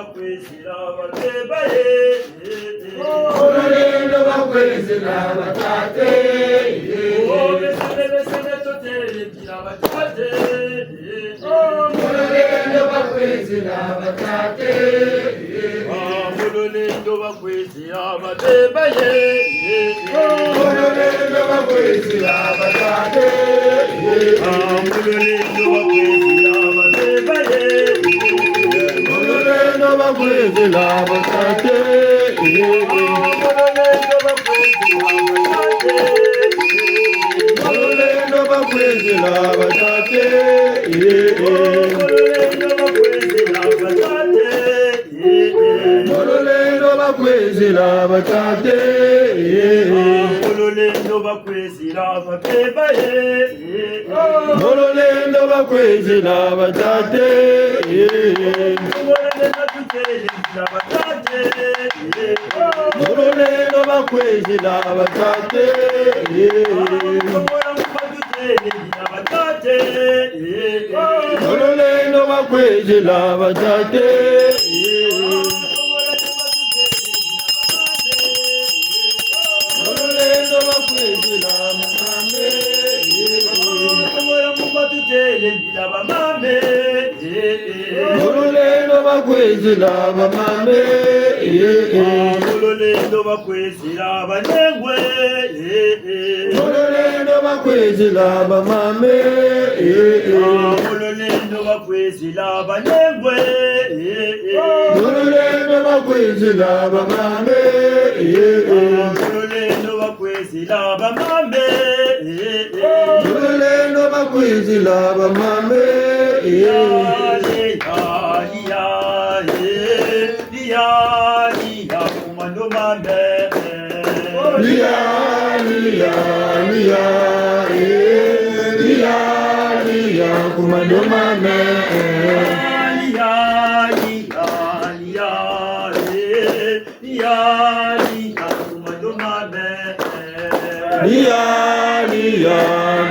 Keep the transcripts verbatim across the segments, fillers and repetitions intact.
Bakwizila babeba ye. Mu lulendo bakwizila batata ye. Oh, besele, besele, totele mpila batata ye. Mu lulendo bakwizila batata ye. Ah, mu lulendo bakwizila babeba ye. Mu lulendo bakwizila batata ye. Ah, mu lulendo bakwizila babeba ye. Mu lulendo bakwizila batata ye. Mu lulendo bakwizila batata ye. Mu lulendo bakwizila batata ye. Mu lulendo bakwizila batata ye. Mu lulendo bakwizila batata ye. Mu lulendo bakwizila babeba ye. Mu lulendo bakwizila batata ye. Mu lulendo bakwizila batata ye. Mu lulendo bakwizila batata ye. Mu lulendo bakwizila bamama ye. Mu lulendo bakwizila bamama ye. Mu lulendo bakwizila banengwa ye. Mu lulendo bakwizila bamama ye. Mu lulendo bakwizila banengwa ye. Mu lulendo bakwizila bamama ye. Mu lulendo bakwizila bamama ye. Mu lulendo bakwizila bamama ye. Ya, ya, ya, ye. Lia, lia, ku mando mame. Lia, lia, lia, eh. Lia, lia, ku mando mame. Lia, lia, lia, eh. Lia, lia, ku mando mame. Lia, lia,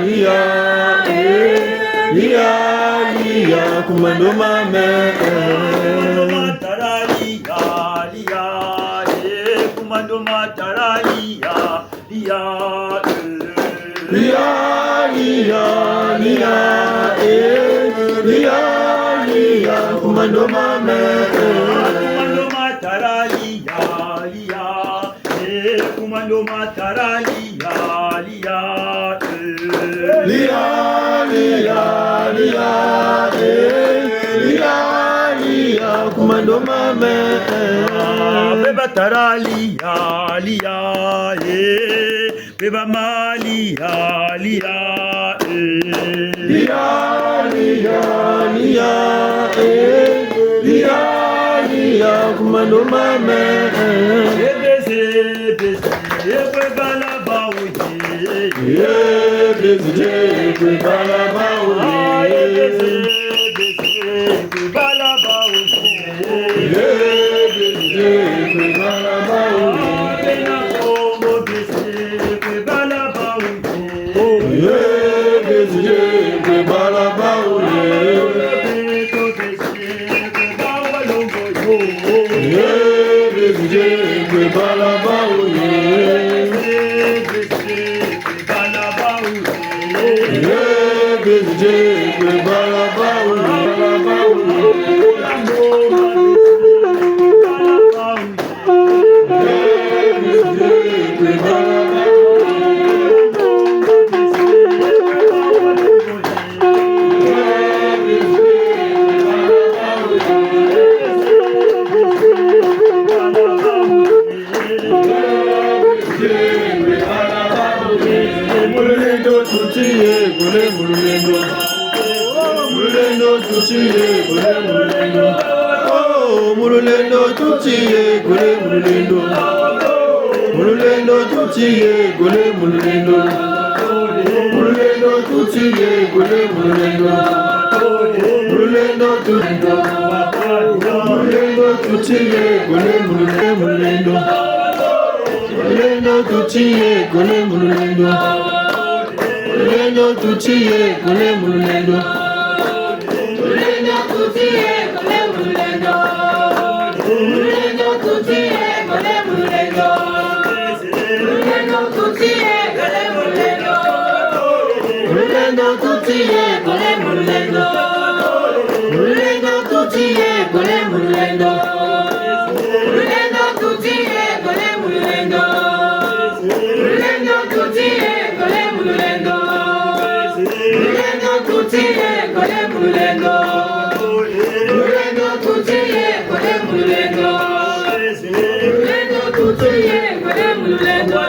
lia, eh. Lia, lia, ku mando mame. Ku mando matara lia, lia, eh. Ku mando matara lia, lia, eh. Lia, lia, lia, eh. Lia, lia, ku mando mame. Ku mando matara lia, lia. Eh, ku mando matara lia, lia, eh. Lia, lia, lia, eh. Lia, lia, ku mando mame, eh. Ah, beba tara lia, lia, eh. Beba ma lia, lia, eh. Lia, lia, lia, eh. Lia, lia, ku mando mame, eh. Ebese, ebese, ekwe bala bawu ye. Ebese, ekwe bala bawu ye. Ah, ebese, ebese, ekwe bala bawu ye. Ebese, ekwe bala bawu ye. Ah, bena Kongo bese, ekwe bala bawu ye. Oh, ebese, ekwe bala bawu ye. Beto bese, ekwe bala bawu ye. Mu lulendo tutiye kule mu lulendo. Mu lulendo tutiye kule mu lulendo. Oh, mu lulendo tutiye kule mu lulendo. Mu lulendo tutiye kule mu lulendo. Mu lulendo tutiye kule mu lulendo. Mu lulendo tu-, mu lulendo tutiye kule mu lulendo. Mu lulendo tutiye kule mu lulendo. Mu lulendo tutiye kule mu lulendo. Mu lulendo tutiye kule mu lulendo. Mulendo Tutsi, ekole mulendo. Mulendo Tutsi, ekole mulendo. Mulendo Tutsi, ekole mulendo. Mulendo Tutsi, ekole mulendo. Mulendo Tutsi, ekole mulendo. Mulendo Tutsi, ekole mulendo. Mulendo Tutsi, ekole mulendo. Mulendo Tutsi, ekole mulendo. Mulendo Tutsi, ekole mulendo.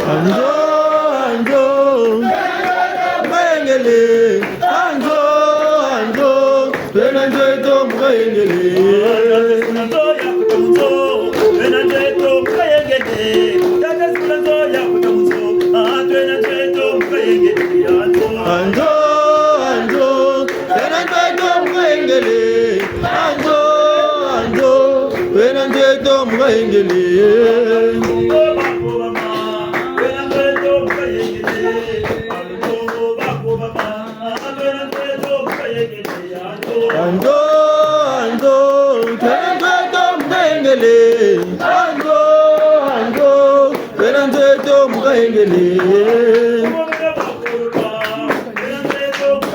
Anzo, anzo, mayengele, anzo, anzo, twena nzeto mukayengele. Anzo, anzo, twena nzeto mukayengele. Anzo, anzo, twena nzeto mukayengele. Anzo, anzo, twena nzeto mukayengele. Anzo, anzo, twena nzeto mukayengele. Anzo, anzo, twena nzeto mukayengele. Anzo, anzo, twena nzeto mukayengele. Anzo, anzo, twena nzeto mukayengele.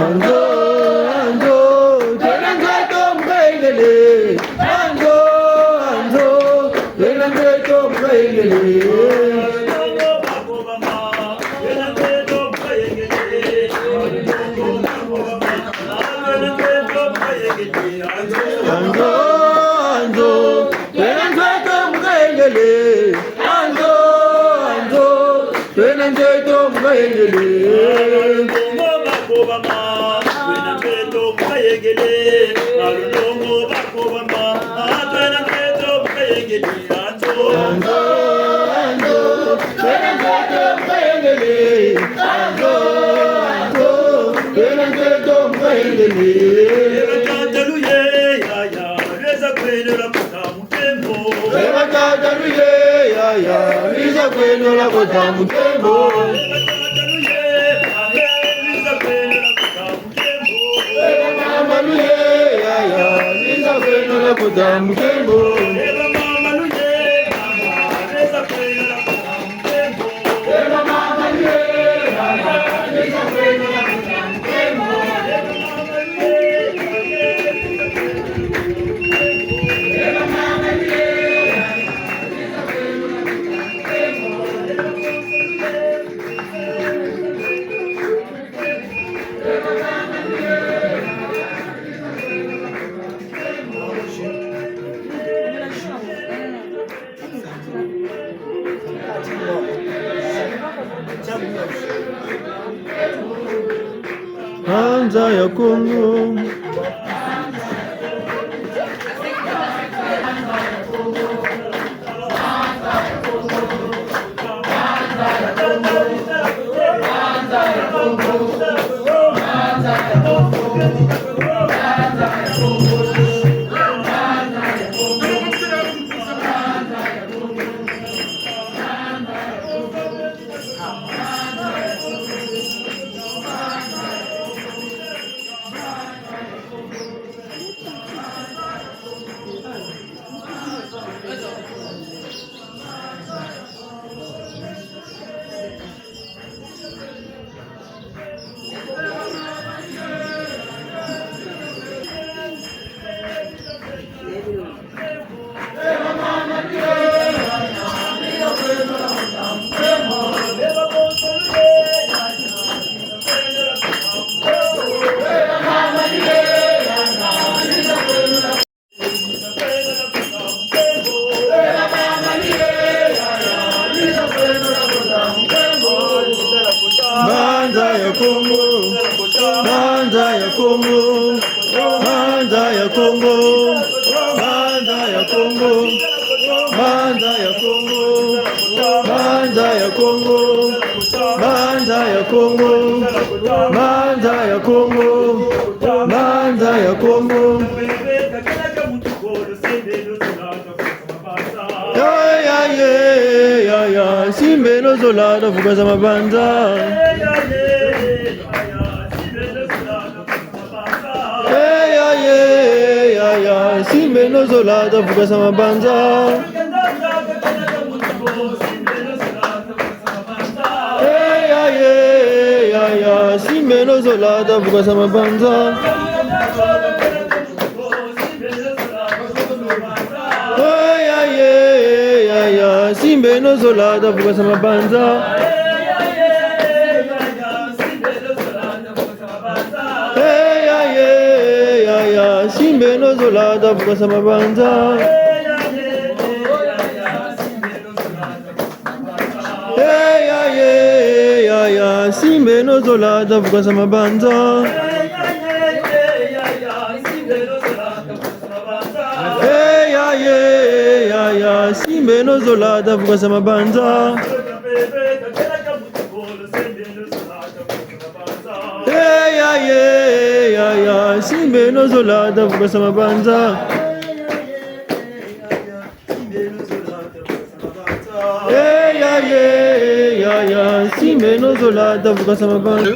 Anzo, anzo, twena nzeto mukayengele. Anzo, anzo, twena nzeto mukayengele. Anzo, anzo, twena nzeto mukayengele. Eba tata luye, yaya, biza kweno la kota mutembo. Eba tata luye, yaya, biza kweno la kota mutembo. Eba tata luye, yaya, Mbanza ya Kongo. Mbanza ya Kongo, Mbanza ya Kongo, Mbanza ya Kongo, Mbanza ya Kongo, Mbanza ya Kongo, Mbanza ya Kongo, Mbanza ya Kongo, Mbanza ya Kongo, Mbanza ya Kongo. Ya, ya, ye, ya, ya, simbeno zola davukasa mabanza. Eh, ya, ye, ya, ya, simbeno zola davukasa mabanza. Eh, ya, ye, ya, ya, simbeno zola davukasa mabanza. Eh, ya, ye, ya, ya, simbeno zola davukasa mabanza. Eh, ya, ye, ya, ya, simbeno zola davukasa mabanza. Eh, ya, ye, ya, ya, simbeno zola davukasa mabanza. Eh, ya, ye, ya, ya, simbeno zola davukasa mabanza. Eh, ya, ye, ya, ya, simbeno zola davukasa mabanza. Eh, ya, ye, ya, ya, simbeno zola davukasa mabanza.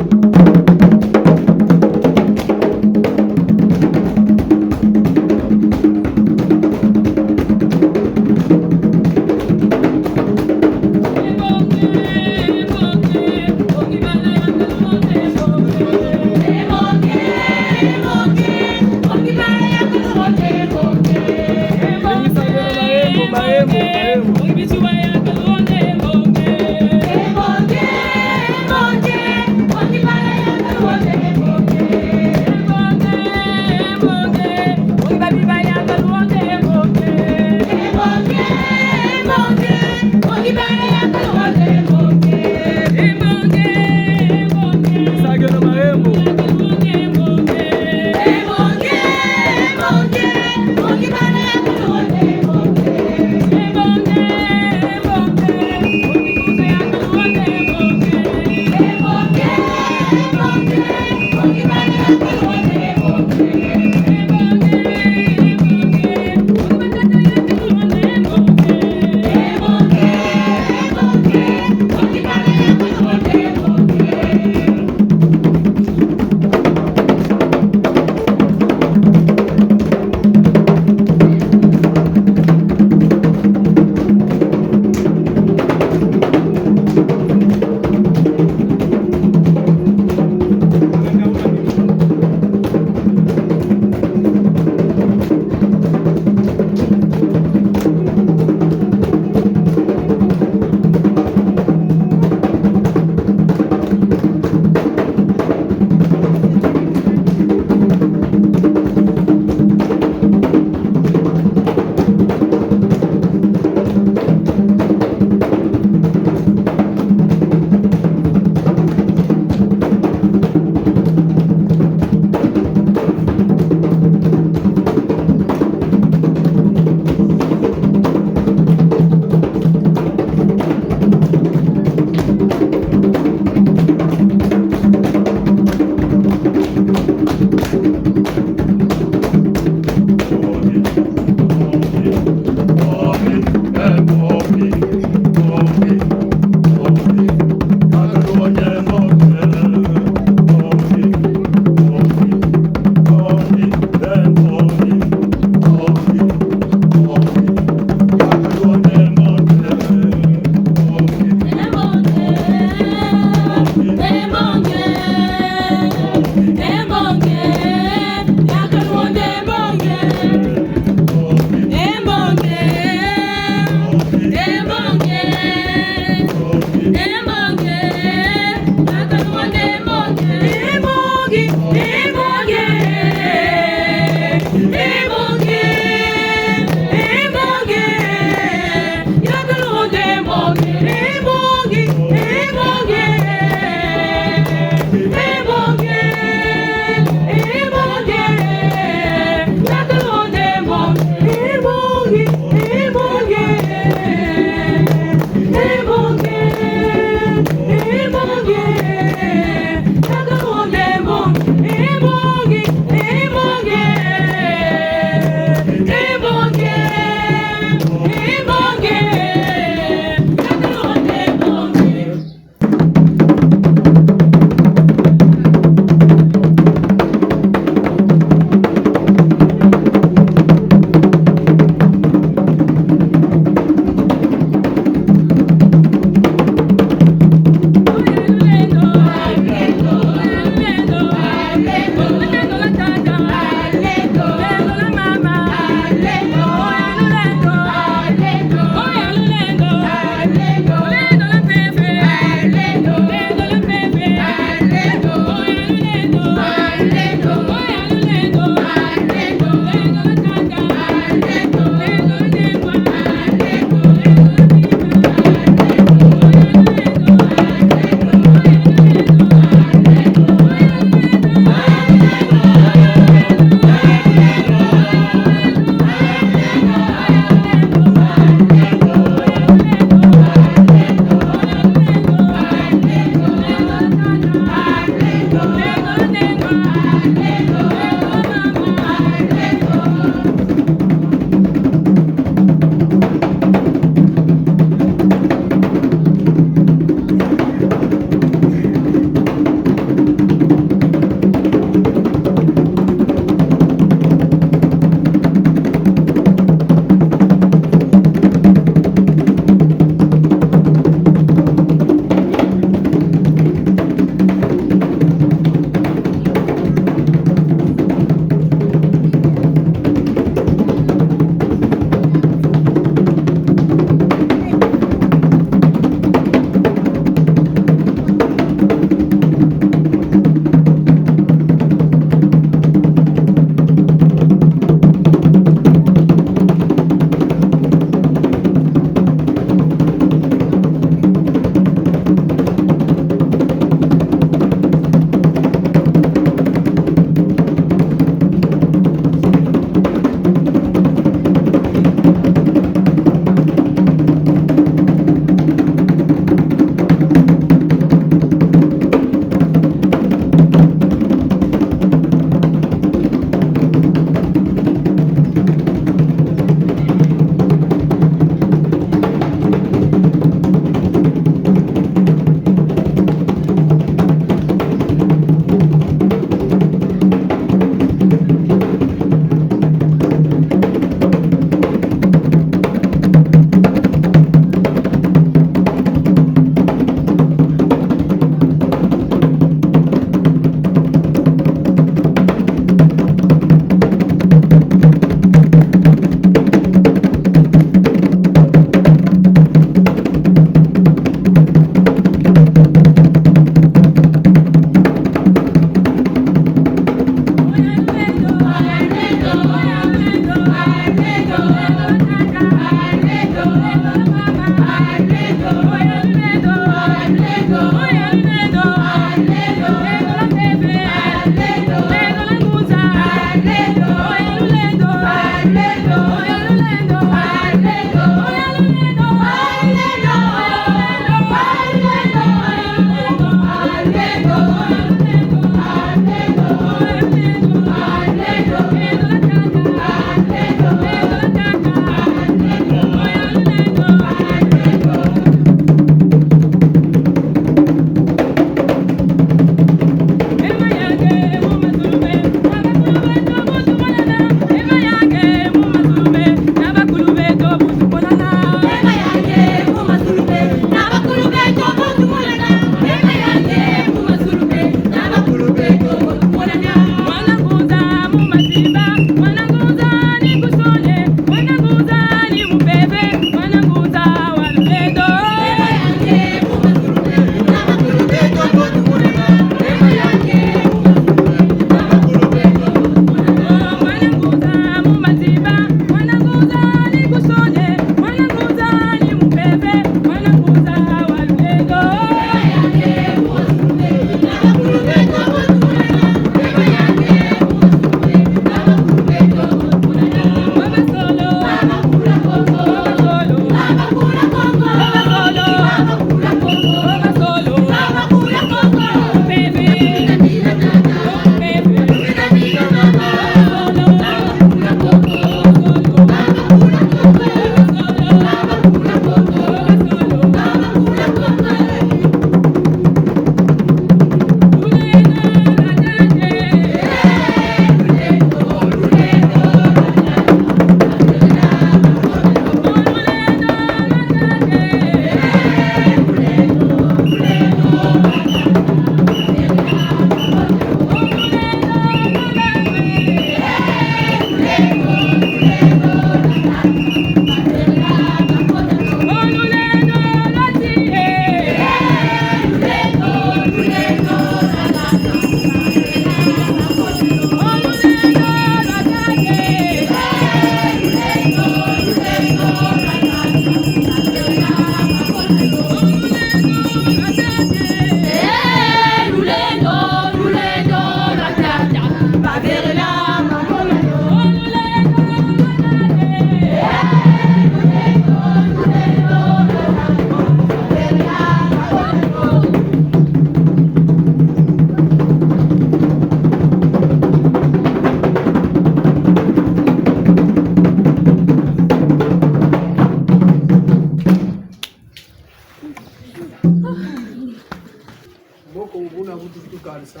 Mboko buna butu tukanisa,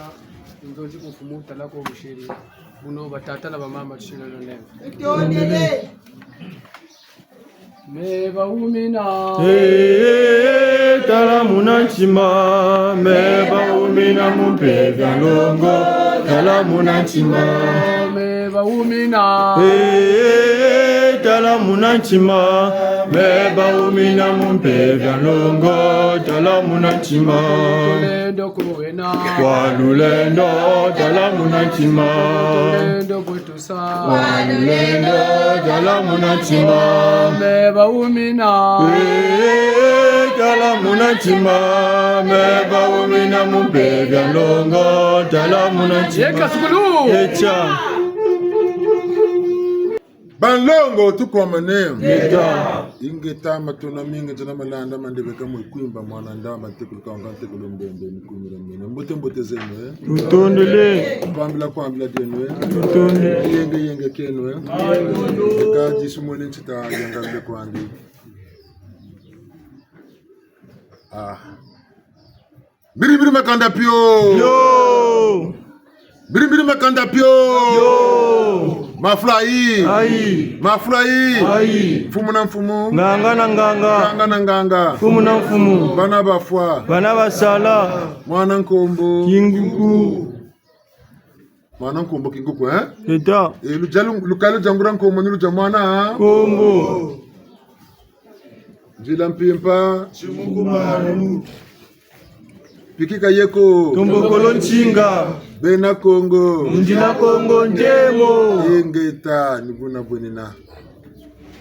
nzonzi ku mfumu tala ko bushiri. Buno batata na bamama tusilolo nene. Itondele. Me bawumina. Eh, tala muna ntima, me bawumina mu mpeve ya nlongo, tala muna ntima. Me bawumina. Eh, tala muna ntima, me bawumina mu mpeve ya nlongo, tala muna ntima. Lulendo kuwena. Kwa lulendo, tala muna ntima. Lulendo kwetu. Wa lulendo, tala muna ntima. Me bawumina. Eh, tala muna ntima. Me bawumina mu mpeve ya nlongo, tala muna ntima. Yeka sukulu. Etia. Banlongo tukwamane. Yeka. Ingeta, matondo mingi, nzena malanda mandebeka mu kwimba mwana ndamba ntekolo kanga ntekolo mbembe mikumira mina. Mbote mbote zeno, eh? Tutondele. Kwambila kwambila dieno, eh? Tutondele. Yenge yenge kieno, eh? Ka disu mwene ntita yanga le kwandi. Ah. Biri biri makanda pio. Yo. Biri biri makanda pio. Yo. Mafula yi. Ayi. Mafula yi. Ayi. Mfumu na mfumu. Nganga na nganga. Nganga na nganga. Mfumu na mfumu. Bana bafwa. Bana basala. Mwana nkombo. Kinguku. Mwana nkombo kinguku, eh? Eta. E, lujalu, lukalu jangura nkombo ni luja mwana. Nkombo. Nzila mpimpa. Chimukumanu. Pikika yeko. Tombokolo nsinga. Bena Kongo. Ndila Kongo ndemo. Ingeta, ni buna bwenina.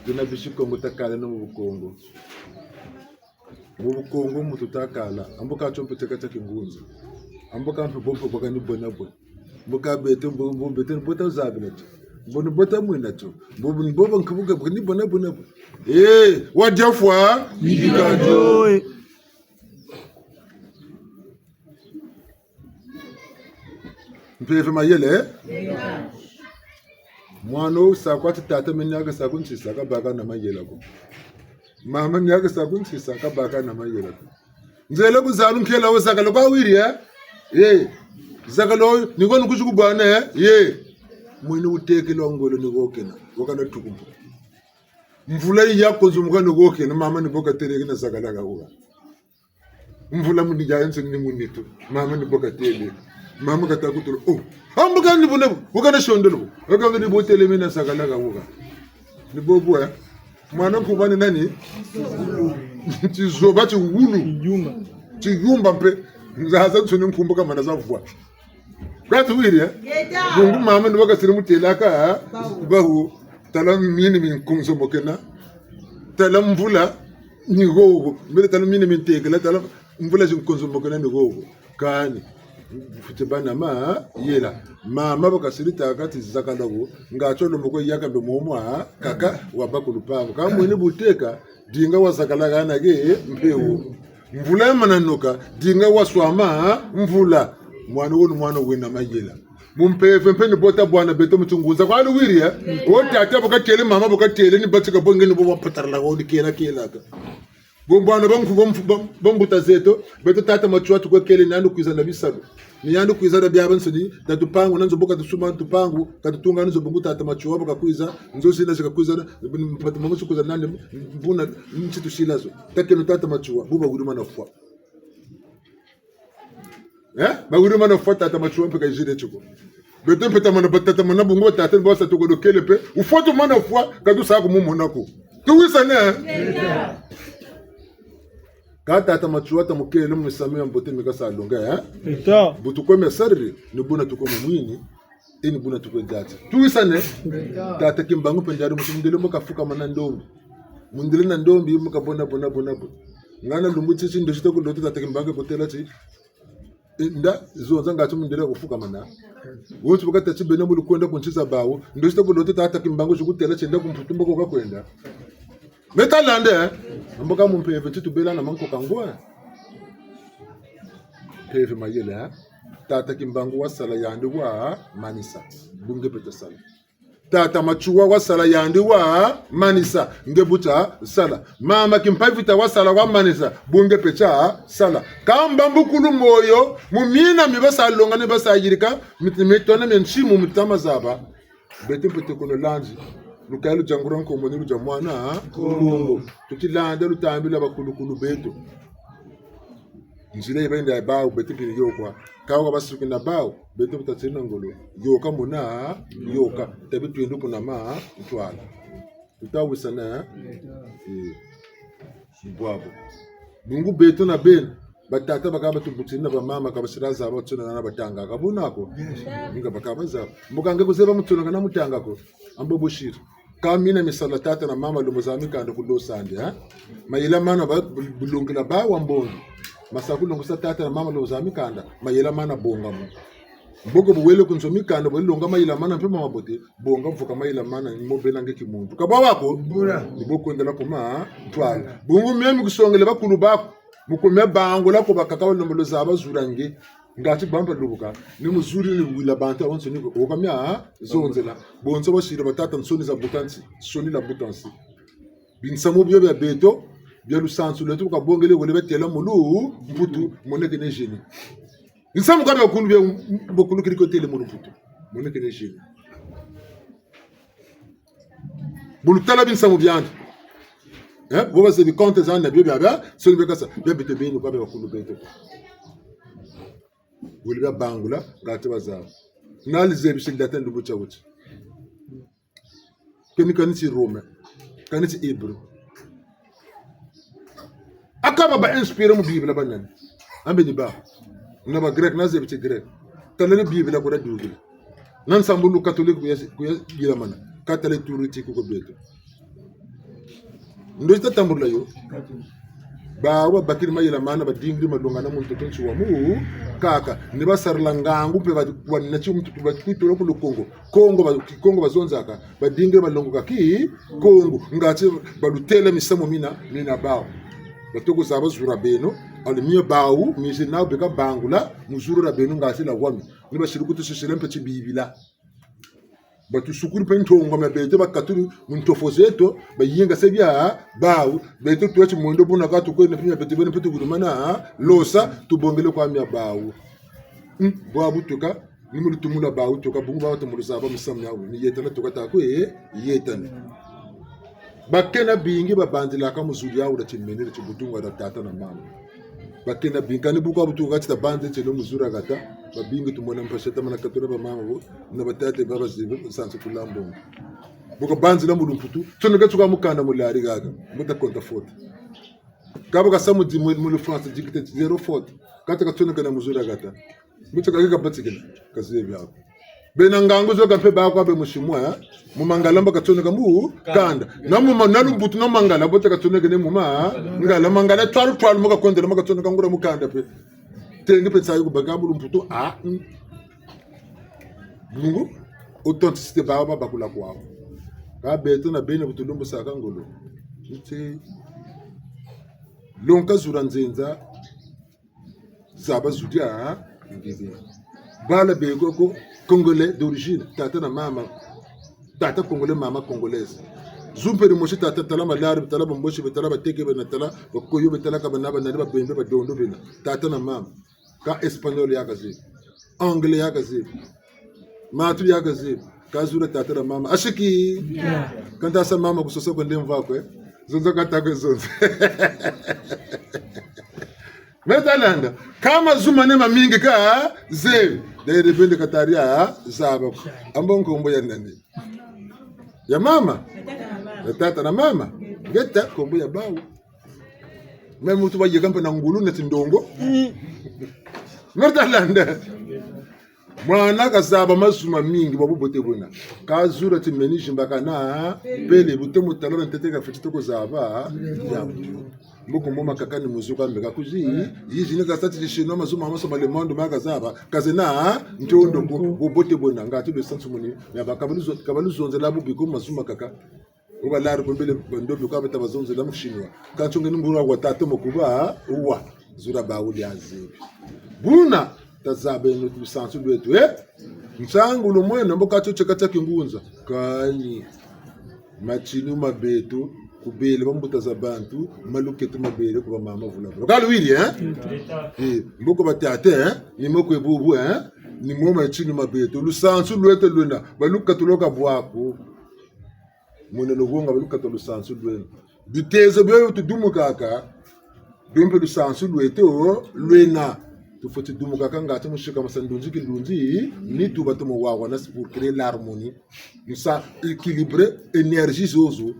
Tuna bisi Kongo takala no mu Bukongo. Mu Bukongo mu tutakala, ambo ka tio mpe tieka tia kingunza. Ambo ka mpe bo mpe bwaka ni bwena bwe. Mbo ka beto, mbo, mbo beto, ni bo tazabila tio. Mbo ni bo tamwina tio. Mbo, ni bo bankabuka, ni bwena bwena bwe. Eh, wadia fwa, yidika dio. Mpeve mayela, eh? Mwana wo sa kwa ti tata meni aka sa ku ntisa, kabaka na mayela ko. Mama ni aka sa ku ntisa, kabaka na mayela ko. Nzele ku zalu nkela wo zakala kwa wiri, eh? Ye. Zakala wo, ni ko ni kuzi ku bwana, eh? Ye. Mwini wutekele wa ngolo ni ko kena, wakana tukumbu. Mvula yi ya konzo mukana ko kena, mama ni bo katele kena zakala ka wuka. Mvula muni ya nse ni munitu. Mama ni bo katele. Mama kata kutula. Oh. Ambu ka ni buna bu. Wuka na shondolo bu. Wuka ni bo tele mena sakala ka wuka. Ni bo bu, eh. Mwana nkuba ni nani? Tizoba tiwulu. Tiyumba. Tiyumba mpe. Nzaza nsoni nkumbu kamana za vwa. Kati wiri, eh? Ngeta. Bungu mama ni bo kasiri mutela ka, eh? Bawu. Bawu. Tala mini mi nkonzo mokena. Tala mvula ni gogo. Mbele tala mini mi ntekela, tala mvula zi nkonzo mokena ni gogo. Kani. Fweti bâ na mayela. Mama bo kasiri tâka ti zakala wo. Nga tio lo moko yaka mbe momo, ah, kaka, wabâ ku lupangu. Ka mwini bu teka, dinga wazakala hana ke, mpe wo. Mvula yamana noka, dinga waswama, ah, mvula. Mwana wo ni mwana wena mayela. Mu mpeve mpe ni bo tabwana beto mu tingunza. Kwa luwiri, eh? Wo tata bo katele, mama bo katele, ni batika bo nge ni bo wapatarala, wo ni kela kela ka. Bo bwana ba nku-, ba mfu-, ba, ba mbuta zeto, beto tata Matsoua tukwe kele ni yandi kwiza na bisalu. Ni yandi kwiza na biabiansoni, na tupangu, na nzo bo katusumba tupangu, katutunga nzo bungu tata Matsoua bo kakwiza, nzo zina zi kakwiza, na, mpata mamusu kwiza nani, buna, nti tusila zo. Takeno tata Matsoua, bu bawiri mana fwa. Eh? Bawiri mana fwa tata Matsoua mpe kayizire tio ko. Beto mpe tamana, ba tata mana bungu ba tata ni bo basa toko dokele mpe. Ufwa tumana fwa, ka tusa kumumona ko. Tuwisane, eh? Ka tata Matsoua ta mukele mu misamu mia mbote mi kasa longa, eh? Eta. Bu tukwe mia sariri, ni buna tukwe mu mwini, e ni buna tukwe diati. Tuwisane? Eta. Tata Kimbangu mpe ndiari muntu mundele mu kafukamana ndombi. Mundele na ndombi mu kabona bona bona bo. Ngana lumbu titi ndosi ta ku loto tata Kimbangu kutêla ti, e, nda zonza ngatu mundele kufukamana. Wonso bu kata ti bena mu lukwenda ku nsi za bawu. Ndosi ta ku loto tata Kimbangu zi kutêla ti enda ku Mputu mbo ko kakwenda. Meta lande, eh? Mbo ka mu mpeve nti tubela na mankoka ngwa. Mpeve mayela, eh? Tata Kimbangu wasala yandi wamanisa. Bu nge mpe ta sala. Tata Matsoua wasala yandi wamanisa. Nge bu ta sala. Mama Kimpa Vita wasala wamanisa. Bu nge mpe ta sala. Kamba mbukulu moyo, mu mina mi basa longa ni basa yirika, mit-, mitona mia nsimu mitama zaba. Beto mpe tukono landi. Lukaya ludia nguri a nkombo ni ludia mwana nkombo. Tuti landa lutambi lwa bakulukulu beto. Nzila yi benda ya bawu, beto mpe ni yôka. Ka wa basukina bawu, beto bu tatiri na ngolo. Yôka muna, yôka. Tabi twindu kuna ma, ntwala. Tutawisana, eh? Eh. Bwabu. Bungu beto na beno. Batata bakaka batubutiri na bamama ka basiri zaba tsonekana batangaka. Buna ko? Yes. Nga bakaka bazaba. Mbo ka nge kuzeba mu tsonekana mutanga ko. Ambo busiri. Ka mina mi sala tata na mama lumbu za mikanda ku losa ndi, eh? Mayela mana ba, bu-, bulongela bawu mbongi. Masa kulongesa tata na mama lumbu za mikanda. Mayela mana bonga mo. Mbo ko bu wele ku nzo mikanda, bu longa mayela mana mpe ma mabote. Bonga vuka mayela mana, mo bena nge kimuntu. Ka bwa wa ko? Buna. Ni bo kwendela ku ma, ntwala. Bungu mia mi kusongele bakulu baku. Mu ku mia bangula ko bakaka balembolo zaba zula nge. Ngati bamba lubuka. Ni muzuri ni wila bantu awonso ni ko. Oka mia, zonzela. Bonso basiri batata nsoni za buta nsi. Nsoni la buta nsi. Binsamu bio bia beto, bia lusansu lweto bu kabongele wele batêla mu lumputu, monekene zeni. Binsamu ka bia bakulu bia, bakulu kiri ko têle mu lumputu. Monekene zeni. Bu lutala binsamu biandi. Eh, bo bazebi compte zandi na bio biabia, nsoni bia kasa, bia beto beni kwa bia bakulu beto. Wele bia bangula, ngati bazaba. Nani zebi si data ndubu tia wuti. Keni kani ti Romain, kani ti Hébreu. Aka ba ba inspiré mu Bible ba nani? Ambe ni ba. Na ba grec, na zebi ti grec. Tala ni Bible ku da dugila. Na nsambulu catholique ku ya, ku ya yilamana. Ka tala turu ti ku ko beto. Ndo ti ta tambula yo. Bawu babakiri mayela mana, badingiri malonga na muntu tonsi wa mu kaka. Ni basarila ngangu mpe ba, wa na ti muntu ba kwitula ku Lukongo. Kongo ba, Kikongo bazonzaka, badingiri balongoka Kikongo. Ngati balutêla misamu mina, mina bawu. Batoko zaba zula beno, alors mio bawu, mizi nawu beka bangula, mu zulu dia beno ngati la wami. Ni basiri kutusisila mpe ti Bibila. Batusukuri mpe ntongo mia beto bakaturi mu ntofo zeto, bayinga se bia bawu, beto tuwa ti mwendo buna ka tukwenda mpe mia beto bena mpe tukulumana, losa, tubongele kwa mia bawu. Hmm, bwabu tuka, ni mu lutumu lwa bawu tuka, bungu bawu ta mu luzaba misamu miawu, ni yetana tuka ta kwe, yetana. Bakena bingi babanzilaka mu zu diawu dia timenene, dia tibutunga dia tata na mama. Bakena bingi, kani bu kwa butuka ti tabanzi tieno mu zu dia kata, babingi tumona mpasi tamana katula bamama bo, na batata ba bazebi, nsansi kula mbongo. Bu kabanzila mu lumputu, tsoneka tsuka mukanda mu lari kaka, mbo ta konta faute. Ka bu kasa mu di-, mu, mu lufransa, dictée, zéro faute. Ka ta katsonekana mu zu dia kata. Mbo ta kake kabatikila, kazebi ako. Bena ngangu zo ka mpe ba kwa be musimwa, eh? Mu mangala mbo katsoneka mukanda. Na mu ma-, na lumputu na mangala, mbo ta katsonekene mu ma-, ngala, mangala, twalu, twalu, mbo kakwendela, mbo katsoneka nguria mukanda mpe. Tenge mpe nsayi kubaka mu lumputu, ah, mm. Bungu, authenticité bawu babakula kwawu. Ka beto na beno bu tulumbusaka ngolo. Nti, longoka zu dia nzenza, zaba zu dia, ah, ngidi. Bala beko ko, Congolais d'origine, tata na mama. Tata Congolais, mama Congolaise. Zu mpe dimosi tata, tala Malari, tala Bambosi, tala Bateke, bena tala Bakoyo, tala ka bana, bana, Babembe, Badondo, bena. Tata na mama. Ka Espagnol ya kazebi. Anglais ya kazebi. Matu ya kazebi. Ka zu dia tata na mama. Asiki. Ya. Ka nta sa mama kusosa kwa ndemva kwe. Zonza ka ta kwe zonza. Meta landa. Ka mazu mane mamingi kazebi. Dede bende kataria zaba. Ambo nkombo ya nani? Ya mama? Ya tata na mama? Ngeta nkombo ya bawu. Même mutu bayeka mpe na ngulu neti ndongo. Meta landa. Mwana kazaba mazu mamingi bwa bubote bwena. Kazula ti meni zimbakana, pele bu tomo tala na ntete kafweti toko zaba. Ya. Mbo ko mo makaka ni muzu ka mbeka kuzi. Yizi ni kasa ti zisino mazu mamaso ma le monde ma kazaba. Kazena, ntondo ko, bubote bwena. Ngati be sansu muni. Ya ba kabalu zo-, kabalu zonzela bubi ko mazu makaka. Wo balari ko mbele bandombe kwa bata bazonzela mu Chinois. Kansi nge ni mbura wa tata mo kuba, wa. Zula ba wuli azebi. Buna, tazabeno lusansu lweto, eh? Nsangu lumwene, mbo katio tieka tia kingunza. Kani, matinu ma beto, kubele bambuta za bantu, maluketo mabele ku bamama vulavula. Ka luwiri, eh? Eh, mbo ko batata, eh? Ni mo kwe bubu, eh? Ni mo matinu ma beto. Lusansu lweto lwena, balukatuloka bwaku. Muna lubonga balukata lusansu lwena. Bitezo bio tudumukaka, bio mpe lusansu lweto lwena. Tufweti dumukaka ngati mu sikamasa ndunzi kilunzi, ni tuba tumo wawana, c'est pour créer l'harmonie. Mu sa équilibrer énergie zozo.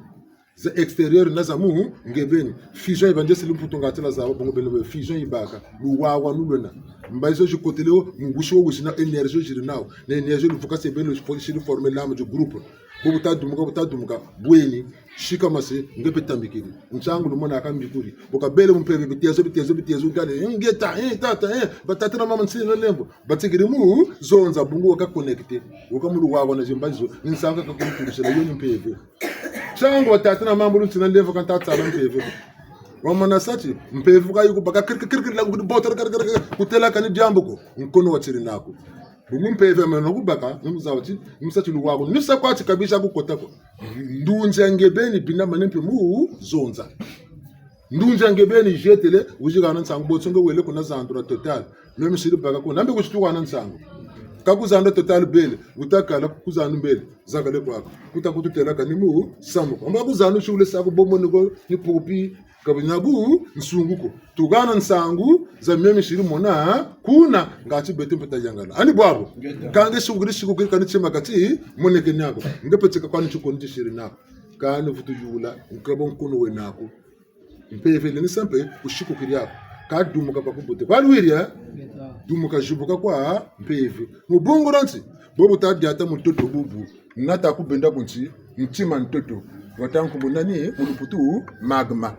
Za extérieur na za mu nge beni. Fusion yi banzesili mputu ngati la zaba bongo beno be fusion yibaka. Luwawanu lwena. Mbazi zo zikotele wo, mugusi wo wizina énergie wo ziri nawo. Na énergie luvukase beno, sili former l'âme du groupe. Bo bu tadumuka, bu tadumuka, bweni, sikamase, nge mpe tambikiri. Nsangu lumona ka mbikuri. Bo kabele mu mpeve, bitezo, bitezo, bitezo, kale, eh, ngeta, eh, tata, eh, batata na mama nsini na lemvo. Batikiri mu zonza bungu waka connecté. Waka mu luwawanu na zimbazi zo, ni nsangu ka kumutulisila yo ni mpeve. Nsangu wa tata na mama lu ntina lemvo ka nta tsala mpeve. Wamana sa ti, mpeve ka yikubaka kiri, kiri, kiri, la kuti botora kiri, kiri, kiri, kutêla kani diambu ko, nkono watiri naku. Bungu mpeve meno kubaka, ni mu zaba ti, ni mu sa ti luwawanu. Ni sa kwa ti kabisa kukota ko. Ndunzi ya nge beni bina mane mpe mu zonza. Ndunzi ya nge beni yetele, wizi hana nsangu bonso nge wele kuna zandu la Total. Meno misiri baka kuna, mbe kusitu hana nsangu. Ka ku zandu la Total bele, wuta kala ku zandu mbele, zakale kwaku. Kuta kututêla kani mu samu ko. Mba ku zandu siwule saku bo mone ko ni popi, ka bina bunsungu ko. Tuhana nsangu za meno misiri mona, kuna ngati beto mpe tayangana. Ani bwabu? Ngeta. Ka nge sikukiri, sikukiri kani tima kati moneke naku. Nge mpe tika kwani tikondi tisiri naku. Kani vutu yula, nkabo nkono wena ko. Mpeve leni sa mpe kusikukiri ako. Ka dumuka kwa kubote. Kwa luwiri, eh? Dumuka zibuka kwa mpeve. Mu bungu dia nti, bo bu tadiata mutoto bubu. Nata kubenda ku nti, ntima ntoto. Wata nkumbu nani, mu lumputu, magma.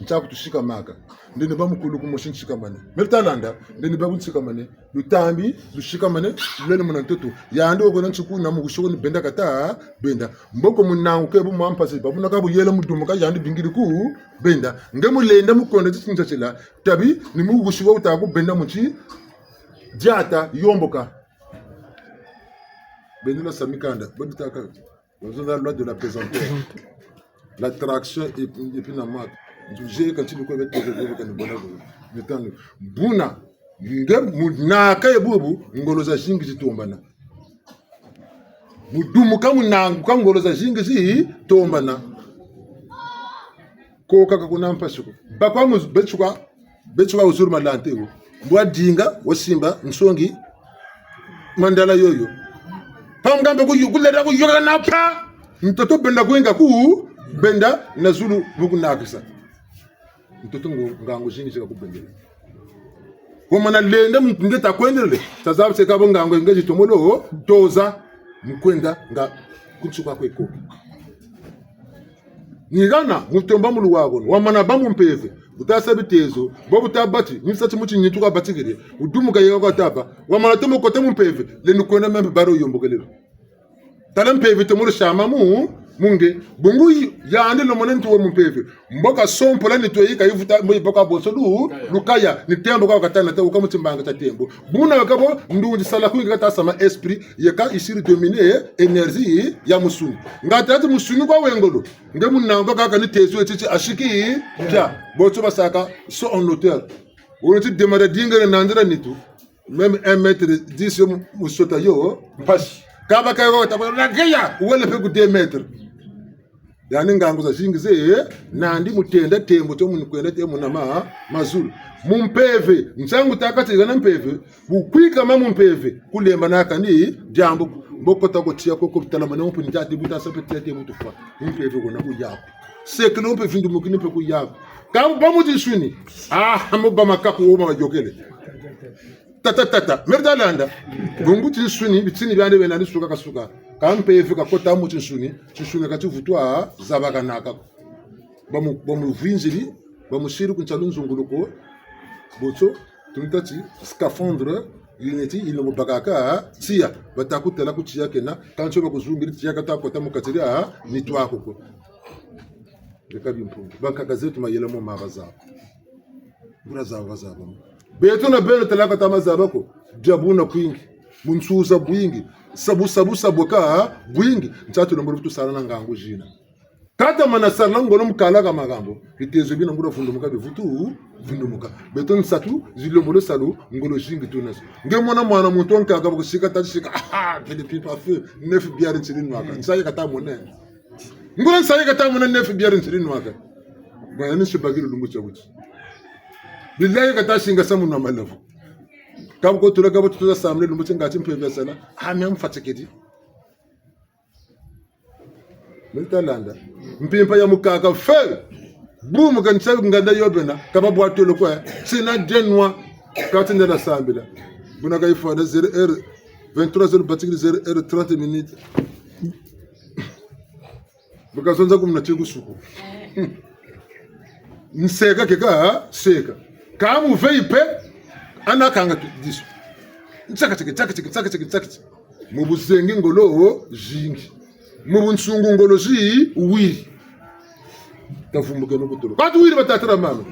Ntia kutusikamaka. Ndeni ba mukulu kumosi nsikamane. Meri talanda, ndeni ba bunsikamane. Lutambi, lusikamane, lulele muna ntoto. Yandi wo kwena nsuku na mu kusiku ni benda kata, benda. Mboko munangu ke bu mwa mpasi, babuna ka buyela mu dumuka, yandi bingiri ku, benda. Nge mulenda mu kwenda ti tinza tila, tabi, ni mu kusiku wuta ku benda mu ti, diata, yomboka. Bendela sa mikanda, benditaka. Nous avons la loi de la pesanteur. L'attraction et, et puis na matu. Nzuje ka tibi ko bete ko ka ni bona ko. Ni tangi. Buna, nge mu naka ye bubu, ngolo zazingi zitombana. Mu dumuka mu nanguka ngolo zazingi zitombana. Ko kaka kuna mpasi ko. Bakwa mu betuka, betuka wuzulu malante wo. Mbwa dinga, wasimba, nsongi, mandala yoyo. Pa ngambe ku yu-, kulera kuyokana pa. Ntoto benda kwenga ku, benda na zulu mu kunakisa. Ntoto ngo, ngangu zingi zika kubendela. Kwa mana lenda mu-, nge ta kwendelele. Tazaba se ka bo ngangu nge zitomolo, toza, mu kwenda nga ku nsuka kwe ko. Ni hana, mu tomba mu luwawanu, wamana bâ mu mpeve, bu tasa bitezo, bo bu tabati, ni sa ti mu ti nitu kabatikiri, wudumuka yeka kwa taba, wamana tomo kota mu mpeve, lendi kwenda meno mpe bari wuyombokelele. Tala mpeve tomo lusama mu, mu nge, bungu yi-, yandi lumone ntu we mu mpeve, mbo kasompola nitu yi kayivuta, mbo yi baka bonso lu, lukaya, ni tembo kwa katana ta, wuka mu timbanga tia tembo. Buna weka bo, ndunzi sala kwingi kata sama esprit, yeka yisiri dominer énergie ya musuni. Nga tâ ti musuni kwa wengolo. Nge munangu kaka ni tezo eti ti asiki, tia. Bonso basaka saut en hauteur. Wolo ti dema dia dingere na nzila nitu. Même un mètre dix yo mu-, musota yo, mpasi. Kaba kayo ta kwa lageya, wele mpe ku deux mètres. Yandi ngangu zazingi ze, eh, nandi mu tenda tembo tio mu kwenda te muna ma-, mazulu. Mu mpeve, nsangu ta kati hana mpeve, bu kwikama mu mpeve, kulembanaka ni diambu, mbo kota ko tia ko, ko talamane mu mpu ni tia ti bu tasa mpe tia ti bu tufwa. Mu mpeve kuna ku yaku. Sekele mpe vindumukini mpe ku yaku. Ka bu ba mu tinsuni. Ah, mu ba makaku wo ma bayokele. Tata, tata. Meri ta landa. Bungu tinsuni, bitini biandi bena ni suka kasuka. Ka mpeve kakota mu tinsuni, tinsuni ka tivutwa zabakanaka ko. Ba mu, ba mu vwinziri, ba mu siri ku nsalu nzunguluko. Bonso, tumita ti scaphandre, yina ti yina mu bakaka tiya, bata kutala ku tiya kena, kansi ba kuzungiri tiya kata kota mu kati dia nitu aku ko. Leka bimpungu. Bankaka zeto mayela mo ma bazaba. Nguria zaba bazaba mo. Beto na beno tala kata mazaba ko. Bia buna kwingi. Bunsuza bwingi. Sabu, sabu, sabu ka bwingi. Nsatu na mbolo tusala na ngangu zina. Kata mana sala ngolo mu kala ka makambo. Bitezo bina nguria vundumuka bivutu, vundumuka. Beto nsatu, zilembolo salu, ngolo zingi tuna zo. Nge mona mwana muntu wa nkaka bakusika, tata sika, ah, ah, kele pipa feu, neuf bière nsiri nwaka. Nsayi kata mona. Nguria nsayi kata mona neuf bière nsiri nwaka. Mwana ni sibakiri lumbu tia buti. Bilayi kata singa sa muna malavu. Ka bu ko tula ka bu tuta sambile lumbu tia ngati mpeve ya sala. Ah, mais mfatikedi. Meri ta landa. Mpimpa ya mukaka feu. Bumu ka nsa nganda yo bena. Ka ba bwa tolo kwe. Sina denwa. Kati ndela sambila. Buna ka yifwana zéro heure. Vingt-trois heures batikiri zéro heure trente minutes. Bu kazonza ku muna tie kusuku. Nseka keka, seka. Ka mu veyi pe, ana kanga tu, disu. Ntsakatiki, ntsakatiki, ntsakatiki, ntsakatiki. Mu buzengi ngolo zingi. Mu bunsungu ngolo ziwiri. Tavumbukeno ku tolo. Kwa tuwiri batata na mama.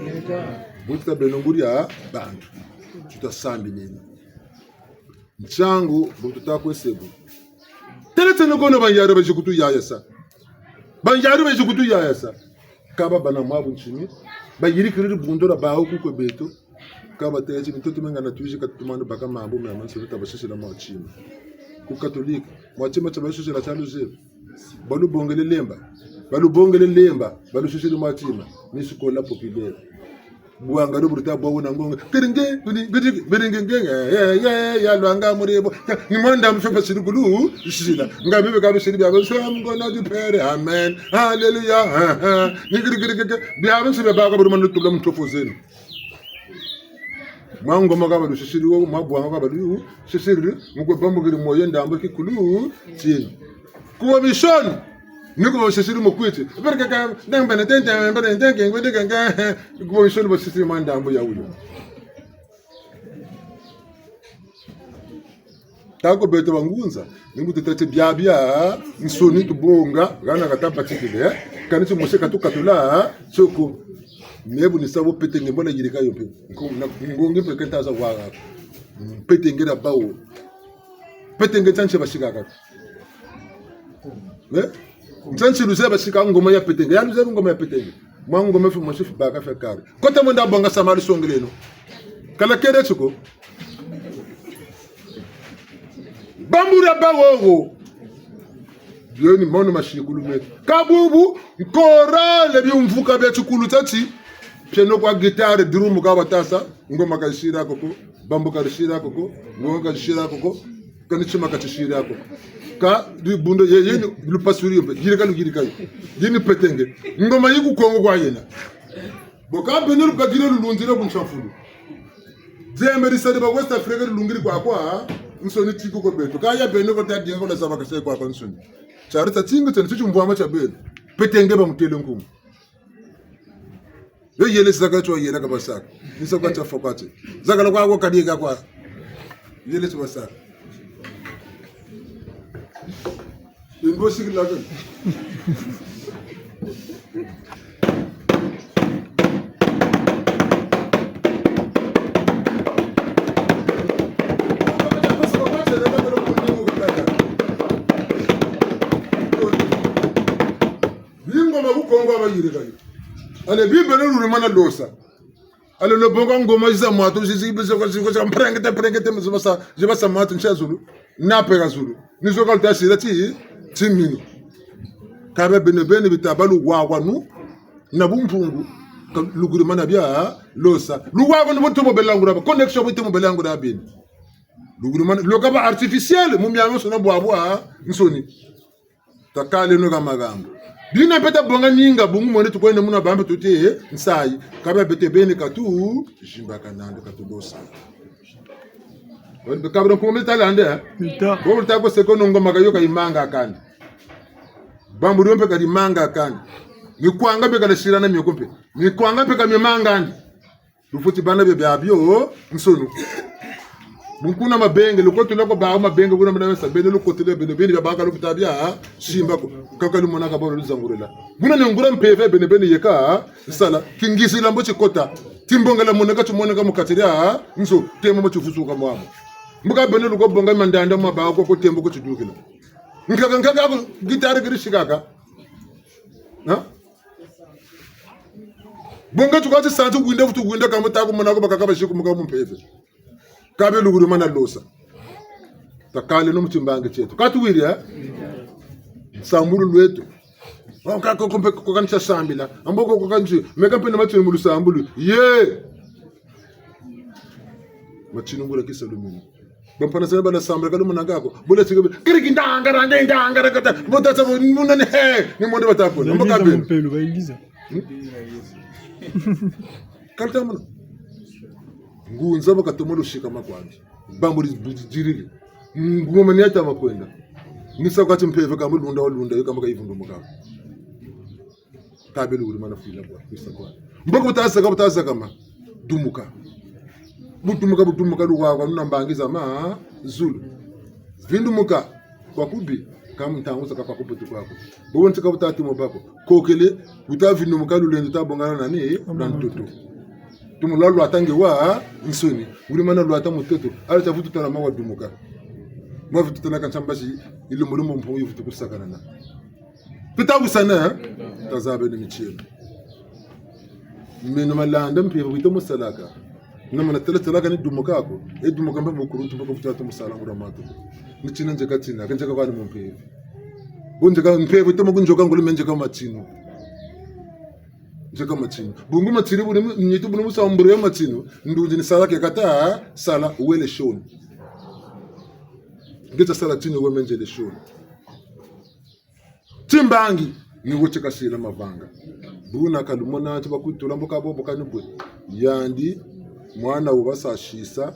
Bu tuta beno nguria bantu. Tuta sambileno. Ntiangu, bu tuta kwe se bu. Tele tene kono banyari bayizi kutu yayasa. Banyari bayizi kutu yayasa. Ka ba bana mwa bu ntimi. Bayirikiri bundu dia bawu ku kwe beto. Ka batêle ti mitoto mia ngana twizi ka tutumanu baka mambu mia mansoni tabasisila mwa tima. Ku katolika. Mwa tima tabasisila tia luzebi. Balubongele lemba. Balubongele lemba. Balusisili mwa tima. Ni sikola populaire. Bwanga lo bu luta bwa wuna ngonga. Kiringe, biri-, biri-, biringe, nge, ya, ya, ya, ya, lwanga muri bo. Ya, ni mwa ndambu fia basiri kulu, sisila. Nga bibe ka bisiri bia bo, so, I'm gonna do pere. Amen. Hallelujah. Ha, ha. Ni kiri, kiri, kiri, kiri. Bia bo nsi bia baka buri manu tula mu ntofo zeno. Mwa ngoma ka balusisiri wo, mwa bwanga ka balusisiri, mu kwe bambukiri moyo ndambu kikulu, tieni. Kuwa misoni, ni kuwa sisiri mukwiti. Kuwa misoni basisiri mwa ndambu ya wuyo. Tako beto bangunza, ni mu tutete biabia, nsoni tubonga, hana kata batikile, eh? Kani ti mose katukatula, eh? Soko. Nebu ni sa bo petenge mbo na yirika yo mpe. Nko-, na, ngongi mpe kenta za waga. Petenge na bawo. Petenge ntia nsi basikaka. Eh? Ntia nsi luzebi basika ngoma ya petenge. Ya luzebi ngoma ya petenge. Mwa ngoma fi mosi fi baka fi kari. Kota mwenda bonga sama lusongeleno. Kala kere tiko. Bambula bawowo. Yo ni mono masikulu meti. Ka bubu, nkorale biumvuka bia tikulu tiati. Piano kwa guitare, drum ka batasa. Ngoma ka yisira koko, bambu ka yisira koko, ngoma ka yisira koko, kani tima ka tisira koko. Ka dibundu ye, ye ni lupasuri yo mpe, yirika lu yirika yo. Ye ni petenge. Ngoma yi ku Kongo kwa yena. Bo ka beno lubakiri lulunzira ku nsafulu. Zembe disari ba West Africa lulungiri kwakwansoni tiko ko beto. Ka ya beno ko ta dinga ko la zaba ka se kwakwansoni. Tiari ta tinga tiani tio tiumvwama tia beno. Petenge bamutêle nkumbu. Yo yele si zakala tio yele ka basaka. Ni sa kwa tia fokati. Zakala kwa kwa kadi ka kwa. Yele tio basaka. Imbo sikila kan. Bingoma ku Kongo bayirika yo. Allez, Bible luri mana losa. Allez, lubonga ngoma zi za mwatu, zi, zi, zi, zi, zi, mprengete, mprengete, zi basa, zi basa mwatu, nsi ya zulu, na pe ka zulu. Ni zo ka luta sila ti, timinu. Ka bia bene bene bita ba luwawanu, na bumpungu, ka lukuri mana bia losa. Luwawanu bu tomo belangura ba, connexion bu tomo belangura bini. Lukuri mana, lo ka ba artificiel, mu miamiansoni bwabwansoni. Takaleno ka makambu. Bina mpe tabonga ninga, bungu mwene tukwenda muna bambe tuti, eh, nsayi. Kaba beto beni katu, zimbaka nandi katulosa. Wani be kabra nkunga mita landa, eh? Mita. Bo luta ko seko nongo maka yo ka yimanga kandi. Bambu dio mpe ka dimanga kandi. Mikwanga mpe ka dasila na mioko mpe. Mikwanga mpe ka mimanga andi. Lufweti bâ na bia biabio, nsoni. Bunkuna mabenge, lukotele ko bawu mabenge, kuna muna mesa, beno lukotele beno, beno bia baka lukuta bia, simba ko. Kaka lumonaka bo luzangurila. Buna ni nguria mpeve beno beno yeka, sala, kingizila mbo tikota. Timbongela moneka timoneka mu kati dia, nzo, tembo mo tivusuka mwamu. Mbuka beno luko bonga mandanda mwa bawu ko, ko tembo ko tidukila. Nkaka, nkaka ko, gitari kiri sikaka. Ha? Bonga tuka ti santu winda, vutu winda, kambo taku mona ko bakaka basiku muka mu mpeve. Kabe luguru mana losa. Takaleno mu timbangi tieto. Katuwiri, eh? Nsambulu lweto. Wanka ko kompe ko kanisa sambila. Ambo ko ko kanisi. Meka mpe na matini mu lusambulu. Ye! Matini nguria kisa lumini. Bampana zena bala sambila kalu muna ngako. Bula sigabe. Kiri kindangara, ndangara kata. Bota sa muna ni he. Ni monde bata ko. Mbo kabe. Mpelo, ba église. Hmm? Kalita muna. Ngunza bakatomolo sika makwandi. Bambo di, di, diriri. Nguma mani ata makwenda. Ni sa kwa ti mpeve kambo lunda walunda, yo kambo ka yivundumuka. Kabe luguru mana fwila kwa, kwisa kwa. Mbo ko bu tazaka, bu tazakama. Dumuka. Bu dumuka, bu dumuka, luwa kwa, nuna mbangi za mazulu. Vindumuka, kwa kubi, ka mu ntangu zakaka kwa kubutu kwaku. Bobo ntika bu tatumo bako. Kokele, bu tavindumuka lulendo tabongana nani, na ntoto. Tumu lwa lwata nge wa, nsoni. Wuri mana lwata mutoto. Ala tavutu tala mawa dumuka. Mavutu tala ka nsamba si, ilumbu lumbu mpungu yivutu kusakanana. Pita kusana, tazabeno mitieno. Meno malanda mpeve wita musalaka. Na mana tala talaka ni dumuka ko. E dumuka mpe mukuluntu mpe ko futa to musala nguria matu. Ni tina nzeka tina, ka nzeka kwani mu mpeve. Bu nzeka mpeve tomo ku nzoka ngolo me nzeka matinu. Nzeka matinu. Bungu matinu buni mu-, nitu buni musamburu ya matinu. Ndunzi ni sala ke kata, sala wele shoni. Nge ta sala tinu we me nzele shoni. Timbangi, ni wo ti kasila mavanga. Buna kalumona ti bakutula mbo ka bobo kani bwe. Yandi, mwana wo basasisa,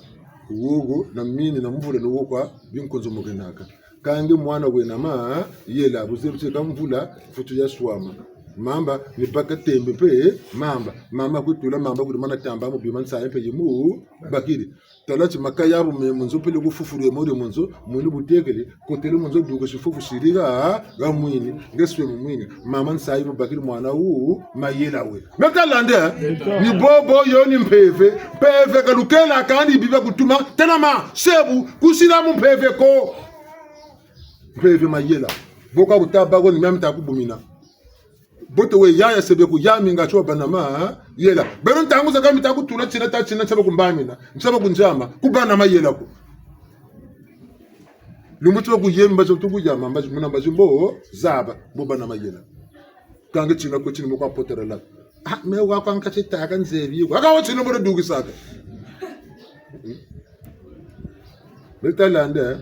wogo, na mini, na mvula, ni wo kwa, binkonzo mokenaka. Kâ nge mwana wena mayela, buzebi ti ka mvula, futu ya swama. Mamba, ni baka tembe mpe, mamba. Mamba kutula, mamba kuli mana tamba, mu bima nsayi mpe yimu, bakiri. Tala ti makaya bu me mu nzo pele ku fufulu ye mori mu nzo, mwini butekele, kotele mu nzo duka si fufu siri ha, ha mwini, nge swe mu mwini, mama nsayi bu bakiri mwana wu, mayela we. Meta lande, eh? Ni bobo yo ni mpeve, mpeve ka lukela kandi biba kutuma, telama, sebu, kusila mu mpeve ko. Mpeve mayela. Bo ka bu tabâ ko ni miami ta kubumina. Bote we yaya sebe ku yami nga ti wabâ na mayela. Beno ntangu zakaka mita kutula tina ta tina nsaba ku mbamina. Nsaba ku nzama. Kubâ na mayela ko. Lumbu ti bakuyemi mbazi tu kuyama, mbazi muna mbazi mbo zaba, mbo bâ na mayela. Kâ nge tina ko tini mo kwa poterela. Ah, me wa kwa nka ti taka nzebi. Wa ka wo tini mo dukisaka. Beta lande, eh?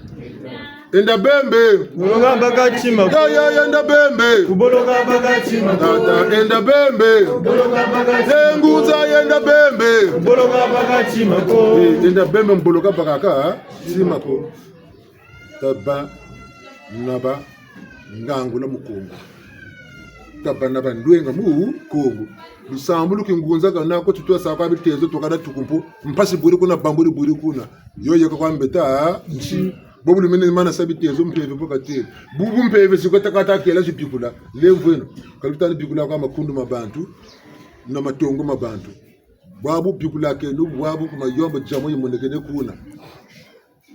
Enda bembe. Boloka baka tima ko. Ya, ya, ya, enda bembe. Kuboloka baka tima ko. Tata, enda bembe. Kuboloka baka tima ko. Engunza, enda bembe. Kuboloka baka tima ko. Eh, enda bembe mboloka baka ka tima ko. Tabâ na ba ngangula mu Kongo. Tabâ na bandwenga mu Kongo. Lusambulu kingunza kana ko tutwa sa kwa bitezo tukada tukumpu. Mpasi bwiri kuna, bamburi bwiri kuna. Yo yeka kwa mbeta nti. Bobu lumene mana sa bitezo mpeve po katele. Bubu mpeve zikota kata kela zibikula. Lemvweno. Ka lutani bikula kwa makundu ma bantu. Na matongo ma bantu. Bwabu bikulakeno, bwabu ku mayombo diambu yimonekene kuna.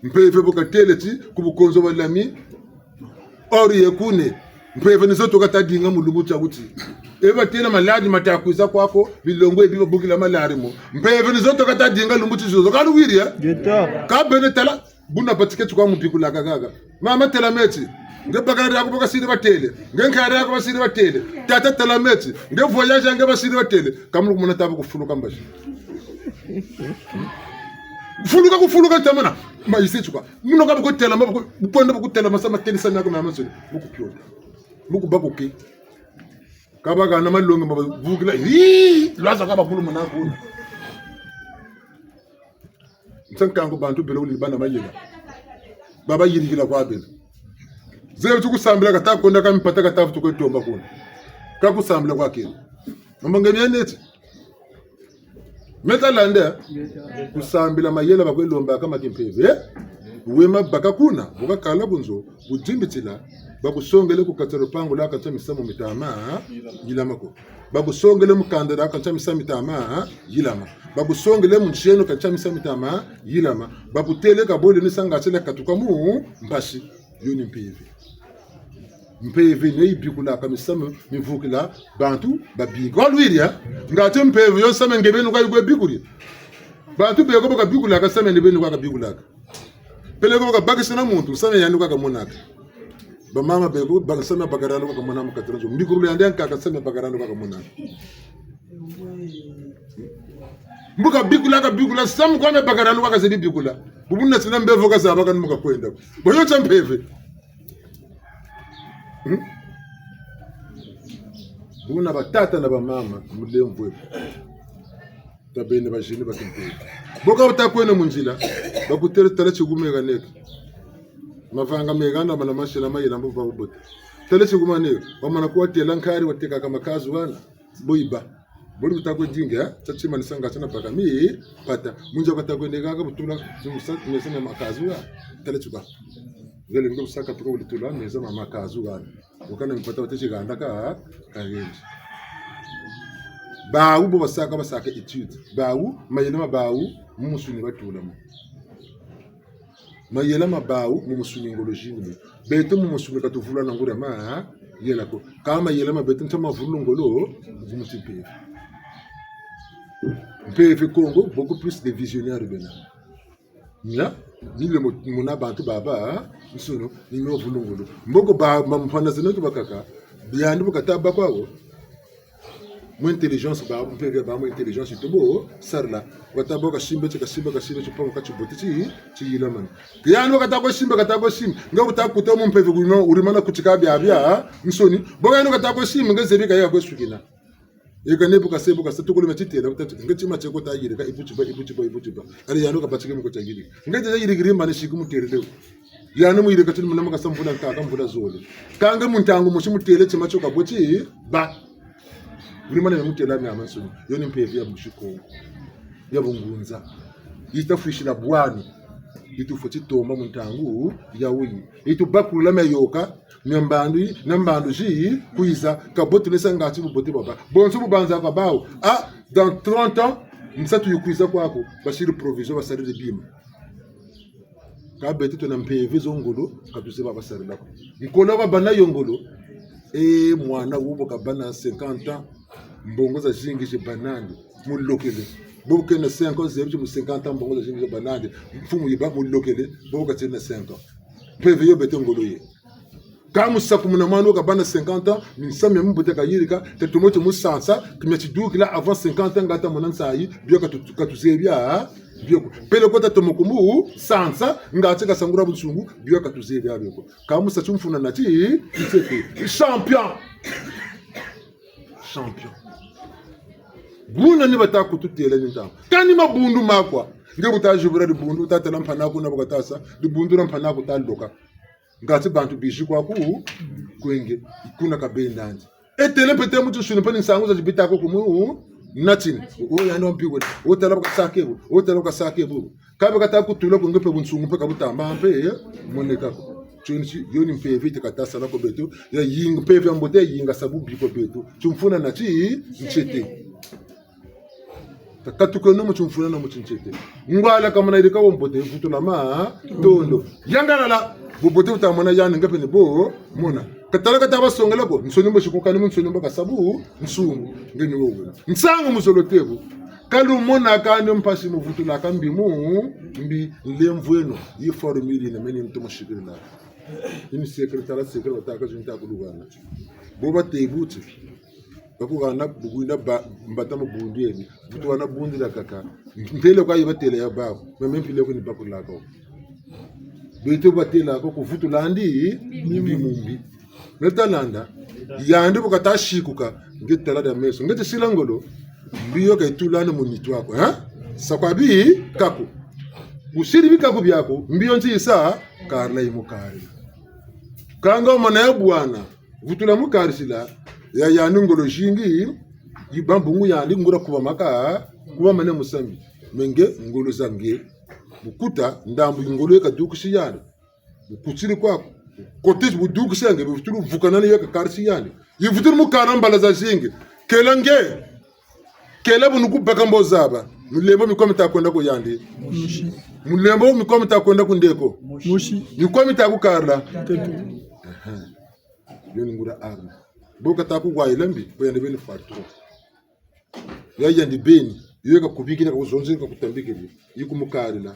Mpeve bu katele ti, ku bukonzo bwa lami, ori ye kune. Mpeve ni zo tuka ta dinga mu lumbu tia wuti. E batêla maladi mata kwiza kwaku, bilongo ebi babukila maladi mo. Mpeve ni zo tuka ta dinga lumbu ti zozo. Ka luwiri, eh? Ngeta. Ka beno tala, buna batike ti kwa mu bikulaka kaka. Mama têla meti. Nge bakala diaku bo kasiri batêle. Nge nkala diaku basiri batêle. Tata têla meti. Nge voyage nge basiri batêle. Ka mu lukumona taba kufuluka mbazi. Fuluka kufuluka tamana. Ma yise tuka. Muno ka bu kutêla ma bu ku-, bu kwenda bu kutêla ma sa ma têlisa miaku mama zole. Bu kupiola. Bu kubâ kuki. Ka bahana malongi ma bavukila, hii, lwaza ka bakulumuna kuna. Nsa nkangu bantu bele wuli bana mayela. Babayirikila kwa bele. Zebi ti ku sambila kata kwenda ka mpata kata vutu kwe tomba kuna. Ka ku sambila kwa kena. Mbo nge mia neti. Meta landa. Ku sambila mayela bakwe lombaka ma kimpeve. Eh? We mabaka kuna, bu kakala bunzo, bu dimbitila, bakusongele ku kati dia lupangu lwa kati dia misamu mitama, yilama ko. Bakusongele mu kanda dia kati dia misamu mitama, yilama. Bakusongele mu nsi eno kati dia misamu mitama, yilama. Bakutele ka bole ni sa ngatu tia katuka mu mpasi. Yo ni mpeve. Mpeve ni yo yibikulaka misamu mivukila bantu babingi. Walwiri, eh? Ngatu mpeve yo misamu nge beni kwa yikwe bikuri. Bantu beko baka bikulaka misamu ni beni kwa kabikulaka. Peleko baka bakisa na muntu, misamu yandi kwa kamonaka. Bamama beko, ba-, misamu ya bakala yandi kwa kamona mu kati dia nzo. Mbikululu yandi yankaka, misamu ya bakala yandi kwa kamonaka. Mbo kabikula, kabikula, misamu kwa mia bakala yandi kwa kazebi bikula. Bubu na tina mbevo kazaba kani mu kakwenda. Bo yo tia mpeve. Hmm? Buna batata na bamama, mulemvwe. Tabeno ba jeunes ba kimpeve. Bo ka wuta kwenda mu nzila, bakutele tala ti ku meka neka. Mavanga meka na mana masila mayela mbo ba bubote. Tala ti ku maneka, wamana kuwa tela nkari watekaka makazu hana. Bo yiba. Bo luta kwe dinga, eh? Tia tima ni sa ngatu tia na baka mi, pata. Mu nza kata kwe neka ka butula, ti musa, mesa na makazu ha. Tala ti kwa. Ngele nge busaka tuka wulitula, mesa ma makazu hana. Wakana mpata wate ti handa ka, ka henzi. Bawu bo basaka, basaka étude. Bawu, mayela ma bawu, mu musuni batula mo. Mayela ma bawu, mu musuni ngolo zingi. Beto mu musuni ka tuvula na nguria mayela ko. Ka mayela ma beto nta mavulu ngolo, mu muti mpeve. Mpeve Kongo, beaucoup plus de visionnaires bena. Nia, ni le mo-, mona bantu baba, nsono, ni mio vulungulu. Mboko ba, ba mfana zeno tu bakaka, biandi bu kata ba kwa wo. Mu intelligence ba, mpeve ba mu intelligence tu bo, sarila. Kata bo kasimba ti, kasimba, kasimba ti, pamo kati bote ti, ti yila mani. Yandi bu kata ko simba, kata ko simba. Nga bu ta kuta mu mpeve kuno, wuri mana kutika bia bia, nsoni. Bo yandi bu kata ko simba, nge zebi ka ya kwe sukina. Eka ne bu kase, bu kase, tukulu me titela, bu ta ti, nge tima tieko ta yirika, ibu tiba, ibu tiba, ibu tiba. Ari yandi kabatike mu ko ta yirika. Nge ta yirikiri mane siku mu terele. Yandi mu yirika tini muna makasa mvula nkaka, mvula zole. Ka nge mu ntangu mosi mu tele tima tio kabwe ti, ba. Wuri mana me mu tela miamiansoni. Yo ni mpeve ya busikongo. Ya bungunza. Yita fwisila bwani. Yitufweti tomba mu ntangu ya wuyi. Yitubakulula mia yoka, mia mbandu, na mbandu zi kwiza, ka bo tuna sa ngatu bubote bwabâ. Bonso bu banza kwa bawu. Ah, dans trente ans, nsatu yi kwiza kwaku, basiri provision, basariri bima. Ka beto twena mpeve zo ngolo, ka tuzebi ba basarila ko. Nkolo kabâ na yo ngolo. Eh, mwana wu bu kabâ na cinquante ans, mbongo zazingi zi bâ nandi. Mulokele. Bo bu kena cinq ans, zebi ti mu cinquante ans, mbongo zazingi zi bâ nandi. Mfumu yiba mulokele, bo bu katiri na cinq ans. Mpeve yo beto ngolo ye. Ka mu sakumuna mwana wu kabâ na cinquante ans, misamu mia mbote kayirika, tatomo ti mu sansa, kimia tidukila avant cinquante ans, nga ta mona nsayi, bio ka tu-, ka tuzebi bia, bio ko. Peleko tatomo ku mu sansa, nga ti kasangula bunsungu, bio ka tuzebi bia, bio ko. Ka mu sa ti mfuna na ti, nsete. Champion! Champion. Buna ni bata kututela ni ntangu. Kani mabundu makwa. Nge bu ta zibula dibundu, ta tala mpangi'aku na bu kata sa, dibundu na mpangi'aku ta loka. Nga ti bantu bizi kwaku, kwenge, kuna kabenda ndi. E tele mpe te mu tinsuni mpe ni nsangu zazi bita ko ku mu, natini. O yandi wa mpi wena. O tala bu kasake bo. O tala bu kasake bo. Ka be kata kutula ko nge mpe bunsungu mpe ka butamba mpe, eh, moneka ko. Tio ni ti, yo ni mpeve ti kata sala ko beto, ya yinga mpeve ya mbote ya yingasa bubi ko beto. Timfuna na ti, ntiete. Takatukeno mu timfuna na mu tintiete. Ngwala kamana yirika wo mbote, vutula matondo. Yangalala, bubote buta mona yandi nge mpe ni bo, mona. Ka tala kata basongela ko, nsoni mbo sikukani mu nsoni mbo kasa bunsungu, nge ni wo wena. Nsangu mu zolo te bu. Ka lumona kani mpasi mu vutulaka mbi mu mbi, nlemvweno, yi formule yina meni ntomo sikirila. Yini secret, tala secret, batâka zinta kulugana. Bo bate buti. Bakuhana bu kwenda ba-, mbata mu bundu yeni. Vutu hana bundu diakaka. Ntele kwa yi batêle ya bawu. Meme mpila ko ni bakulaka wo. Beto batêlaka ko ku vutula ndi, mbi mu mbi. Meta landa, Yandi bu kata sikuka, nge tala dia meso. Nge ti sila ngolo, mbi yo ka yitulani mu nitu aku, hein? Sa kwa bikaku. Bu siri bikaku biaku, mbi yo nti yisa, karila yi mu karila. Kanga wumana ya bwana, vutula mu karisila, ya yandi ngolo zingi, yi bâ mbungu yandi nguria kubama ka, kubama ne musambi. Me nge ngolo za nge. Bu kuta, ndambu yi ngolo yi kadukisi yandi. Bu kutiri kwaku. Kotisi bu dukisi ya nge, bu vutulu vukana ni yo kakarisi yandi. Yi vutulu mu kala mbala zazingi. Kela nge. Kela bu ni kubaka mbo zaba. Mulembo mikwa mita kwenda ku yandi. Mulembo mikwa mita kwenda ku ndeko. Mikwa mita kukarila. Aha. Yo ni nguria arme. Bo kata kuwayila mbi, bo yandi beni fwa tro. Ya yandi beni, yo kakubikila, kakuzonzela, kakutambikila, yi kumukarila.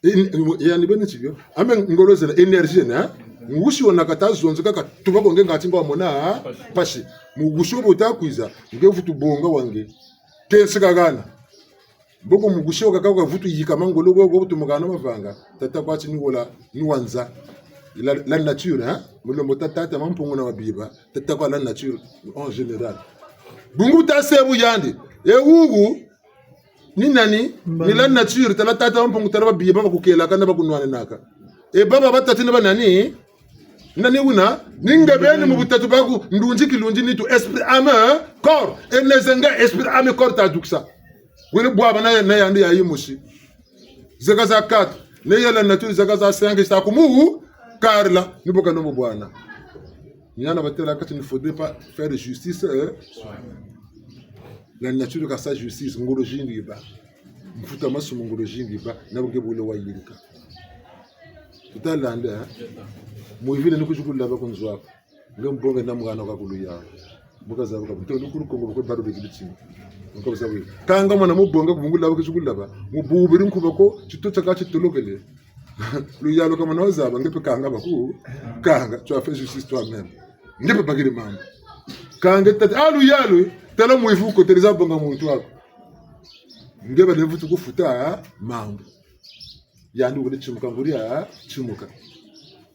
In-, yandi beni nti bio. Ame ngolo zena énergie na, ngusi wuna kata zonzela katuba ko nge ngati ngo wamona mpasi. Mu ngusi wo bu wuta kwiza, nge vutu bonga wa nge. Tensi ka hana. Mboko mu ngusi wo kaka ka vutu yika ma ngolo go, go vutu mu hana mavanga. Tata kwa ti ni wola, ni wa nza. La, la nature, hein? Mu lembo tata, tata Mampungu na wa biba. Tata kwa la nature, en général. Bungu ta sebu yandi. E wuwu, ni nani? Ni la nature, tala tata Mampungu, tala ba biba, ba kukela ka na ba kunwana naka. E baba batatu ni ba nani? Nani wuna? Ni nge beni mu butatu baku, ndunzi, kilunzi, nitu, esprit, âme, corps. E neze nga esprit, âme, corps ta dukisa. Wele bwabana na yandi ya yimosi. Zeka za quatre. Ne ya la nature zeka za cinq, sa kumu, karila, ni bo ka nombo bwana. Ni hana batêla kati, il ne faudrait pas faire justice, euh, la nature ka sa justice, ngolo zingi bâ. Mfuta masumu ngolo zingi bâ, na bu nge bole wayirika. Tuta landa, hein? Mu yivile ni kwizi kulaba ku nzo aku. Nge mbonge na mwana kwa ku luyalu. Mbo kazaba ka, nto ni kulu Kongo bakwe balu beki bitini. Nka bazabu. Kanga mwana mu bonga ku bungu laba kwizi kulaba. Mu bubiri nkuba ko, tito tiaka titolokele. Luyalu ka mwana wazaba, nge mpe kanga baku. Kanga, tu as fait justice toi-même. Nge mpe bakiri mambu. Kanga tata, ah, luyalu, tala mwivi ko, têle za bonga muntu aku. Nge balevu tukufuta, ah, mambu. Yandi wele timuka nguria, timuka.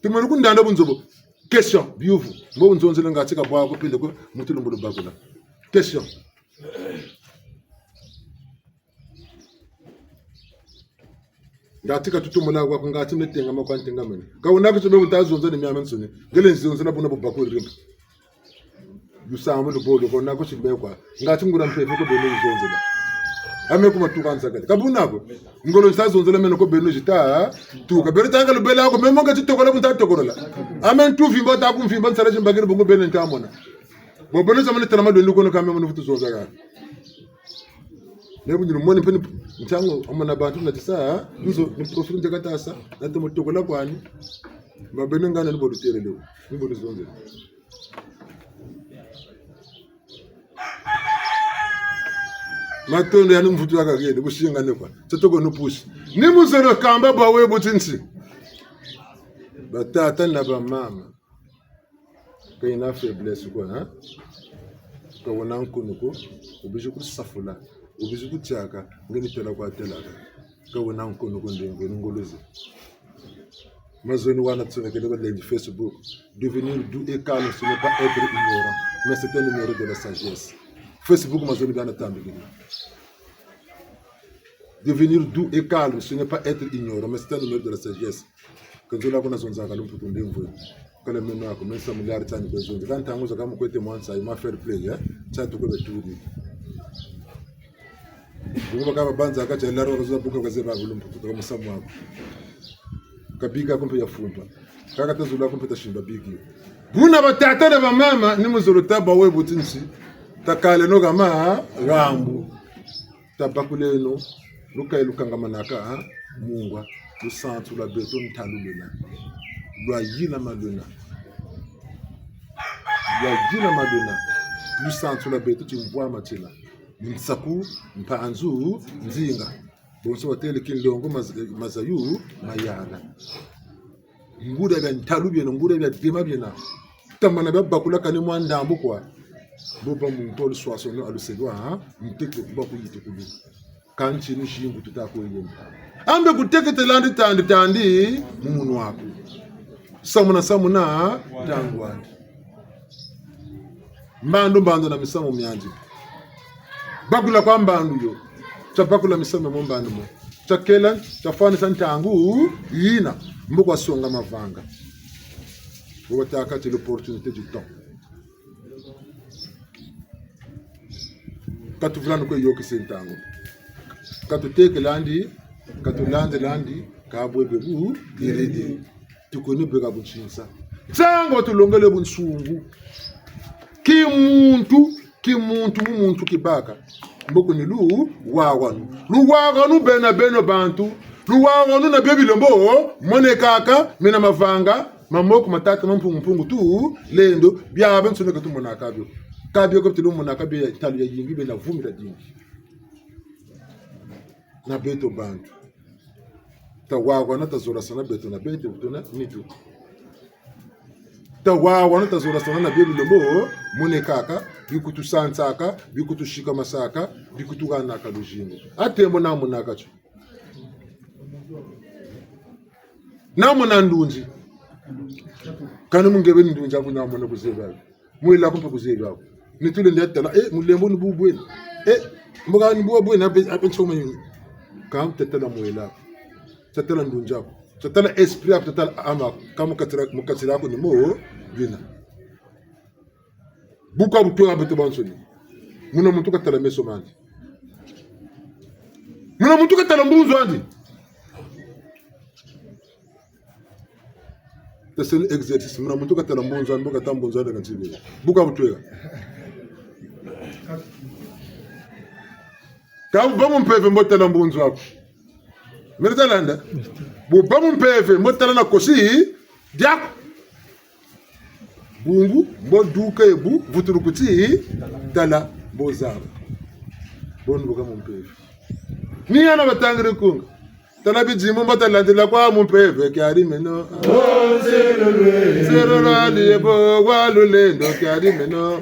Tumene ku ndanda bu nzo bo. Question, biyuvu. Mbo bu nzonzele ngati ka bwa ko pele ko, muntu lombo lubakula. Question. Ngati ka tutumuna kwa ko ngati me tengama kwa ntengamene. Ka wuna ko ti be bu nta zonza ni miamiansoni. Nge le nzonzela buna bu bakuri rimba. Lusambulu bolo ko na ko ti be kwa. Ngati nguria mpeve ko beno nzonzela. Ame ku matuka nzakati. Ka buna ko. Ngolo nsa zonzela meno ko beno zita. Tuka. Beno tanga lubela ko. Meno nga ti tokola bu nta tokolola. Ame ntu vimba ta ku mvimba nsala zimbakiri bungu beno nta mona. Bo beno zamani tala ma lwendo kono ka me mono vutu zonza ka. Ne bu ni lumoni mpe ni ntangu amana bantu na tisa, nzo ni profil nzeka tasa, na tomo tokola kwani. Ma beno ngana ni bo lutêlele. Ni bo luzonzele. Matondo ya ni mvutu ya kakele, bu singane kwa. Tsa toko no pusi. Ni muzolo kamba bwa we bu ti nti. Batata na bamama. Ka yena faiblesse ko, hein? Ka wena nkono ko, wubizi kusafula, wubizi kutiaka, nge ni têla kwa têlaka. Ka wena nkono ko ndenge ni ngolo ze. Mazono wana tsonekele ba lendi Facebook. Devenir doux et calme, ce n'est pas être ignorant, mais c'est un numéro de la sagesse. Facebook mazono gana tambikini. Devenir doux et calme, ce n'est pas être ignorant, mais c'est un numéro de la sagesse. Ka nzololo ko na zonzaka lumputu ndemvwe. Kala meno ako, meno sa miliari tani kwe zonza. Ka ntangu zakaka mu kwete mwansa, yi ma fair play, eh? Tia tuko beturi. Bungu bakaba banza ka tia laro ka zonza buka ka zeba lumputu, ka musamu ako. Ka bika ko mpe ya fumpa. Kaka ta zula ko mpe ta simba biki. Buna batata na bamama, ni muzolo ta bwa we bu ti nti. Takaleno kama, gambu. Tabakuleno, lukayi lukangamanaka, ha? Mungwa, lusansu lwa beto ntalu lwena. Lwa yina ma lwena. Lwa yina ma lwena. Lusansu lwa beto timvwama tiena. Nsaku, mpanzu, nzinga. Bonso batêle kinlongo maz-, mazayu, mayala. Nguria bia ntalu biena, nguria bia dema biena. Tamana bia bakula kani mwa ndambu kwa. Bo ba muntu wa luswaswanu a luselwa, ha? Ntete kuba ku yitukulu. Kansi ni zingu tuta kwe yenda. Ambe kuteketela ndi tandi tandi, mu munwa aku. Samuna samuna, tangwandi. Mbandu, mbandu na misamu miandi. Bakula kwa mbandu yo. Tia bakula misamu mo mbandu mo. Tia kela, tia fwanisa ntangu yina. Mbo kwa songa mavanga. Bo batâka ti l'opportunité du temps. Ka tuvula ni kwe yôkese ntangu. Ka tutekela andi, ka tulandila andi, ka bwe bwe bu, diridi. Tukuni beka bunsinsa. Nsangu tulongele bunsungu. Kimuntu, kimuntu, mu muntu kibaka. Mbo kuni luwawanu. Luwawanu bena beno bantu. Luwawanu na bio bilombo, monekaka, mena mavanga, ma moko, ma tata, ma mpungu, mpungu, tulendo, biabiansoni ka tumonaka bio. Ka bio ko tumonaka bio ya ntalu yayingi, bena vumbi dia dingi. Na beto bantu. Tawawana, tazolasana beto na beto, beto na nitu. Tawawana, tazolasana na bio bilombo, monekaka, bikutusansaka, bikutusikamasaka, bikutuhanaka luzingu. A tembo na monaka tio. Na mona ndunzi. Kani mu nge beni ndunzi aku na mona kuzebi aku. Mwela aku mpe kuzebi aku. Ni tulendi tala, eh, mulembo ni bu bwena. Eh, mbo ka ni bu bwena, ape, ape nsoma yini. Ka mu tatala mwela aku. Tatala ndunzi aku. Tatala esprit aku, tatala âme aku. Ka mu kati dia, mu kati diaku ni mo bwena. Bu ka butweka beto bansoni. Muna muntu katala meso mandi. Muna muntu katala mbunzu andi. Teseni exercice. Muna muntu katala mbunzu andi, mbo kata mbunzu andi kantibe. Bu ka butweka. Ka bu bâ mu mpeve mbo tala mbunzu aku. Meri talanda. Bu bâ mu mpeve mbo tala na kosi diaku. Bungu, mbo duka ebu, vutuluku ti, tala, mbo zaba. Bo ni bu ka mu mpeve. Ni hana batangiri nkunga. Tala bidimu mbo talandila kwa mu mpeve, kiadi meno. Nzelu lwandi ebo, wa lulendo, kiadi meno.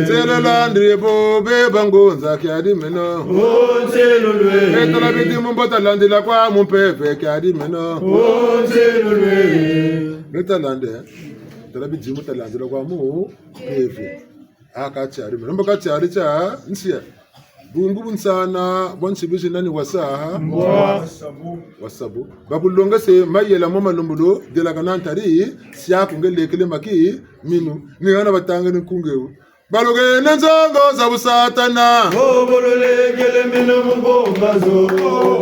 Nzelu lwandi ebo, beba ngunza, kiadi meno. E tala bidimu mbo talandila kwa mu mpeve, kiadi meno. Ni talande, eh? Tala bidimu talandila kwa mu mpeve. A ka tiari meno. Mbo ka tiari tia nsia. Bungu bunsana, bwa nsibizi nani wasa, ha? Mbwa. Wasabu. Bakulongese mayela mo malembolo, delakana ntari, siaku nge lekele maki, minu. Ni hana batangiri nkunga ewu. Balukene nzongo za busatana. Bo bololekele meno mu bonga zo.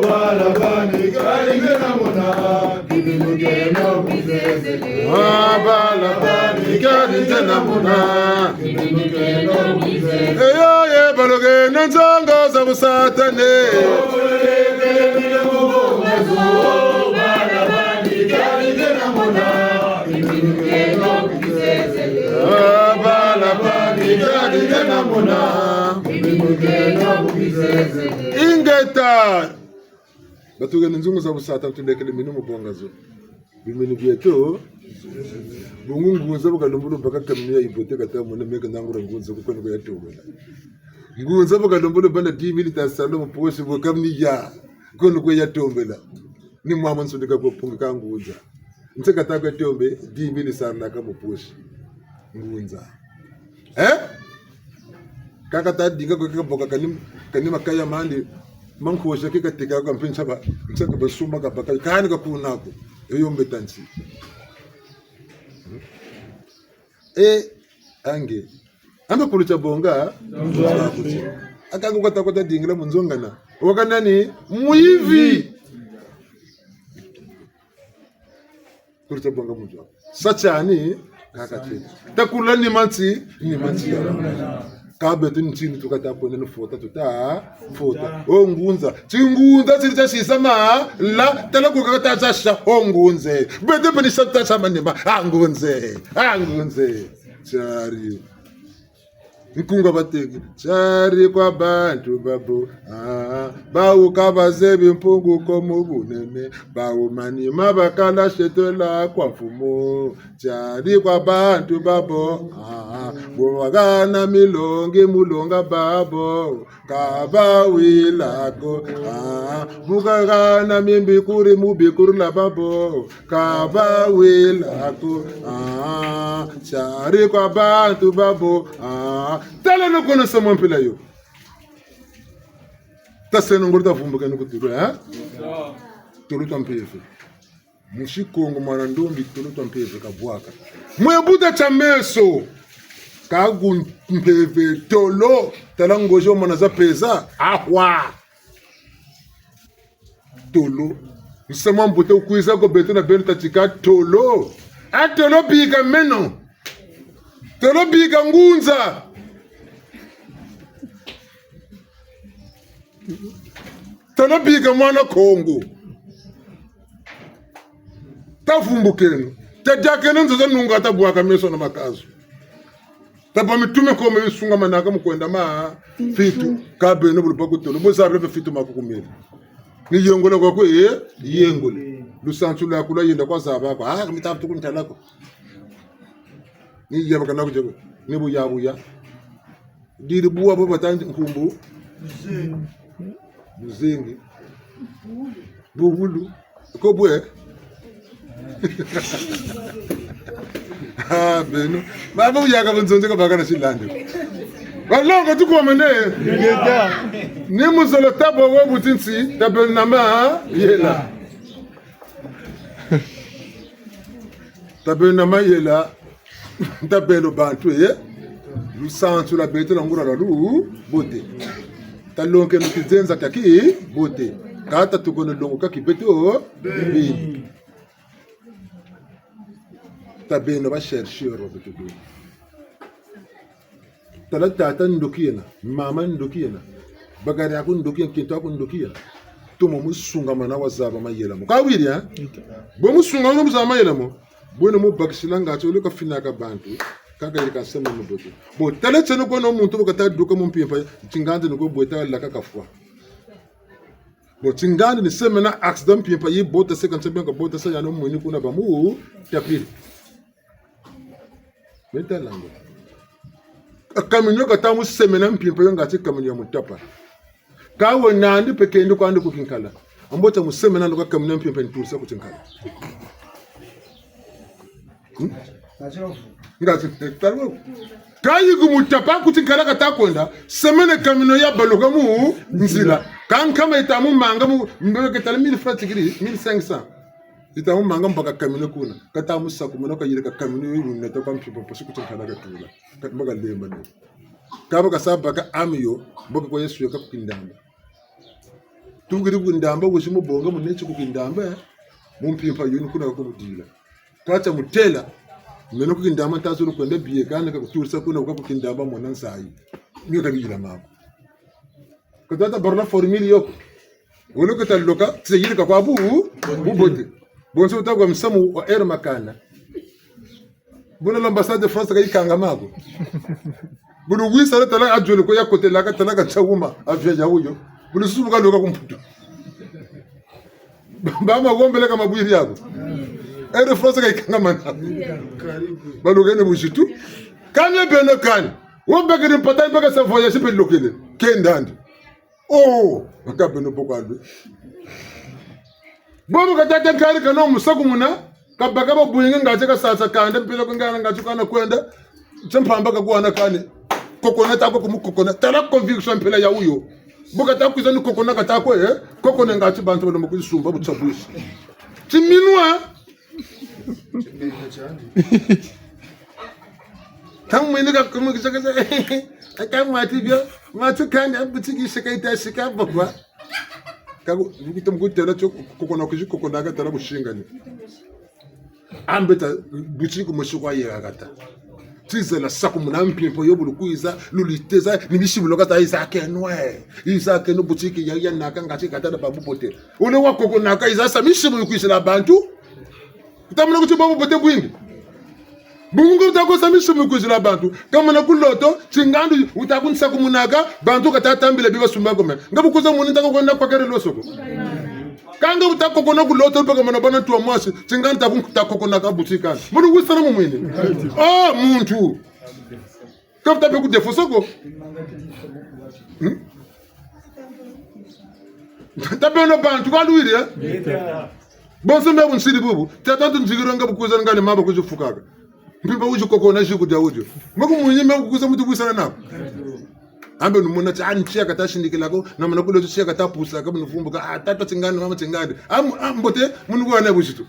Bala bani kali nge na mona. Bibinu keno bizezele. Ah, bala bani kali nge na mona. Bibinu keno bizezele. Eyo ye balukene nzongo za busatane. Bo bololekele meno mu bonga zo. Bala bani kali nge na mona. Bibinu keno bizezele. Ah, bala bani kadi kena mona. Ingeta. Batukene nzongo za busatana tulekele minu mu bonga zo. Biminu bieto. Bungu ngunza bu kalembolo baka kamini ya hypothèque ta mona meka nangura ngunza ku kono kwe ya tombela. Ngunza bu kalembolo bana dix mille ta sala mu poche bu kamini ya. Kono kwe ya tombela. Ni mwa mansoni ka kwe punga ka ngunza. Nse kata kwe tombe, dix mille sarila ka mu poche. Ngunza. Eh? Kaka ta dinga kwe ka boka kani, kani makaya mandi, mankoja ke kateka kwa mpe nsa ba, nsa ka basumba ka baka, kani ka kuna ko. Eyo mbe ta nsi. Eh, ange. Ambe kulu tia bonga. Aka ku kata kota dingila mu nzongana. Waka nani? Mwivi. Kulu tia bonga mu nzo. Sa tiani, kaka tiena. Takula ni manti, ni manti ya. Ka beto ni ntinu tuka ta kwenda ni fota tuta, fota. O ngunza. Ti ngunza tiri tia sisa ma, la, tala ku kaka ta sa, o ngunze. Beto mpe ni sa ta sa manima, a ngunze, a ngunze. Tiari. Nkunga bateki, tiari kwa bantu babo, ah, bawu ka bazebi Mpungu ko mu bunene, bawu manima bakala shetela kwa mfumu, tiari kwa bantu babo, ah, bu bahana milongi mu longa babo, ka bawila ko, ah, bu bahana mimbikuri mu bikurila babo, ka bawila ko, ah, tiari kwa bantu babo, ah. Tala no kono sa mwa mpila yo. Taseno ngolo tavumbukeno ku tulu, eh? Tulu twa mpeve. Musi Kongo mwana ndombi tulu twa mpeve kabwaka. Mwe buta tia meso. Kagu mpeve tolo. Tala ngozi wamona za peza. Ahwa. Tolo. Nsamu wa mbote wukwiza ko beto na beno tatika tolo. A tolo bika meno. Tolo bika ngunza. Tolo bika mwana Kongo. Tavumbukeno. Tadiakeno nzo za nunga tabwaka meso na makazu. Taba mitume kome bisungamanaka mu kwenda ma fitu. Ka beno bu lubâ ku tolo. Bu zabila mpe fitu makukumiri. Ni yengula kwa kwe, eh? Yengula. Lusansu lwaku lwayenda kwa zaba kwa. Ah, ka mita futu kuntala ko. Ni yabakana ku jabo. Ni buya buya. Diri buwa bo bata nkumbu. Buzengi. Bubulu. Ko bwe. Ah, beno. Baba wuyaka bunzonzi ka bakana silandi. Balongo tukomene. Ni muzolo tabo we butinsi, tabeno na mayela. Tabeno na mayela. Ntabeno bantu, eh? Lusansu lwa beto na nguria lwa lubote. Talonkeno kizenza kia kibote. Kâ tatukono longoka ki beto bibi. Tabeno ba chercheurs wa beto bibi. Tala tata ndoki yena, mama ndoki yena, bakala aku ndoki yena, nkento aku ndoki yena. Tomo musungamana wa zaba mayela mo. Ka wiri, eh? Bo musungamana mu zaba mayela mo. Bwena mu bakisila ngatu wele kafinaka bantu, kaka yele kasema mu bote. Bo tala tieno kweno muntu bu kata duka mu mpimpa, tingandi ni kwe bweta laka kafwa. Bo tingandi ni semena accident mpimpa yi bota se kansa bianka bota sa yano mwini kuna ba mu tapiri. Beta lango. Kaminio kata mu semena mpimpa yo ngati kaminio ya mutapa. Kâ we nandi mpe kende kwandi ku Kinkala. Ambo ta mu semena ndo ka kaminio mpimpa nturisa ku Kinkala. Hmm? Ngati, tala. Kâ yi ku mutapa ku Kinkala kata kwenda, semena kaminio ya baloka mu nzila. Kâ nkama yita mu manga mu, mbele ke tala mille francs tikiri, mille cinq cents. Yita mu manga mbaka kaminio kuna. Kata mu sakumuna kayirika kaminio yo yuneta kwa mpimpa mpasi ku Kinkala katula. Kâ mbaka lemba ne. Kâ bu kasa baka ami yo, mbo ka kwa Yesu yeka ku Kindamba. Tukiri ku Kindamba, wizi mu bonga mu neti ku Kindamba, eh? Mu mpimpa yo ni kuna kakubudila. Kâ tia mutêla, meno ku Kindamba nta zolo kwenda biye, kana kakuturisa kuna kwa ku Kindamba mona nsayi. Nyo kabila mako. Kata ta barula formule yo ko. Wolo kata loka, tse yirika kwa bu, bubote. Bonso wuta kwa musamu wa heure makana. Buna l'ambassade de France kayikangama ko. Buna wisa la tala avion ko yakotelaka tala ka tiawuma avion ya wuyo. Buna susu bu kaloka ku Mputu. Ba magombele ka mabwiri yako. Air France kayikangama na. Balokene buzitu. Kani beno kani. Wobekele mpata mpaka sa voyage mpe lokele. Kendandi. Oh, nka beno boko alwe. Bobo katata nkari kano musakumuna, kabaka babwingi ngati kasasa kanda, mpila kwengana ngati kana kwenda, tia mpamba kakwana kani. Kokona tako kumukokona, tala conviction mpila ya wuyo. Bu kata kwiza ni kokona kata kwe, eh? Kokona ngati bantu balomba kuzisumba butsabwisi. Timinwa. Ntangu mwini kakumukisa kasa, aka mwati bio, mwati kani, butiki sika ita sika baba. Kaku, nikuta mukutela tio, kokona kuzi kokona katala bushingani. Ambeta, butiki mosi kwa ye kata. Tizela sakumuna mpimpa yo bu lukwiza, luliteza, ni bisi bu lokata yiza kenwe. Yiza kenwe butiki ya, yanaka ngati kata na babubote. Wule wa kokonaka yiza sa misi bu lukwizila bantu. Kutamuna kuti babubote bwingi. Bungu wuta kosa misumu kwizila bantu. Kamana ku loto, tingandi wuta kunsakumunaka, bantu kata tambila bi basumba ko me. Nga bu kwiza muni nta kwenda kwakere loso ko. Kanga wuta kokona ku loto, mpe kamana bana ntu wa mwasi, tingandi ta kun-, ta kokonaka butikana. Munu wisana mu mwini. Oh, muntu. Ka wuta mpe ku défausser ko. Hmm? Tabeno bantu kwa luwiri, eh? Bonso mbe bunsiri bubu. Tata ntu nzikiro nga bu kwiza ngani maba kuzifukaka. Mpimpa wuzi kokona ziku dia wuzi. Mbe ku mwini mbe kwiza muntu wisana nako. Ambe numona ti, ah, ntia kata sindikila ko, namana ku loto tia kata pusaka, munu vumbuka, ah, tata tingandi, mama tingandi. Am-, ah, mbote, munu kwa na buzitu.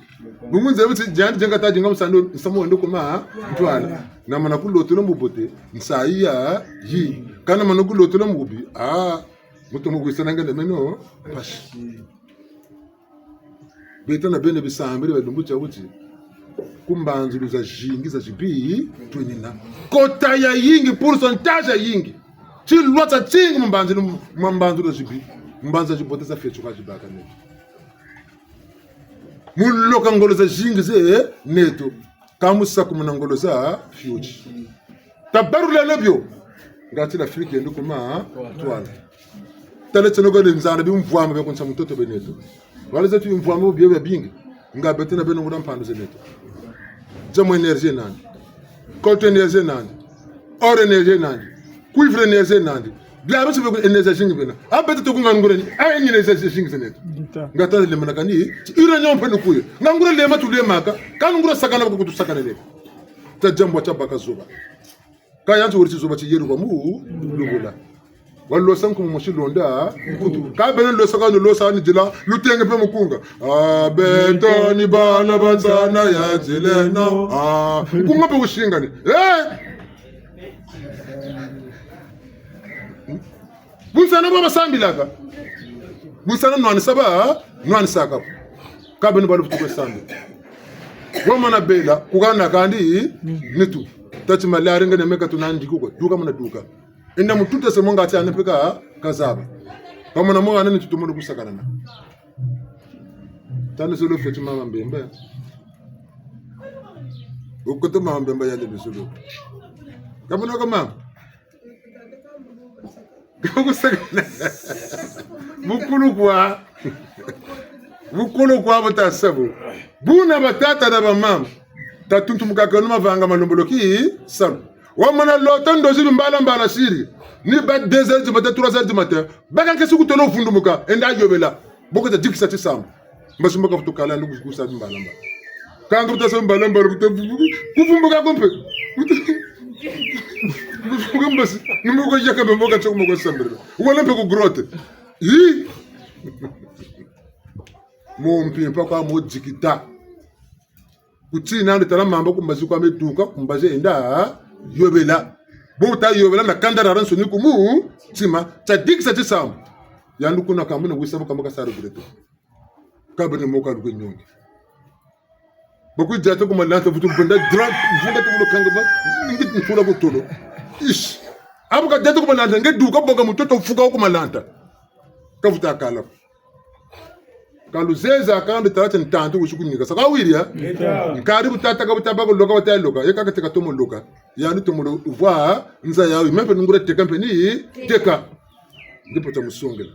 Bungu nzebi ti, diandi dia nkata dinga musandu, nsamu wandi kuma, ntwala. Namana ku loto lo mbubote, nsayi ya, yi. Kana mana ku loto lo mbubi, ah, mutu mu kwiza nangele meno, mpasi. Beto na beno bisambiri bia lumbu tia wuti. Ku mbanzulu zazingi za zibi, twenina. Kota yayingi, pourcentage yayingi. Tilwa tiatingi mu mbanzulu, mu mbanzulu za zibi. Mbanzulu za zibote za fioti kwa zibaka neto. Mu loka ngolo zazingi ze neto. Ka mu sakumuna ngolo za fioti. Tabaruleno bio. Ngati l'Afrique yenda kuma ntwala. Tala tieno kale nzana bimvwama bia ku nsa mutoto bia neto. Wala zeto bimvwama bio biabingi. Nga beto na beno nguria mpandu za neto. Diambu énergie nandi. Coltan énergie nandi. Or énergie nandi. Cuivre énergie nandi. Bia beto bia énergie zingi bena. A beto tukunga nguria ni. A énergie zingi za neto. Nga tala lemana kani. Uranium mpe ni kuye. Nga nguria lema tulemaka. Kani nguria sakana ba kutu sakana neto. Ta diambu tia baka zoba. Ka yandi weri tizoba ti yeri kwa mu lubula. Walosa nkumu mosi londa nkutu. Ka beno losa ka losa ni dila, lutenge mpe mukunga. Ah, beto ni bala banzana ya dileno. Ah, mukunga mpe wusingani. Eh! Bunsana bwa basambilaka. Bunsana nwanisa ba, nwanisaka. Ka beno balufutu kwe sambila. Wamana bela, kukana kandi nitu. Tati malaria ngene meka tunandi kuko. Duka muna duka. Enda mututa se monga ti ane mpe ka kazaba. Pamona monga ane nitu tumono kusakanana. Tani solo feti mama Mbemba. Ukoto mama Mbemba yandi bisolo. Kamona ko mama. Kakusakana. Bukulu kwa. Bukulu kwa bu tasa bu. Buna batata na bamama. Tatuntumukakeno mavanga malombolo ki salu. Wamana lota ndozi mbala mbala siri. Ni ba deux heures du matin, trois heures du matin. Baka nkesi kutolo vundumuka. Enda yobela. Boko ta dikisa tisambu. Mbazi mbo kavutu kala ndu kusa mbala mbala. Kanga buta sa mbala mbala, buta vuvu-, kuvumbuka ko mpe. Buta-, kuvumbuka mbazi. Ni moko yaka mpe moko tio moko sambela. Wala mpe ku grotte. Yi. Mo mpimpa kwa mo dikita. Kutina ndi tala mamba ku mbazi kwa me duka, ku mbazi enda yobela. Bo wuta yobela na kanda diadiansoni ku mutima, tia dikisa tisambu. Yandi kuna kambu na wisa bo kambu kasa regretter. Kabene mo kaluke niongi. Baku diata ku malanta vutu benda dra, vunga tu kanga ba, ngi ntula ku tolo. Ish. Abu ka diata ku malanta, nge duka bonga mutoto fuka ku malanta. Kavuta kala. Kaluzeza kandi tala ti ntantu wusi kunika. Sa kawiri, eh? Ngeta. Nkari bu tata ka bu tabaka loka, wata loka. Ye kaka teka tomo loka. Yandi tomo lo vwa nza yawu. Mpe nungura teka mpe ni teka. Ndipo ta musongela.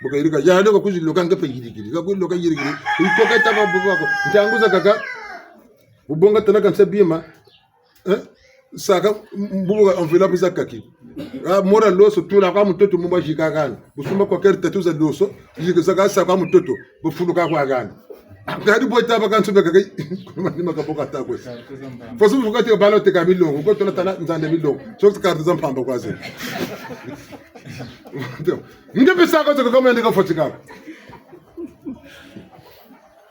Boka yirika. Yandi ka kwizi loka nge mpe yirikiri. Ka kwizi loka yirikiri. Ikoka taba bubako. Ntangu zakaka. Wubonga tala kansa bima. Eh? Saka mbubu ka enveloppe za kaki. Ah, mora loso tula kwa mutoto mumba zika kani. Bu sumba kwa keri tatu za loso, zika saka sa kwa mutoto, bu fuluka kwa kani. Kadi bo taba kansu beka kai. Ni makaboka ta kwesi. Fosu fuka te balo teka milongo, ko tola tala nzande milongo. So carte za mpamba kwa ze. Nge pesa ko teka kama ndika fotika.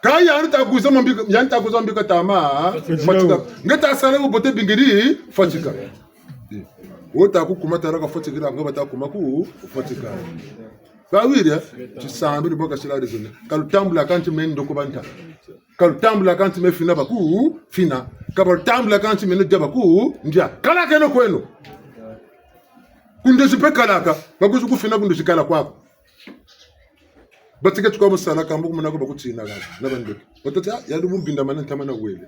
Ka yandi ta kwiza mambika, yandi ta kwiza mambika tama, fatika. Fatika. Nge ta sala bubote bingiri, fatika. Wo ta ku kuma tala ka fatikila, nge bata kuma ku fatika. Ba wiri, eh? Tisambi ni bo kasila raisonner. Ka lutambula kanti me ndoko banta. Ka lutambula kanti me fina baku fina. Ka lutambula kanti me ndia baku ndia. Kalakeno kweno. Ku ndozi mpe kalaka. Bakuzi kufina ku ndozi kala kwaku. Batike tuka musala kambu kumona ko bakutina kaka. Na bandeke. Batati, ah, yandi bu mbinda mana ntama na wele.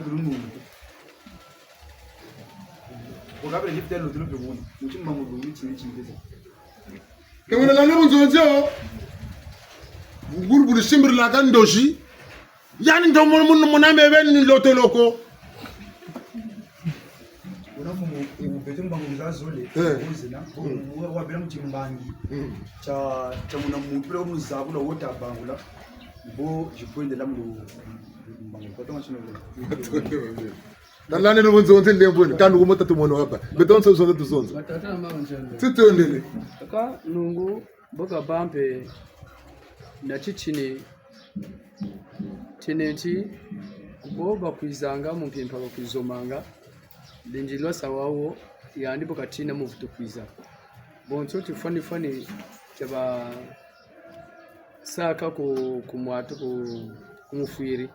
mpe lunungu. Wakabele lifta lotolo mpe wuna. Mutima mwangu wuni tini tini pesa. Ke wena lani bunzonzi o. Nguru bulu simbiri laka ndozi. Yandi ndo munu, munu, muna mebe ni lotolo ko. Wuna mfumu, e, beto mbangu za zole, eh, bo zena, bo, mm, wa, wabela mu timbangi. Mm. Tia, tia muna muntu, pela muzakula, wo tabangula. Bo, zikwendela mu, mbangu, kwa tonga sino. Tala nene bunzonzi nlembo ni, kanu kumota tumono hapa. Beto nso zonza tuzonza. Batata na mama nzonzi. Tutondele. Kaka nungu, bo kabâ mpe na titini, tine nti, bo bakwizanga mu mpimpa bakwizomanga, ndi lwasa wawo, yandi bo katina mu vutu kwiza. Bonso tifwani fwani tia basaka ku, ku mwatu ku, ku mufwiri.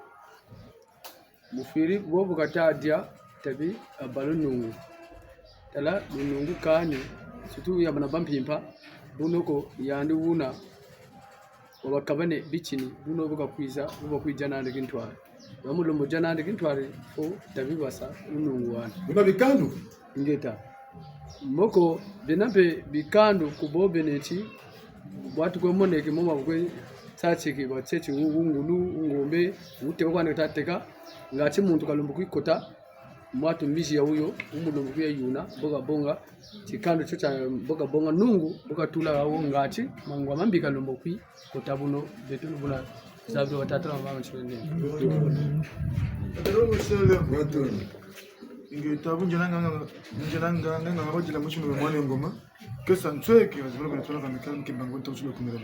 Mufwiri wo bu kata dia, tabi abâ lunungu. Tala lunungu kani, surtout ya bana ba mpimpa, bunoko yandi wuna, wabakabane bitini, buno bu kakwiza, bu bakwiza nandi kintwari. Bamulembo dia nandi kintwari, fo tabi basa, lunungu wani. Buna bikandu? Ingeta. Mboko, bena mpe bikandu ku bo bena ti, bwatu kwe moneke mo mabukwe, tsatiki, batseti, u-, ungulu, ungombe, uteka kwandi tateka, ngati muntu kalembo kwe kota, mwatu mbizi ya wuyo, wumulembo kwe yuna, bo kabonga, tikandu tio tia bo kabonga nungu, bo katula hawo ngati, mangwa mambi kalembo kwe kota buno, beto lubuna, zabilo batata na mama nchilende. Ingeta bu nzena nganga, nzena nganga, nganga badila musi mu mwana ngoma. Kesa nsweke, bazibula kuna tona kamikala mukimbangu nta usula kumira.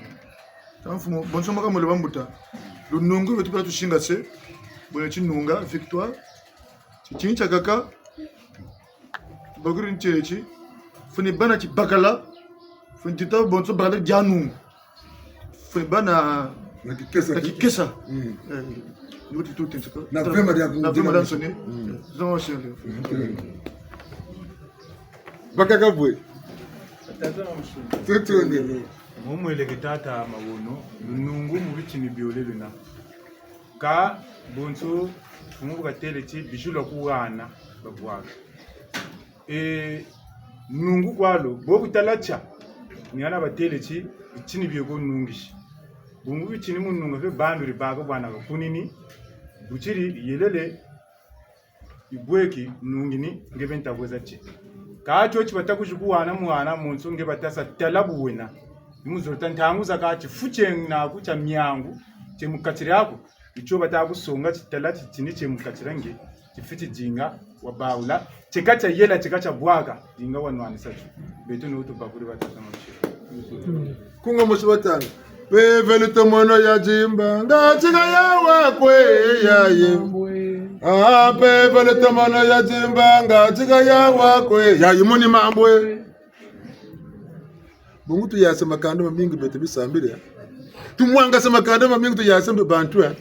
Ta mfumu, bonso maka mole bambuta. Lunungu beto bela tusingase, bwena tinunga, victoire. Titini tiakaka, bakuri ntieti, funi bana tibakala, funi tita bonso bakala dia nungu. Fwe bana na kikesa, na kikesa. Mm. Eh, ni wuti tuti ntsika. Na vema dia, na vema dia nsoni. Mm. Zama shele. Mm. Bakaka bwe. Tata wa msuni. Tutu ndelo. Mu mweleke tata Mawono, lunungu mu bitini biole lwena. Kâ bonso, mfumu bu katêle ti, bizi lwa kuhana, babwaka. E, nungu kwa lo, bo bu tala tia, ni hana batêle ti, bitini bie ko nungisi. Bungu bitini mu nunga mpe bandu di baka bwana kakunini, butiri yelele, yibweki nungini, nge mpe nta bweza ti. Kâ tio ti bata kwizi kuhana muhana monso nge bata sa tala bu wena. Ni mu zolo ta ntangu zakaka ti fu tie naku tia miangu, tie mu kati diaku, ni tio bata kusonga ti tala ti tini tie mu kati dia nge, ti fweti dinga wabahula, tieka tia yela, tieka tia bwaka, dinga wanwanisa tio. Beto ni wo tubakuri batata na bamama. Kunga mosi batanga. Mpeve lutomono ya dimba, nga tika ya wakwe, ya ye. Ah, mpeve lutomono ya dimba, nga tika ya wakwe, ya ye muni mambu e. Bungu tuyasa makanda mamingi beto bisambiri, eh. Tumwangasa makanda mamingi tuyasa mpe bantu, eh.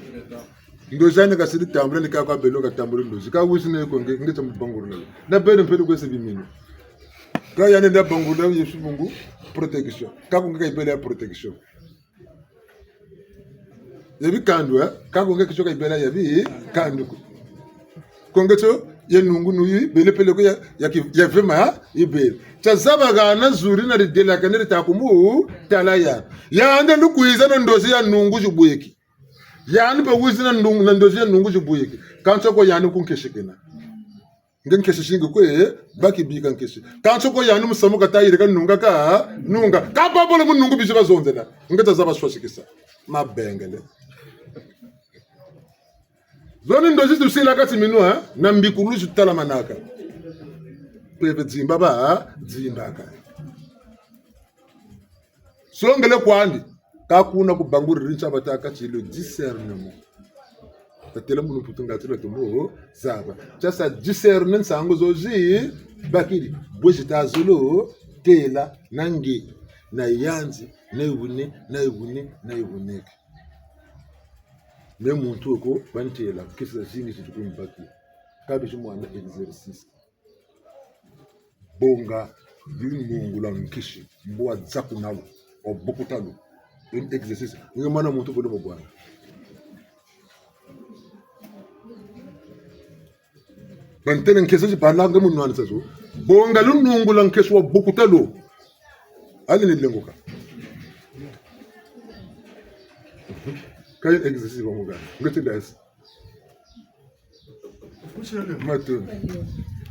Ndozi ani kasiri tambula ni kaka beno katambula ndozi. Kâ wizi na yo ko nge, nge tia mu bangurula. Na beno mpe lukwese biminu. Kâ yandi nda bangurula Yezu bungu protection. Kâ ko nge ka yibela ya protection. Ya bikandu, eh? Kâ ko nge kizio ka yibela ya bikandu ko. Ko nge tio ya nungu nuyi, bele peleko ya, ya ki, ya vema, yibele. Tia zaba hana zuri na didelakane dita ku mu tala ya. Yandi lukwiza na ndozi ya nungu zibweki. Yandi mpe wizi na ndungu, na ndozi ya nungu zibweki. Kansi ko yandi ku nkesi kena. Nge nkesi zingi kwe, baki bika nkesi. Kansi ko yandi musamu kata yirika nunga ka, nunga. Kâ babole mu nungu bizi bazonzela. Nge ta zaba swasikisa. Mabengele. Zo ni ndozi tusila kati minu, eh? Na mbikulu zi tala manaka. Mpeve dimba ba, dimbaka. Songele kwandi, kâ kuna ku banguriri ntia batâka ti le discernement. Batêle mu lumputu nga ti lwa tomo zaba. Tia sa discerner nsangu zo zibakiri. Bwe zita zolo têla na nge, na yandi, na yibune, na yibune, na yibuneke. Me muntu wo ko, bantêla, nkesi zazingi zitukumbaki. Kâ bizi mwana exercice. Bonga lunungu lwa nkesi, mbo wa dzaku na lo, wa bukuta lo. Un exercice. Nge mwana muntu bole mu bwana. Bantêle nkesi zi bala nge mu nwanisa zo. Bonga lunungu lwa nkesi wa bukuta lo. Ali ni lengoka. Kâ un exercice wa mugana. Nge ti dasi. Matondo.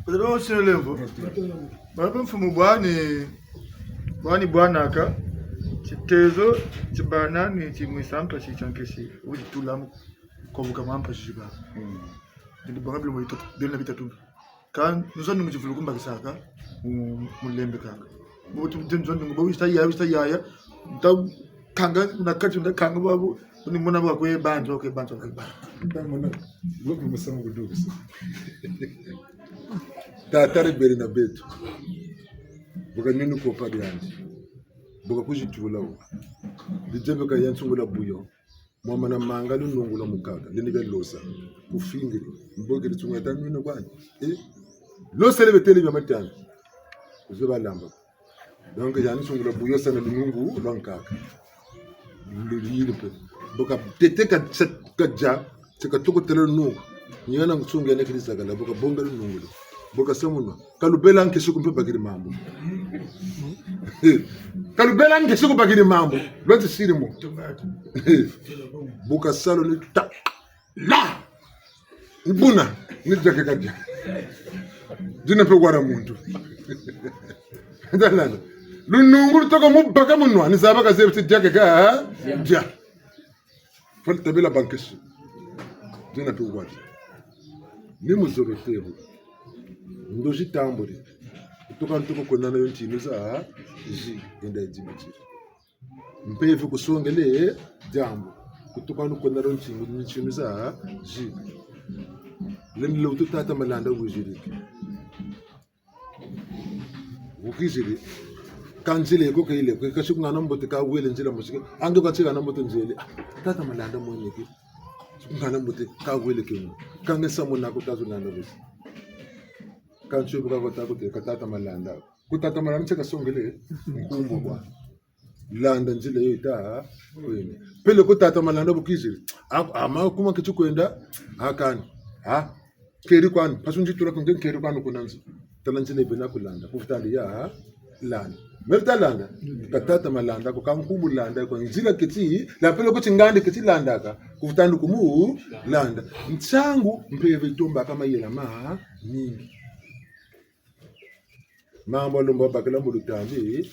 Matondo. Matondo. Baba mfumu bwani, bwani bwanaka, titezo, tibana ni timwisa mpasi tia nkesi, wudi tula mu kobuka mwa mpasi ziba. Mm. Ndi banga bilo mu bitatu, bilo na bitatu. Kâ nzo ni mu tivulu kumbakisaka, mu, mu lembekaka. Mu tu, nzo ni mu, bo wisa yaya, wisa yaya, nta kanga na kati, nta kanga babu, ni mona ba kwe bantu, kwe bantu, kwe bantu. Nta mona, bo kwe musamu kudukisa. Tata rebele na beto. Bu ka nini kopa diandi. Bu ka kuzitula wo. Dijebe ka ya nsungula buyo. Mwamana manga lunungu lwa mukaka, leni bia losa. Kufingiri, mbokiri tsunga ta nwina kwani. Eh? Losele betele bia matanga. Kuzo balamba. Donc, yandi sungula buyo sa na lunungu lwa nkaka. Luyiri mpe. Bu katete ka, kadia, ti katoko tela lunungu. Ni hana nsunga yandi keri zakala, bu kabonga lunungu lo. Bu kasa munwa. Ka lubela nkesi ko mpe bakiri mambu. Ka lubela nkesi ko bakiri mambu. Lweti siri mo. Bu kasa lo ni ta. La! Ni buna, ni diakeka dia. Dina mpe wara muntu. Ndalala. Lunungu lutoko mu baka munwa, ni zaba ka zebi ti diakeka dia. Fweti tabela bankesi. Dina mpe wara. Ni muzolo teho. Ndozi tambuli. Kutuka ntuku kwenda na yo ntinu za zi, yenda yidibitiri. Mpeve kusongele diambu. Kutuka nukwenda lo ntinu, ntinu za zi. Lendele utu tata Malanda wiziriki. Wukiziri. Ka nzila ko ka yele ko, ka si ku ngana mbote ka wele nzila mosi ko. Ange ka si ngana mbote nzele. Ah, tata Malanda mwene ki. Si ku ngana mbote ka wele ke mo. Ka nge samu na ko tazo nanda bosi. Ka nsi bu ka ko ta ko te, ka tata Malanda. Ku tata Malanda nse ka songele, nkumbu kwa. Landa nzila yo yita, kwene. Peleko tata Malanda bu kiziri. A, ama kuma kiti kwenda, a kani. A, keri kwani, mpasi nzi tula ku nge keri kwani kuna nzo. Tala nzila yi bena ku landa, ku vuta ndi ya, landa. Meri ta landa, ka tata Malanda ko, ka nkumbu Landa ko, nzila kiti, la peleko ti ngandi kiti landaka, ku vuta ndi ku mu, landa. Nsangu, mpeve yitombaka mayela ma, mingi. Mambu a lomba bakila mu lutambi.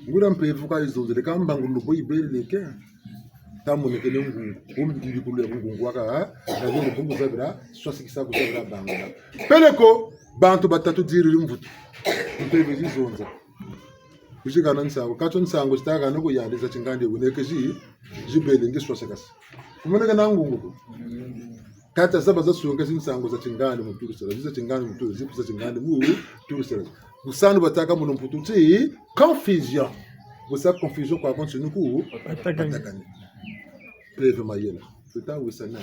Nguria mpeve ka yizonzele ka mbangu lubo yibeleke. Tamonekene ngungu. Kumbi bikulu ya ngungu waka, ha? Na ngungu kumbu zabila, swasikisa ku zabila bangula. Peleko, bantu batatu diriri mvutu. Mpeve zizonza. Kuzikana nsangu. Katio nsangu zitaka na kuyandi za tingandi wuneke zi, zibele ngi swasikasa. Kumonekena ngungu ko. Kati zaba za sunga zi nsangu za tingandi mu turisela, zi za tingandi mu turisela, zi za tingandi mu turisela. Busanu batâka mu lumputu ti confusion. Busa confusion kwa konso nuku batakani. Batakani. Mpeve mayela. Tuta wisana.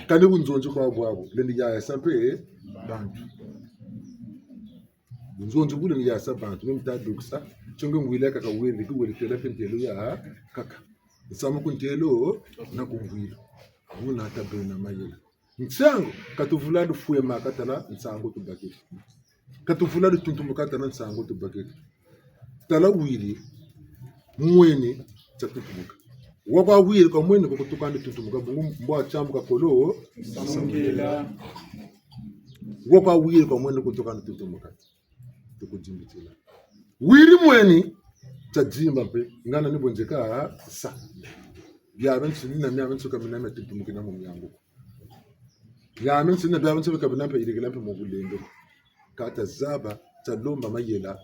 Kani bunzonzi kwa bwabu, lendi yayasa mpe bantu. Bunzonzi bu lendi yayasa bantu, mimi ta dukisa, tio nge ngwila kaka wele, ki wele têla mpe ntelo ya kaka. Nsamu ku ntelo na ku ngwila. Buna tabeno na mayela. Nsangu, ka tuvula lufwema ka tala nsangu tubakiri. Ka tuvula lutuntumuka tala nsangu tubakiri. Tala wiri, mweni, tia tuntumuka. Wakwa wiri kwa mweni ko kutuka ndi tuntumuka, bungu mbwa tiambu ka kolo, nsamu ngela. Wakwa wiri kwa mweni kutuka ndi tuntumuka. Tukudimbitila. Wiri mweni, tia dimba mpe, ngana ni bonzeka, sa. Biabiansoni na miamiansoni ka mina mia tuntumukina mu miangu. Biabiansoni na biabiansoni ka mina mpe yirikila mpe mu bulendo. Kâ ta zaba, ta lomba mayela,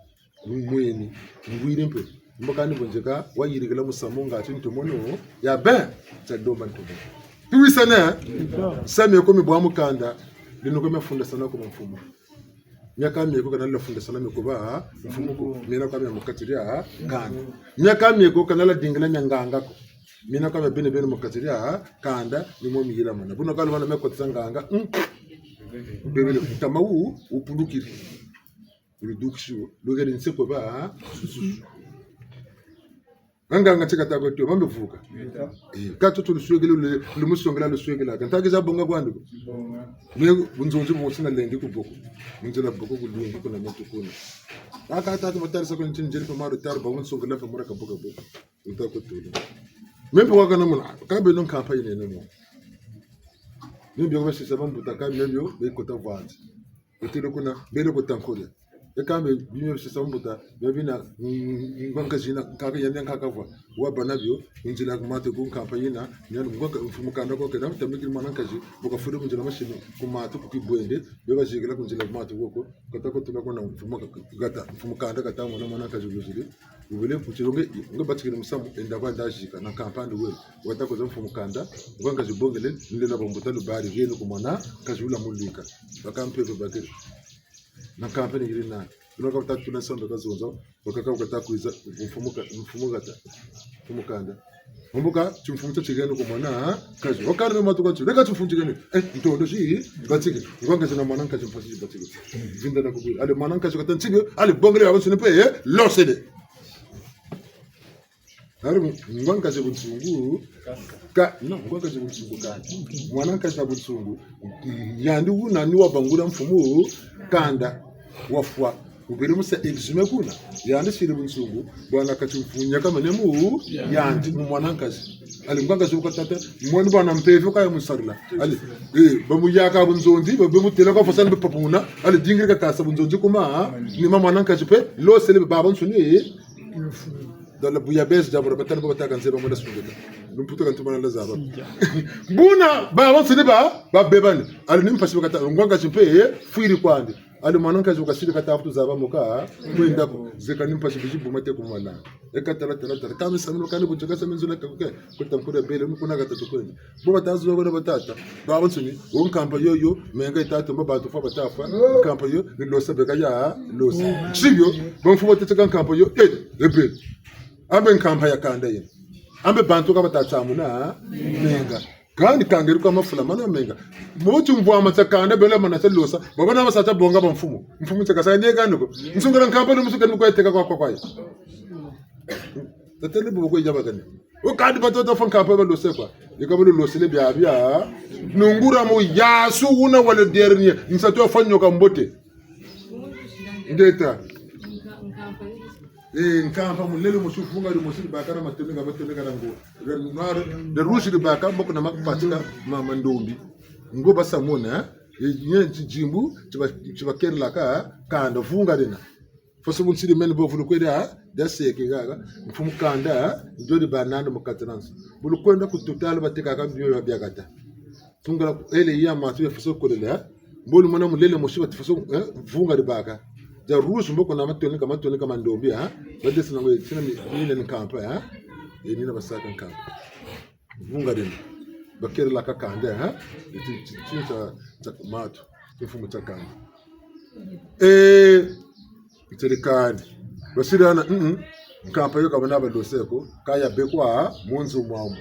mweni, ngwiri mpe. Mbo kani bonzeka, wayirikila musamu nga ti ntomono, ya ben, ta lomba ntomono. Tuwisane, eh? Sa mie ko mi bwa mu kanda, lino ko mia fundasana ko mfumu. Miaka mie ko kana lwa fundasana mie ko ba, mfumu ko, miena kwa mia mu kati dia, kanda. Miaka mie ko kana lwa dingila mia nganga ko. Miena kwa mia bene bene mu kati dia, kanda, ni mo mi yila mana. Buna kwa lwa mana mia kotisa nganga, mm. Bebele, ntama wu, wupulukiri. Wuludukisi wo, lukeri nse ko ba, susu. Nganga ntika ta ko tio, mambe vuka. Eh, kâ tutu luswekele, lu, lumusongela luswekela. Ka ntaki za bonga kwandi ko. Me, bunzonzi bo sina lengi ku boko. Nzila boko ku lungi kuna muntu kuna. Aka tatu matarisa ko nti nzeri pa maru taru, ba wunsongela pa mura ka boko boko. Wuta ko tuli. Me mpe wakana muna, ka beno nkampa yinene mo. Me mpe kwa basisa bambuta ka me mpe, be kota vwanzi. Wutele kuna, bele kota nkodia. E kambe, bima bisisa mbuta, bia bina, mm, ngwa nkazi yina, nkaka yandi nkaka vwa. Wabâ na bio, nzila ku matu ku nkampa yina, nyani ngwa nka-, mfumu kanda ko kena, tambikiri mwana nkazi, bu kafwiri ku nzila masini, ku matu ku kibwende, beba zingila ku nzila ku matu koko, kata ko tula kuna mfumu ka-, kata, mfumu kanda kata mwana mwana nkazi luziri, Wubele ku tilo nge, nge batikile musamu, enda kwa nda zika, na nkampa ndi wele. Wata koza mfumu kanda, ngwa nkazi bongele, nlela bambuta lubari, yeno ku mwana nkazi wula mulwika. Baka mpeve bakiri. Na nkampa ni yiri nani. Kuno ka batatu na sambe ka zonza, bakaka wakata kwiza, mfumu ka-, mfumu kata, mfumu kanda. Mbuka, timfumu tia tigeni ku mwana nkazi. Wakari na matu kwa ti, leka timfumu tigeni. Eh, ntondo si, batiki. Ngwa nkazi na mwana nkazi mpasi batiki. Vinda na kubwila. Ale mwana nkazi kata ntibi, ale bongele ya bansoni mpe, eh, losele. Hari ngwa nkazi bunsungu, ka, non, ngwa nkazi bunsungu ka. Mwana nkazi na bunsungu, yandi wuna ni wabangula mfumu kanda, wafwa. Wubele musa exhumer kuna. Yandi siri bunsungu, bwana kati mfumu nyaka mene mu, yandi mu mwana nkazi. Ali ngwa nkazi wuka tata, mwana bwana mpeve ka ya musarila. Ali, eh, bamuyaka bunzonzi, ba, bamutela kwa fosani bapapuna, ali dingiri kata sa bunzonzi kuma, ni ma mwana nkazi mpe, losele babansoni, eh, Dans la bouillabaisse, diabolo, batani bo bataka nzeba mwana sungeta. Lumputu ka ntuma na zaba. Buna, babansoni ba, babebani. Ali ni mpasi bakata, ngwa nkazi mpe, eh, fwiri kwandi. Ali mwana nkazi wakasiri kata vutu zaba mo ka, kwenda ko, zeka ni mpasi bizi buma te kumana. E ka tala, tala, tala. Kami samino kani kutika sami nzula kakuke, kuta nkura bele, mukuna kata tukwenda. Bo batazu bana batata, babansoni, o nkampa yoyo, menga itatu, mba bantu fa batafa, nkampa yo, ni losa beka ya, losa. Sibio, bamfumu bateka nkampa yo, eh, ebe. Ambe nkampa ya kanda yena. Ambe bantu ka batatsamuna, menga. Kani kangeri kwa mafula mana menga. Moti mvwama tia kanda bela mana tia losa. Baba na masata bonga ba mfumu. Mfumu tia kasa ndiye kani ko. Nsungula nkampa no musukani kwa teka kwa kwa kwa. Tatele bo ko yaba kani. O kadi batoto fa nkampa balose kwa. Yeka balosele bia bia. Nungura mo yasu una wala dernier. Nsatu fa nyoka mbote. Ngeta. Eh, nkampa mulele mosi vunga dimosi dibaka na matoni ka matoni ka na ngo. Le noir, le rouge dibaka mboko na makupatika ma mandombi. Ngo basamona, eh? Eh, nye tsidimbu, tiba, tibakerelaka, kanda vunga dina. Foso bunsiri meni bo vulu kwenda, dia seke gaga, mfumu kanda, ndio di banana mu katransi. Bulu kwenda ku total batekaka bio ya biakata. Tungala ele ya matu ya foso kolele, eh? Mbolu mwana mulele mosi bati foso, eh? Vunga dibaka. Dia rouge mboko na matoni ka matoni ka mandombi, eh? Badesi na ngo yetina mi, mina ni nkampa, eh? Ye nina basaka nkampa. Vunga dina. Bakerelaka kanda, eh? Eti, ti, ti, tia, tia matu. Ti mfumu tia kanda. Eh, nterekani. Basirana, mm, mm. Nkampa yo kabana balose ko, kaya bekwa, mu nzo mwamu.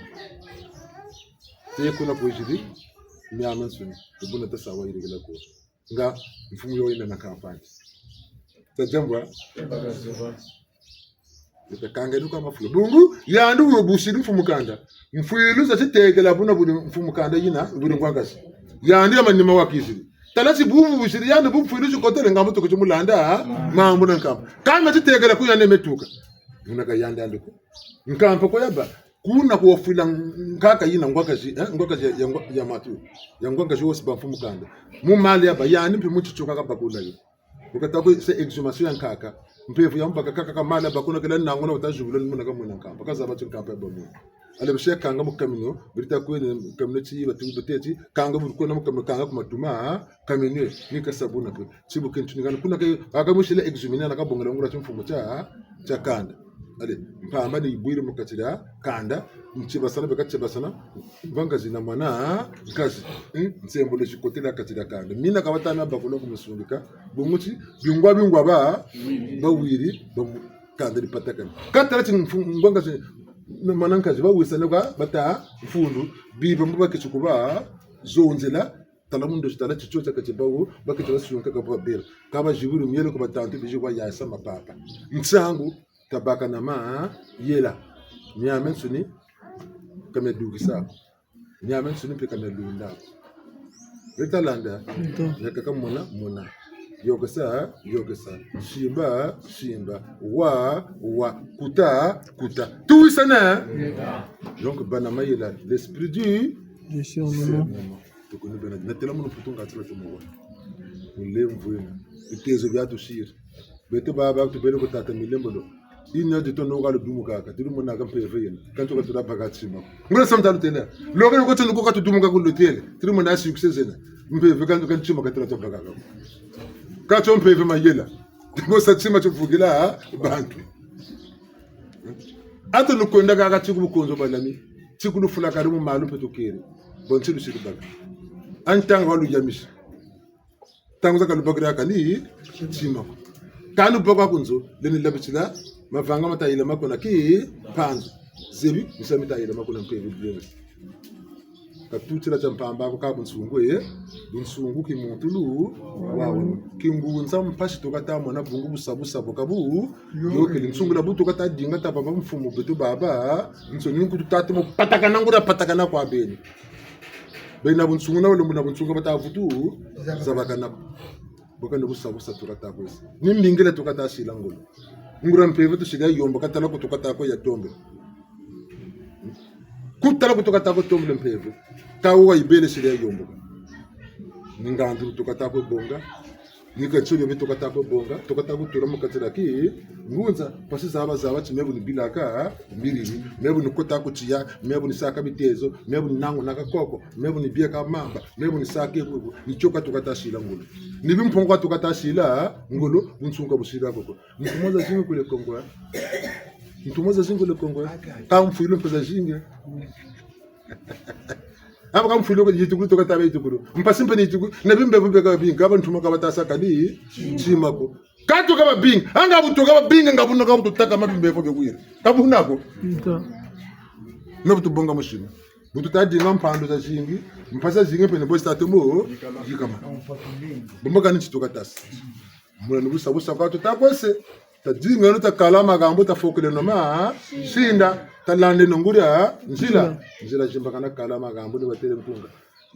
Te kuna kwiziri, miamiansoni, tubuna tasa wa yirikila ko. Nga mfumu yo yina na kampani. Tajambwa? Yita kanga duka mafulu. Bungu, yandi wo busiri mfumu kanda. Mfwilu za titekela buna buri mfumu kanda yina, buri ngwa nkazi. Yandi ya manima wakiziri. Tala ti bubu busiri yandi bu mfwilu tikotele ngambo tukuti mulanda, ha? Mambu na nkampa. Kanga titekela ku yandi metuka. Muna ka yandi yandi ko. Nkampa ko yaba. Kuna ku wafwila nkaka yina ngwa nkazi, eh, ngwa nkazi ya, ya ngwa, ya matu. Ya ngwa nkazi wosi ba mfumu kanda. Mu mali yaba, yandi mpe mu titsoka kabakula yo. Wukata ko c'est exhumation ya nkaka. Mpeve ya mubaka kaka ka mali yaba kuna kela nanguna wata zubula ni muna ka mwena nkampa. Kazaba ti nkampa yaba muna. Ale bise kanga mu kamino, birita kwene kamino ti batu beteti, kanga buri kwena mu kamino kanga ku matuma, ha? Kamino, ni kasa buna pe. Ti bu kentu ni kana kuna ke, aka musila exhuminer na kabongela ngula ti mfumu tia, tia kanda. Ale, mpamba ni yibwiri mu kati dia kanda, nti basana beka ti basana, ngwa nkazi na mwana nkazi, hmm? Nsembolo zikotela kati dia kanda. Mina kabatana bakula ku musungika, bungu ti, bingwa bingwa ba, bawiri, ba mu, kanda dipatakana. Katala ti mfu-, ngwa nkazi, na mwana nkazi, bawisana kwa, bata, mfundu, biba mbo baketi kuba, zonzela, tala mu ndosi tala titio tia kati bawu, baketi basunga kaka babela. Ka bazibiri mielo ku batantu bizi kwa yasa mapapa. Nsangu, tabaka na mayela. Miamiansoni, ka miadukisa ko. Miamiansoni mpe ka mialunda ko. Beta landa, miakaka mona, mona. Yokesa, yokesa. Simba, simba. Wa, wa. Kuta, kuta. Tuwisane? Donc, bâ na mayela, l'esprit du discernement. Tukuni bena, natela munu putu nga tila tumuwa. Mulemvo ina. Bitezo bia tusiri. Beto baba tubele ku tata milembo lo. Ina dito no kalu dumu kaka. Tiri mona ka mpeve yena. Kanto ka tula baka tima. Ngula samta lutela. Loka noko tunu ko katu dumu kaka lutela. Tiri mona succès zena. Mpeve kanto ka tima ka tula tubaka kaka. Kato mpeve mayela. Ngo sa tima tuvukila, ha? Bantu. Anto lukwenda kaka ti ku bukonzo bwa nani. Ti ku lufula kari mu malu mpe tukeri. Bon ti lusiri baka. Antanga wa luyamisi. Ntangu za kalubakira kani tima ko. Kani baka ku nzo, leni labitila, mavanga mata yila ma kuna ki mpanzu. Zebi, misamu mita yila ma kuna mpeve bienga. Katutila tia mpamba ko ka bunsungu, eh? Bunsungu ki muntu lu, wawu. Kingunza mpasi tukata mona bungu busa busa bu kabu, yokele nsungu la bu tukata dinga ta baba mfumu beto baba, nsoni nkutu tata mo patakana ngura patakana kwa beni. Bena bunsungu na wele muna bunsungu bata vutu, zabakana ko. Boka ni busa busa tukata kwesi. Ni mbingila tukata sila ngolo. Ngura mpeve tusila yombo katala ku tukata ko ya tombe. Kutala ku tukata ko tombe mpeve. Kawu wa yibele sila yombo. Ni ngandu tukata ko bonga. Ni ka tio bio bi tuka ta ku bonga, tuka ta ku tula mu kati dia kingunza, mpasi zaba zaba ti me bu ni bilaka mbiriri, me bu ni kota ku tiya, me bu ni saka bitezo, me bu ni nangunaka koko, me bu ni bieka mamba, me bu ni saka bubu, ni tio ka tuka ta sila ngolo. Ni bimpongo ka tuka ta sila ngolo, bunsunga bu sila koko. Ntumwa zazingi kule Kongo, eh? Ntumwa zazingi kule Kongo, eh? Ka mfwilu mpe zazingi. Aba ka mfwilu ko yitukulu tuka ta ba yitukulu. Mpasi mpe ni yitukulu. Na bimbevo bieka bingi, ka ba ntumwa ka ba ta saka ni tima ko. Ka tuka babingi, nga bu tuka babingi, nga buna ka bu tutâka ma bimbevo bia kwiri. Ka buna ko. Nto. Na bu tubonga musima. Bu tuta dinga mpandu zazingi, mpasi zazingi mpe ni bo zi ta tomo yikama. Bumba kani ti tuka ta sa. Muna ni busa busa kwa tuta kwese. Tadingeno, takala makambu, tafokeleno ma, sinda, talandeno nguria nzila. Nzila zimbakana kala makambu ni batêle nkunga.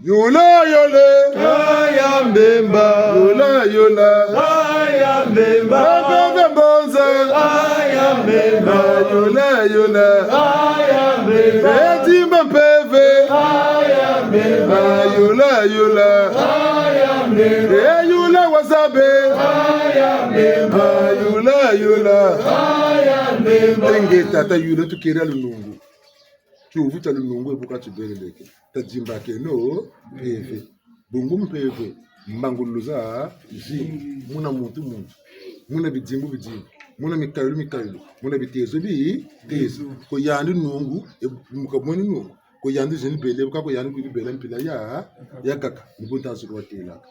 Yola, yola. Aya Mbemba. Yola, yola. Aya Mbemba. Mpeve mbonza. Aya Mbemba. Yola, yola. Aya Mbemba. E dimba mpeve. Aya Mbemba. Yola, yola. Aya Mbemba. E yula wa zabe. Aya Mbemba. Yola, yola. Aya Mbemba. Ingeta, tayula tukeri a lunungu. Tiovu tia lunungu e bu ka tibeleleke. Tadimbakeno mpeve. Bungu mpeve, mbangululu zazingi, muna muntu muntu, muna bidimbu bidimbu, muna mikayulu mikayulu, muna bitezo bitezo. Ko yandi nungu, e, mu ka mweni nungu. Ko yandi zeni bele, bu ka ko yandi kwiri bele mpila ya, yakaka, ni bu ntanzu kwa têlaka.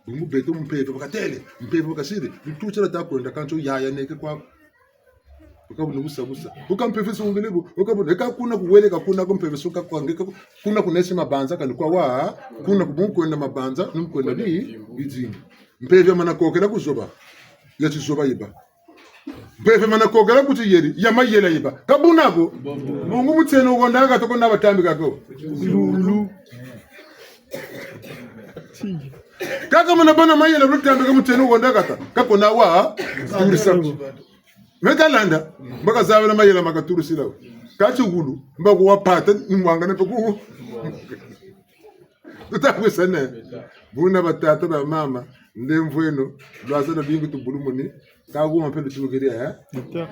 Bungu beto mpeve bu katêle, mpeve bu kasiri, ni tu tiela ta kwenda kansi yaya neke kwa. Uka bu ni busa busa. Uka mpeve sungele bu. Uka bu, eka kuna kuwele ka kuna ku mpeve suka kwa ngeka ku-, kuna kunesi mabanza kani kwa wa, kuna ku bunkwenda mabanza, nunkwenda bi, bidingi. Mpeve mana kokela ku zoba. Ya tizoba yiba. Mpeve mana kokela ku tiyeri, ya mayela yiba. Ka buna ko. Bungu mutieno wonda ka toko na batambi kako. Zulu. Kaka mana bana mayela bu tambi ka mutieno wonda kata. Ka kona wa, turisa. Me talanda, mba kazabela mayela ma katurisila. Ka tigulu, mba kuwa pata, ni mwangana pe ku. Tuta kwisana. Buna batata na mama, ndemvweno, lwaza na bingu tubulumuni, ka kuma mpe lutukiria, eh?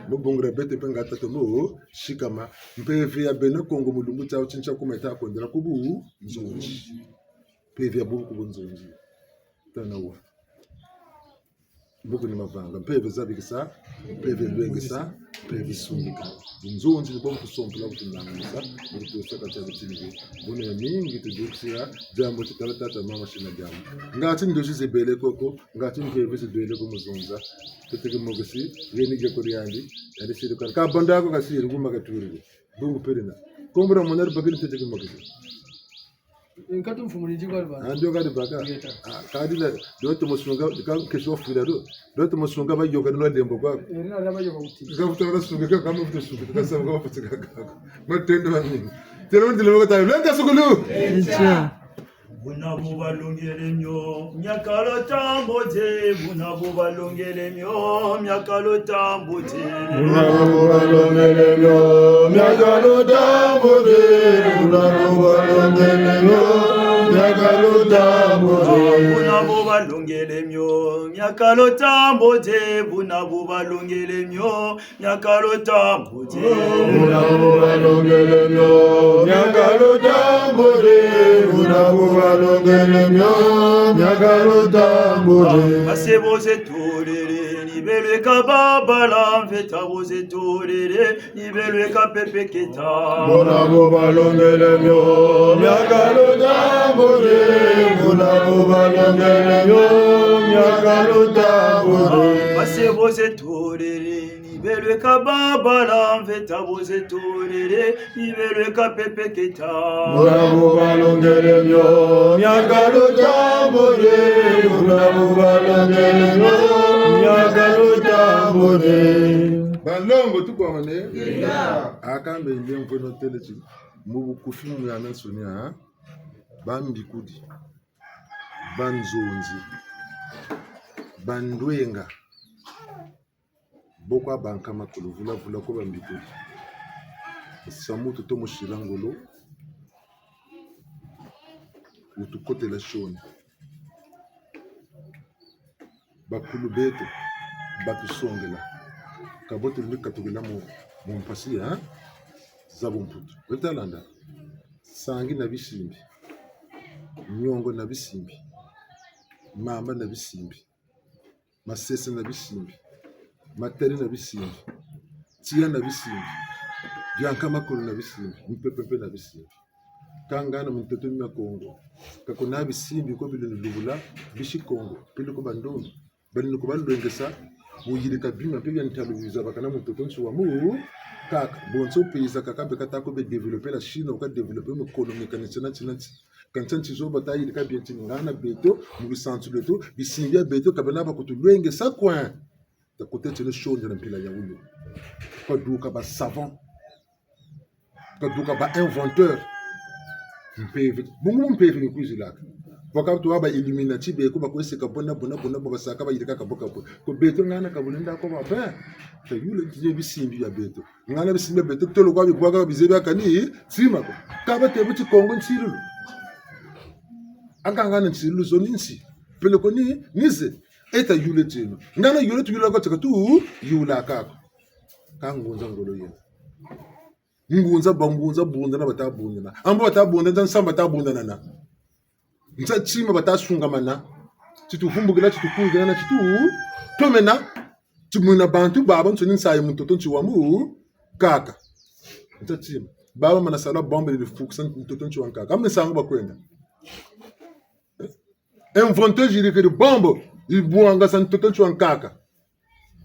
Mu bungu dia beto mpe nga tata mu sikama, mpeve ya bena Kongo mu lumbu tiawu tintia kuma yita kwendela ku bunzonzi. Mpeve ya bubu ku bunzonzi. Tana wa. Buku ni mavanga, mpeve zabikisa, mpeve lwengisa, mpeve sungika. Bunzonzi ni bo bu tusompela, bu tunanganisa, bu tutosa kati ya bitini bi. Buna ya mingi tudukisila, diambu ti tala tata mama sina diambu. Ngati ndozi zibele koko, ngati mpeve zibele ku muzonza. Teteke mokisi, yeni geko diandi, yandi siri kwa. Ka banda ko kasiri, kuma katuri. Bungu pelena. Kombo dia mwana dibakiri teteke mokisi. Nkatu mfumu ni diko alibana. Andi yo ka dibaka. Ngeta. Ah, kadi la, dio tomo sunga, ka kesi wa fwila dio. Dio tomo sunga ba yoka dino lembo kwa. Eh, dino la ba yoka kuti. Ka futa la sunga, ka kama futa sunga, ka sa ka futa ka ka. Matendo ma mingi. Telo ndile moko tayo. Lenda sukulu. Echa. Buna bu balongele mio, miakalo tambudi, buna bu balongele mio, miakalo tambudi. Buna bu balongele mio, miakalo tambudi, buna bu balongele mio, miakalo tambudi. Buna bu balongele mio, miakalo tambudi, buna bu balongele mio, miakalo tambudi. Buna bu balongele mio, miakalo tambudi, buna bu balongele mio, miakalo tambudi. Base bo zetolele, ni belwe ka babala, mveta bo zetolele, ni belwe ka pepeketa. Buna bu balongele mio, miakalo tambudi, buna bu balongele mio, miakalo tambudi. Base bo zetolele, ni belwe ka babala, mveta bo zetolele, ni belwe ka pepeketa. Buna bu balongele mio, miakalo tambudi, buna bu balongele mio, miakalo tambudi. Balongo tukwamane. Akambe nde mvweno têle ti, mu bukufi mu ya mensoni, ha? Bambikudi, banzonzi, bandwenga, bo kwa bankama kulu vula vula ko bambikudi. Samu tutomo sila ngolo, wutukotela sioni. Bakulu beto batusongela. Ka bo tulendi katukila mu, mu mpasi, hein? Za bumputu. Beta landa. Sangi na bisimbi. Niongo na bisimbi. Mamba na bisimbi. Masese na bisimbi. Matari na bisimbi. Tiya na bisimbi. Bianka makulu na bisimbi. Mpepe mpe na bisimbi. Ka ngana mu ntoto mia Kongo. Ka kuna bisimbi ko bilendi lubula bisi Kongo. Peleko bandombe balendi ko balwengesa mu yirika bima mpe bia ntalu bizabakana mu ntoto nsi wa mu kaka. Bonso pays zakaka mpe kata ko be développer la Chine, ka développer mu économie ka ni tina tina ti. Kansi nsi zo bata yirika bien ti ngana beto, mu lusansu lweto, bisimbi bia beto, ka bena ba kutulwengesa coin. Ta kotele tieno sionde na mpila ya wulo. Ka duka ba savant. Ka duka ba inventeur. Mpeve. Bungu mpeve ni kwizilaka. Bwa ka tuwa ba Illuminati beko bakwe seka bona, bona, bona, bo basaka bayirika ka bo ka bo. Ko beto ngana ka bulenda ko ba ben. Ta yule ntiye bisimbi bia beto. Ngana bisimbi bia beto, tolo kwa bibwaka bizebi aka ni tima ko. Ka batê bu ti Kongo nsilulu. Aka ngana nsilulu zo ni nsi. Peleko ni, ni ze. E ta yule tieno. Ngana yule tuyula ko teka tu, yula kako. Ka ngunza ngolo yena. Ngunza, bangunza, bundana bata bundana. Ambo bata bundana, nsa mbo bata bundanana. Nsa tima bata sungamana. Ti tuvumbukila, ti tukungana, ti tutomena. Ti mwina bantu babansoni nsayi mu ntoto nsi wa mu kaka. Nsa tima. Baba mana sala bombe di fukisa ntoto nsi wa nkaka. Ambe nsangu bakwenda. Inventeur yirikiri bombe, yibwangasa ntoto nsi wa nkaka.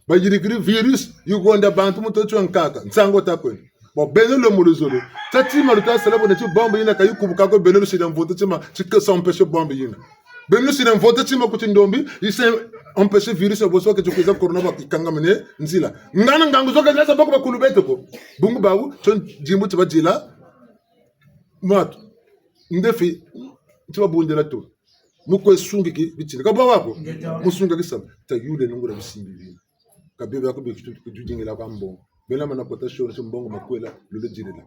Bayirikiri virus, yigonda bantu mu ntoto nsi wa nkaka. Nsangu ta kwenda. Bon, beno lo mu luzolo. Nsa tima luta sala bo na ti bombe yina ka yikubuka ko, beno lusiri mvote tima, ti ke s'empêcher bombe yina. Beno lusiri mvote tima ku ti ndombi, yi se empêcher virus ya boso ke ti kwiza corona ba kangamene nzila. Ngana ngangu zo ka zila sa bako bakulu beto ko. Bungu bawu, tio dimbu ti badila. Matu. Ndefi, ti babundela to. Mu kwe sungiki bitini. Ka bwa wako? Ngeta. Mu sunga kisama. Ta yule nungula bisimbi bina. Ka bebe yako biki tu, tu dingila kwa mbongo. Bena mana kota shoni ti mbongo makwela, lule dirila.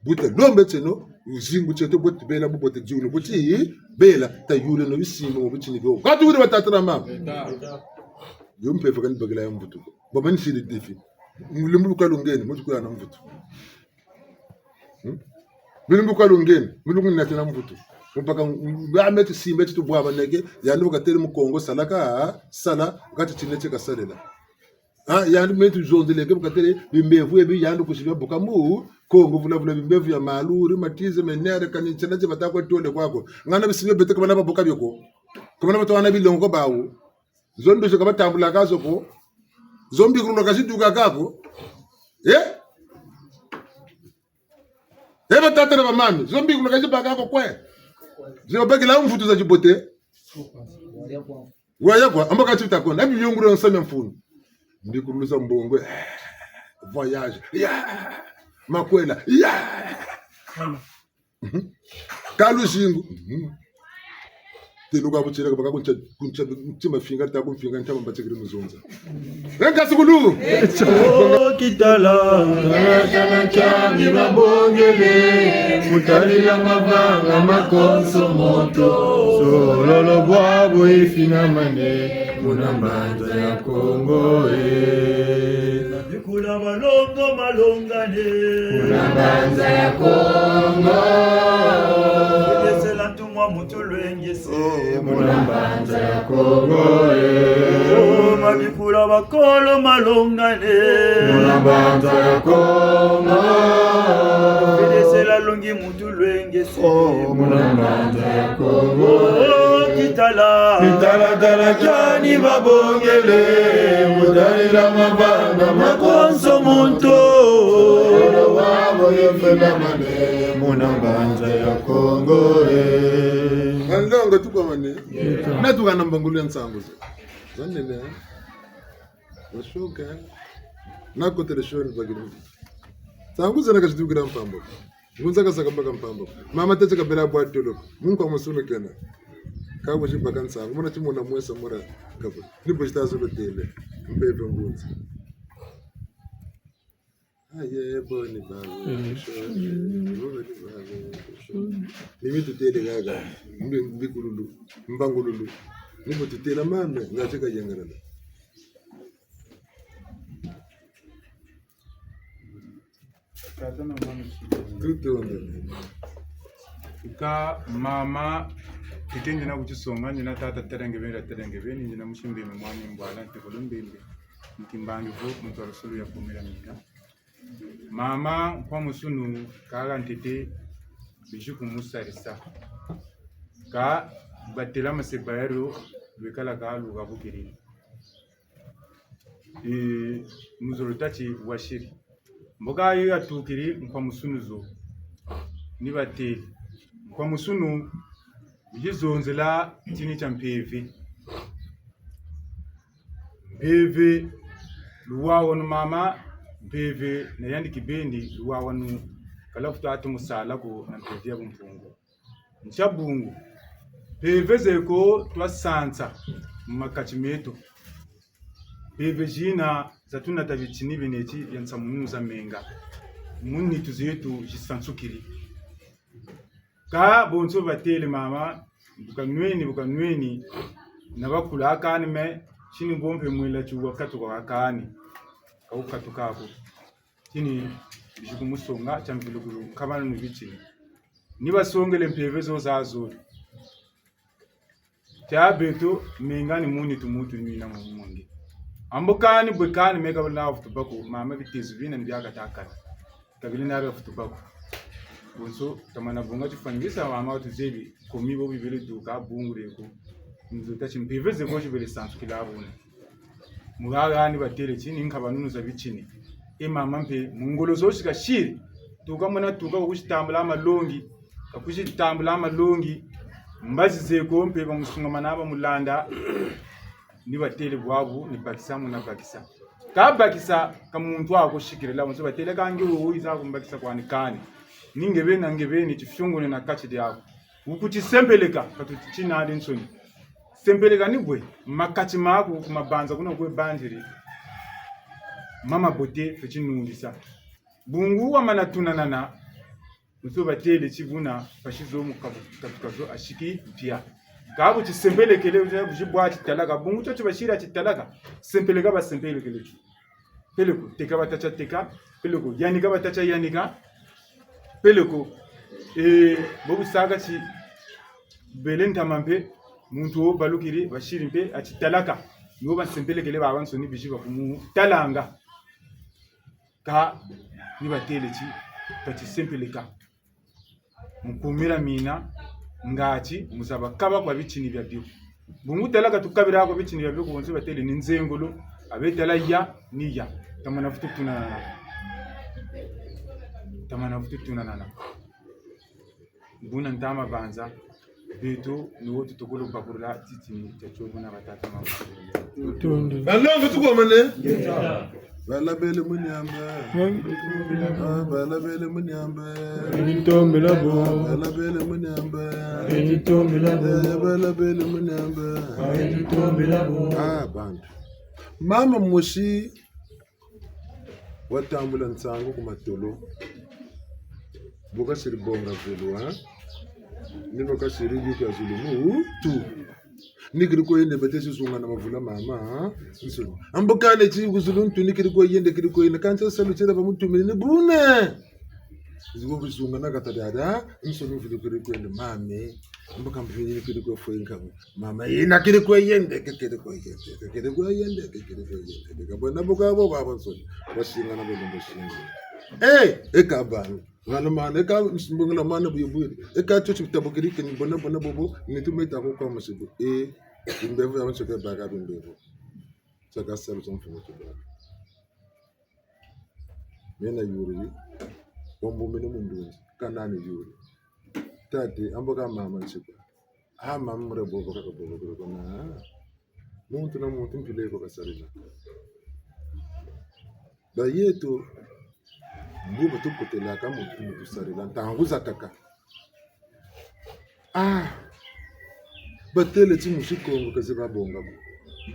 Bu ta lombe tieno, zingu tieto bu ti bela, bu bu ti diulu, bu ti bela, ta yule no bisimbi mu bitini bio. Ka tu wule batata na mama. Ngeta. Yo mpeve ka ni bakila ya mvutu. Baba ni siri defi. Mulimbu kwa lungeni, mutu kwa na mvutu. Hmm? Bilumbu kwa lungeni, bilumbu ni natina mvutu. Mpaka, mm, ba meti simbe ti tubwabaneke, yandi bu katele mu Kongo salaka, sala, bu kati tine ti kasalela. Ah, yandi meti zonzeleke, bu katele bimbevo ebi, yandi kusi bia buka mu Kongo, vula vula bimbevo ya malu, rhumatisme, nerfs, kani tina ti bata kwe tole kwako. Ngana bisimbi bete ka bana babuka bio ko. Ka bana bata wana bilongo bawu. Zo nduzi ka batambulaka zo ko. Zo mbikululu ka zidukaka ko. Eh? Eh, batata na bamama, zo mbikululu ka zibâka ko kwe. Zo bakila mvutu za tibote. Waya kwa, amba ka ti ta kwenda. Abi yongura nsa mia mfunu. Mbikululu za mbongo. Eh, voyage. Ya. Makwela. Ya. Mhm. Ka luzingu. Mhm. Tenu ka butira ka baka kuntia, kuntia, ntima finga, ta kumfinga, ntia mambatikiri mu zonza. Renga sukulu. Oh, kitala, tala, tala, tiani babongele, mu tadila mavanga makonso moto. Sololo bwabu ifinamane, muna mbanza ya Kongo, eh. Bikula balongo malongane. Muna mbanza ya Kongo. Yesela ntumwa mutu lwengese. Oh, muna mbanza ya Kongo, eh. Oh, mabikula bakolo malongane. Muna mbanza ya Kongo. Yesela longi mutu lwengese. Oh, muna mbanza ya Kongo. Oh, kitala. Kitala tala tiani babongele, mu tadila mavanga makonso moto. Wabo yefela mane, muna mbanza ya Kongo, eh. Banlongo tukwamane. Yeta. Na tukana mbangulu ya nsangu zo. Zanene. Bashoka. Na kotele shoni bakiri. Nsangu zena ka zidukila mpamba. Ngunza kasaka mbaka mpamba. Mama tete kabela bwa tolo. Mungu kwa musunu kena. Kabo zibaka nsangu. Muna timona mwesa mura kabo. Ni bo zita zolo tele. Mpeve ngunza. Aye, boni babo. Mm. Shoni. Boni babo. Shoni. Ni mi tutele gaga. Mbi, mbikululu. Mbangululu. Ni bu tutêla mame, nga ti kayangalala. Tata na mama. Tutonda. Ka mama, tete ndiena ku tisonga, ndiena tata tata nge beni, tata nge beni, ndiena musi Mbembe mwana Mbwala, ntekolo Mbembe. Mu Kimbangi vo, muntu wa lusulu ya kumela mina. Mama, nkwa musunu, kaka ntete, bizi kumusarisa. Ka batêla mase bayelo, lwekala ka lukabukiri. E, muzolo tâ ti wasiri. Mboka yo yatukiri nkwa musunu zo. Ni batêle. Nkwa musunu, bizi zonzela tini tia mpeve. Mpeve, luwawanu mama, mpeve, na yandi kibeni, luwawanu, kala futu atu musala ko na mpeve ya bumpungu. Ntia bungu, mpeve zeko twasansa mu makati meto. Mpeve zina zatunata bitini bineti bia nsamununu za menga. Mu nitu zeto zisansukiri. Ka bonso batêle mama, bu kanweni, bu kanweni, na bakula kani me, tini ngombe mwela tiwa katuka kani, ka wukatuka ko. Tini bizi kumusonga, tia mvilukulu, kabana nu bitini. Ni basongele mpeve zo zazo. Tia beto, menga ni mu nitu mutu nwina mu mwenge. Ambo kani bwe kani meka bala na futu bako, mama bitezo bina ni bia kata kata. Kabili na bia futu bako. Bonso, tamana bonga tifwani bisa mama watuzebi, komi bo bibele duka, bungu deko. Nzo tâ ti mpeve zeko zibele sansukila buna. Mu haha ni batêle ti ni nkabanunu za bitini. E mama mpe, mu ngolo zo si kasiri. Tuka mona tuka, kakwizi tambula malongi. Kakwizi tambula malongi. Mbazi zeko mpe bamusungamana bamulanda. Ni batêle bwabu, ni bakisa muna bakisa. Ka bakisa, ka muntu ako sikirila, bonso batêle ka nge wo wiza kumbakisa kwani kani. Ni nge beni na nge beni, tifiongone na kati diaku. Wukuti sempeleka, ka tuti tinadinsoni. Sempeleka ni bwe, makati maku ku mabanza kuna kwe bandiri. Mama bote, fweti nungisa. Bungu wamana tunanana, nso batêle ti buna, mpasi zo mu kabu-, katuka zo asiki mpia. Ka bu tisempelekele, buzi bwa titalaka, bungu tio ti basiri titalaka, sempeleka basempelekele tio. Peleko, teka bata tia teka, peleko, yanika bata tia yanika, peleko, eh, bo bu saka ti bele ntama mpe, muntu wo balukiri, basiri mpe, atitalaka. Ni wo bansempelekele babansoni bizi bakumutalanga. Ka ni batêle ti, ka tisempeleka. Mu kumira mina, ngati mu zaba kaba kwa bitini biabio. Bungu tala ka tukabira kwa bitini biabio, ku bonso batêle ni nzengolo, abe tala ya, ni ya. Tamana vutu tunanana. Tamana vutu tunanana. Buna ntama banza, beto, ni wo tutokolo bakurula titini tia tio buna batata mama. Balongo tukomane. Bala bele mu niamba. Ah, bala bele mu niamba. Beni tombela bo. Bala bele mu niamba. Beni tombela bo. Eh, bala bele mu niamba. Beni tombela bo. Ah, bantu. Mama mosi watambula nsangu ku matolo. Bu kasiri bonga zulu, ha? Ni bu kasiri bika zulu mu tu. Ni keri kwe yende bete si zungana mavula mama, ha? Nsoni. Ambo kale ti ku zulu ntu ni keri kwe yende, keri kwe yende. Kansi salu tiena bamutumini ni buna. Ziko ku zungana kata dada, nsoni mvili keri kwe yende mame. Ambo kamvini ni keri kwe fwe nkabu. Mama yena keri kwe yende, ke keri kwe yende, ke keri kwe yende, ke keri kwe yende. Ke kabona bo kabo babansoni. Basingana bo ndo basingana. Eh, e kabani. Ngana mana, e ka mbongela mana buye buye. E ka tio ti bitabukiri ke ni bona bona bobo, ni tumeta ko kwa musibu. Eh, bimbevo ya banso ke baka bimbevo. Saka salu tia mfumu tubaka. Mena yuri, wambu mene mundunzi, kanani yuri. Tati, ambo ka mama nsiku. Ah, mama mure bobo kaka bobo kaka na. Muntu na muntu mpila ko kasarila. Ba yeto, mbu batukotelaka muntu mu tusarila, ntangu zakaka. Ah, batêle ti musi Kongo kazi babonga ko.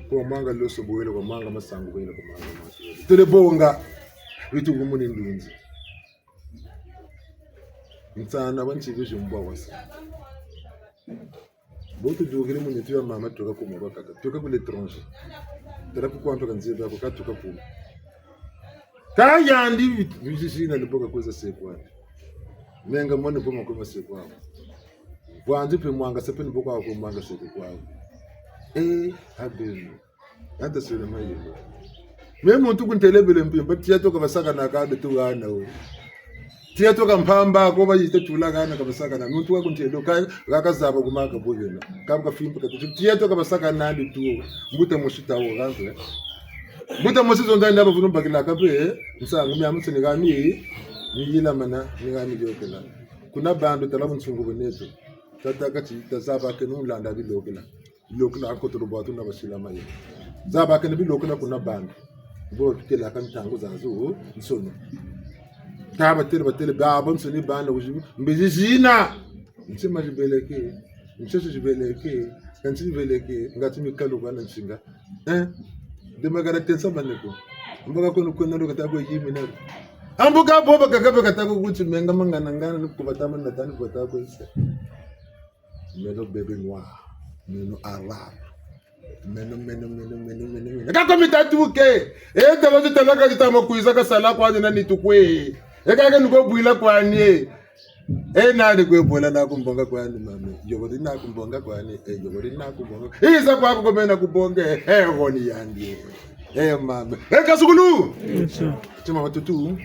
Kwa mwanga loso bwele, kwa mwanga masangu bwele, kwa mwanga masu bwele. Tele bonga, bitu kumuni ndunzi. Nsana banti bizi mbwa wasa. Bo tudukiri mu nitu ya mama, tuka kuma bakaka. Tuka ku l'étranger. Tala ku kwa mpe ka nzebi ako, ka tuka kuma. Ka yandi, bizi zina ni bo ka kwiza se kwandi. Menga mone bo ma kuma se kwandi. Bwanzi mpe mwangasa mpe ni bo kwa kuma mwangasa se kwandi. Eh, abeno. Ata sele mayelo. Me muntu kuntele bele mpimpa, tiya to ka basakana ka de tu hana wo. Tiya to ka mpamba ko bayita tula hana ka basakana. Muntu wa kuntele ka, ka kazaba kuma ka bwena. Ka ka fimpa ka tu. Tiya to ka basakana de tu. Mbuta mosi ta wo, kanto, eh. Mbuta mosi zonza nda bavunu bakila ka mpe, eh. Nsangu miamu tsini ka mi, mi yila mana, mi ka mi yokela. Kuna bandu tala bunsungu bweneto. Tata kati, tazaba ke nu landa bilokela. Bilokela kotolo bwatu na basila maye. Zabakene bilokela kuna bandu. Bo tutelaka ntangu zazo, nsono. Ka batele, batele, babansoni bana, wizi, mbizi zina. Ntima zibeleke, nsoso zibeleke, kansi zibeleke, ngati mikalu kwa na nsinga. Eh? Demagara tensa maneko. Mboka kono kono lo katako yimi nalo. Ambuka boba kakabe katako kuti menga mangana ngana ni kubatama na tani kubatako isa. Meno bébé noir. Meno arabe. Meno, meno, meno, meno, meno, meno. Kaka mitatu ke. E tala ti tala ka ti tama kwiza ka sala kwani na nitu kwe. E kaka nuko bwila kwani. E nani kwe bwela na kumbonga kwani mame. Yobori na kumbonga kwani. E yobori na kumbonga. Iza kwa kukomena kubonga. E honi yandi. E mame. E kasukulu. Ti mama tutu.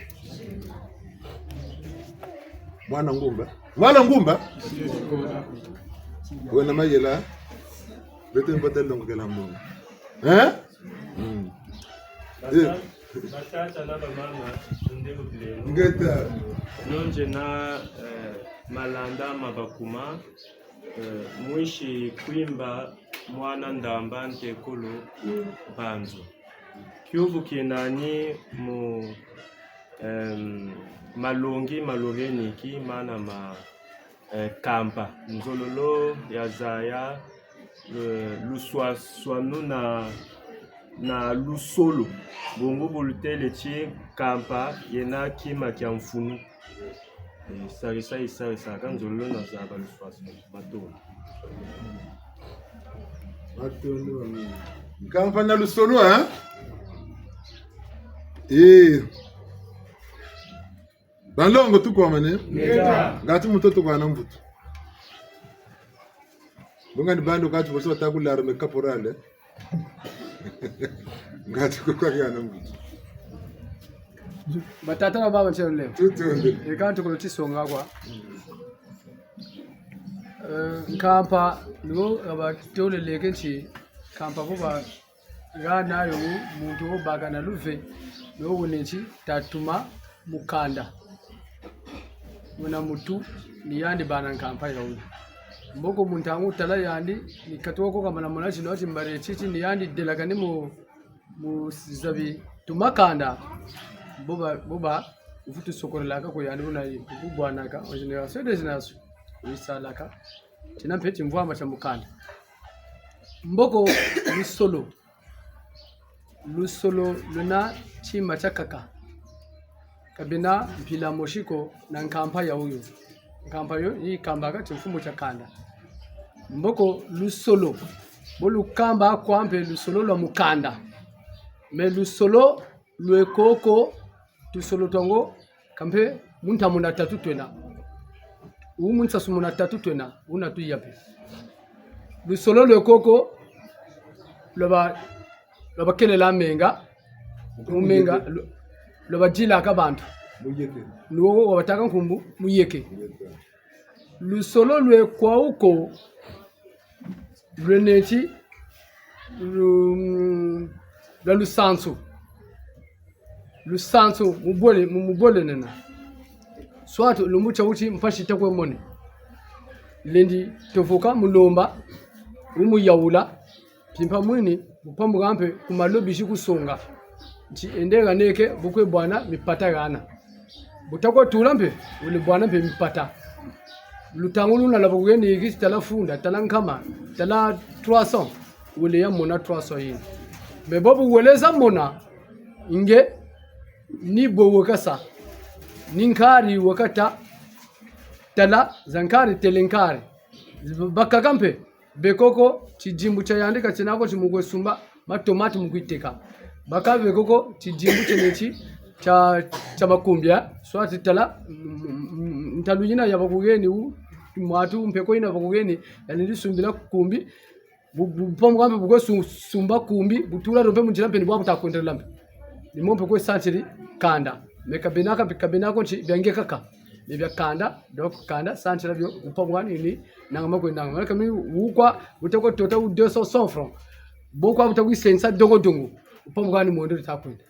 Mwana ngumba. Mwana ngumba? Wena mayela. Beto ni bata longokela mbongo. Eh? Mm. Eh. Batata na bamama, nde bubilelo. Ngeta. Nonje na, eh, Malanda Mabakuma, eh, mwisi Kwimba, mwana Ndamba ntekolo Banzo. Kiuvu kiena ni mu, em, malongi ma luheni ki mana ma, eh, kampa. Nzololo ya zaya, eh, luswaswanu na, na lusolo. Bungu bu lutele ti kampa yena kima kia mfunu. Eh, sarisa, sarisa, ka nzololo na zaba luswaswanu. Matondo. Matondo, mami. Kampa na lusolo, eh? Eh. Banlongo tukwamane? Ngeta. Ngati mutoto kwa na mvutu. Bunga ni bandu kati boso bata ku l'armée caporal, eh? Ngati ko kwa na mvutu. Batata na bamama, ntielo leo. Tutonde. E kantu kulo tisonga kwa. Eh, nkampa, no, aba tole leke nti, nkampa buba, ngana yo, muntu wo baka na luve, no wune nti, tatuma mukanda. Wuna mutu, ni yandi bana nkampa ya wuna. Mboko mu ntangu tala yandi, ni katuwa ko kamana mona tino ati mbare titi, ni yandi delakani mu mu zabi tumakanda, buba, buba, uvutu sokorelaka ku yandi buna yi, bubwanaka, en génération de génération, wisalaka, tina mpe timvwama tia mukanda. Mboko lusolo, lusolo luna tima tiakaka, ka bena mpila mosi ko na nkampa ya wuyo. Nkampa yo, yi kambaka timfumu tia kanda. Mboko lusolo, bo lukamba kwa mpe lusolo lwa mukanda. Mais lusolo lwe koko, tusolo twango, kampe mu ntamuna tatu twena. Wu mu nsasu muna tatu twena, wuna tuya mpe. Lusolo lwe koko, lwa ba, lwa bakelela menga, mu menga, lwa, lwa badilaka bantu. Muyeke. Ni wo wabataka nkumbu, muyeke. Muyeke. Lusolo lwe kwa wuko, lwe neti, lu-, lwa lusansu. Lusansu, mubole, mu-, mubole nena. Soit lumbu tia wuti mpasi ta kwe mone. Lendi tovoka mu lomba, wu mu yawula, mpimpa mwini, bu pamuka mpe ku malobi ti kusonga. Nti ende haneke, bu kwe bwana mipata hana. Bu ta kwe tula mpe, wele bwana mpe mipata. Lutangu luna lwa bu kwe ni yikisi tala funda, tala nkama, tala trois cents, wele ya mona trois cents yina. Mais bo bu wele za mona, nge, ni bo weka sa, ni nkari weka ta, tala, za nkari tele nkari. Bakaka mpe, Be koko, tidimbu tia yandi ka tiena ko ti mu kwe sumba matomate mu kwe teka. Baka be koko, tidimbu tiena ti tia, tia makumbi, eh? Soit tala, mm, mm, mm, ntalu yina ya bakuheni wu, mwatu mpeko yina bakuheni, yandi sumbila kumbi, bu, bu, bu pambuka mpe bu kwe su-, sumba kumbi, bu tula dio mpe mu nzila mpe ni bwa bu ta kwendela mpe. Ni mo mpe kwe santiri kanda. Mais ka bena ka, ka bena ko nti bia nge kaka. Mais bia kanda, donc kanda, santila bio, bu pambuka ni, ni, nanga ma kwe nanga. Mara kami wu kwa, bu ta kwe tota wu deux cents, cent francs. Bo kwa bu ta kwe sensa dongo dongo. Bu pambuka ni mwendo ta kwenda.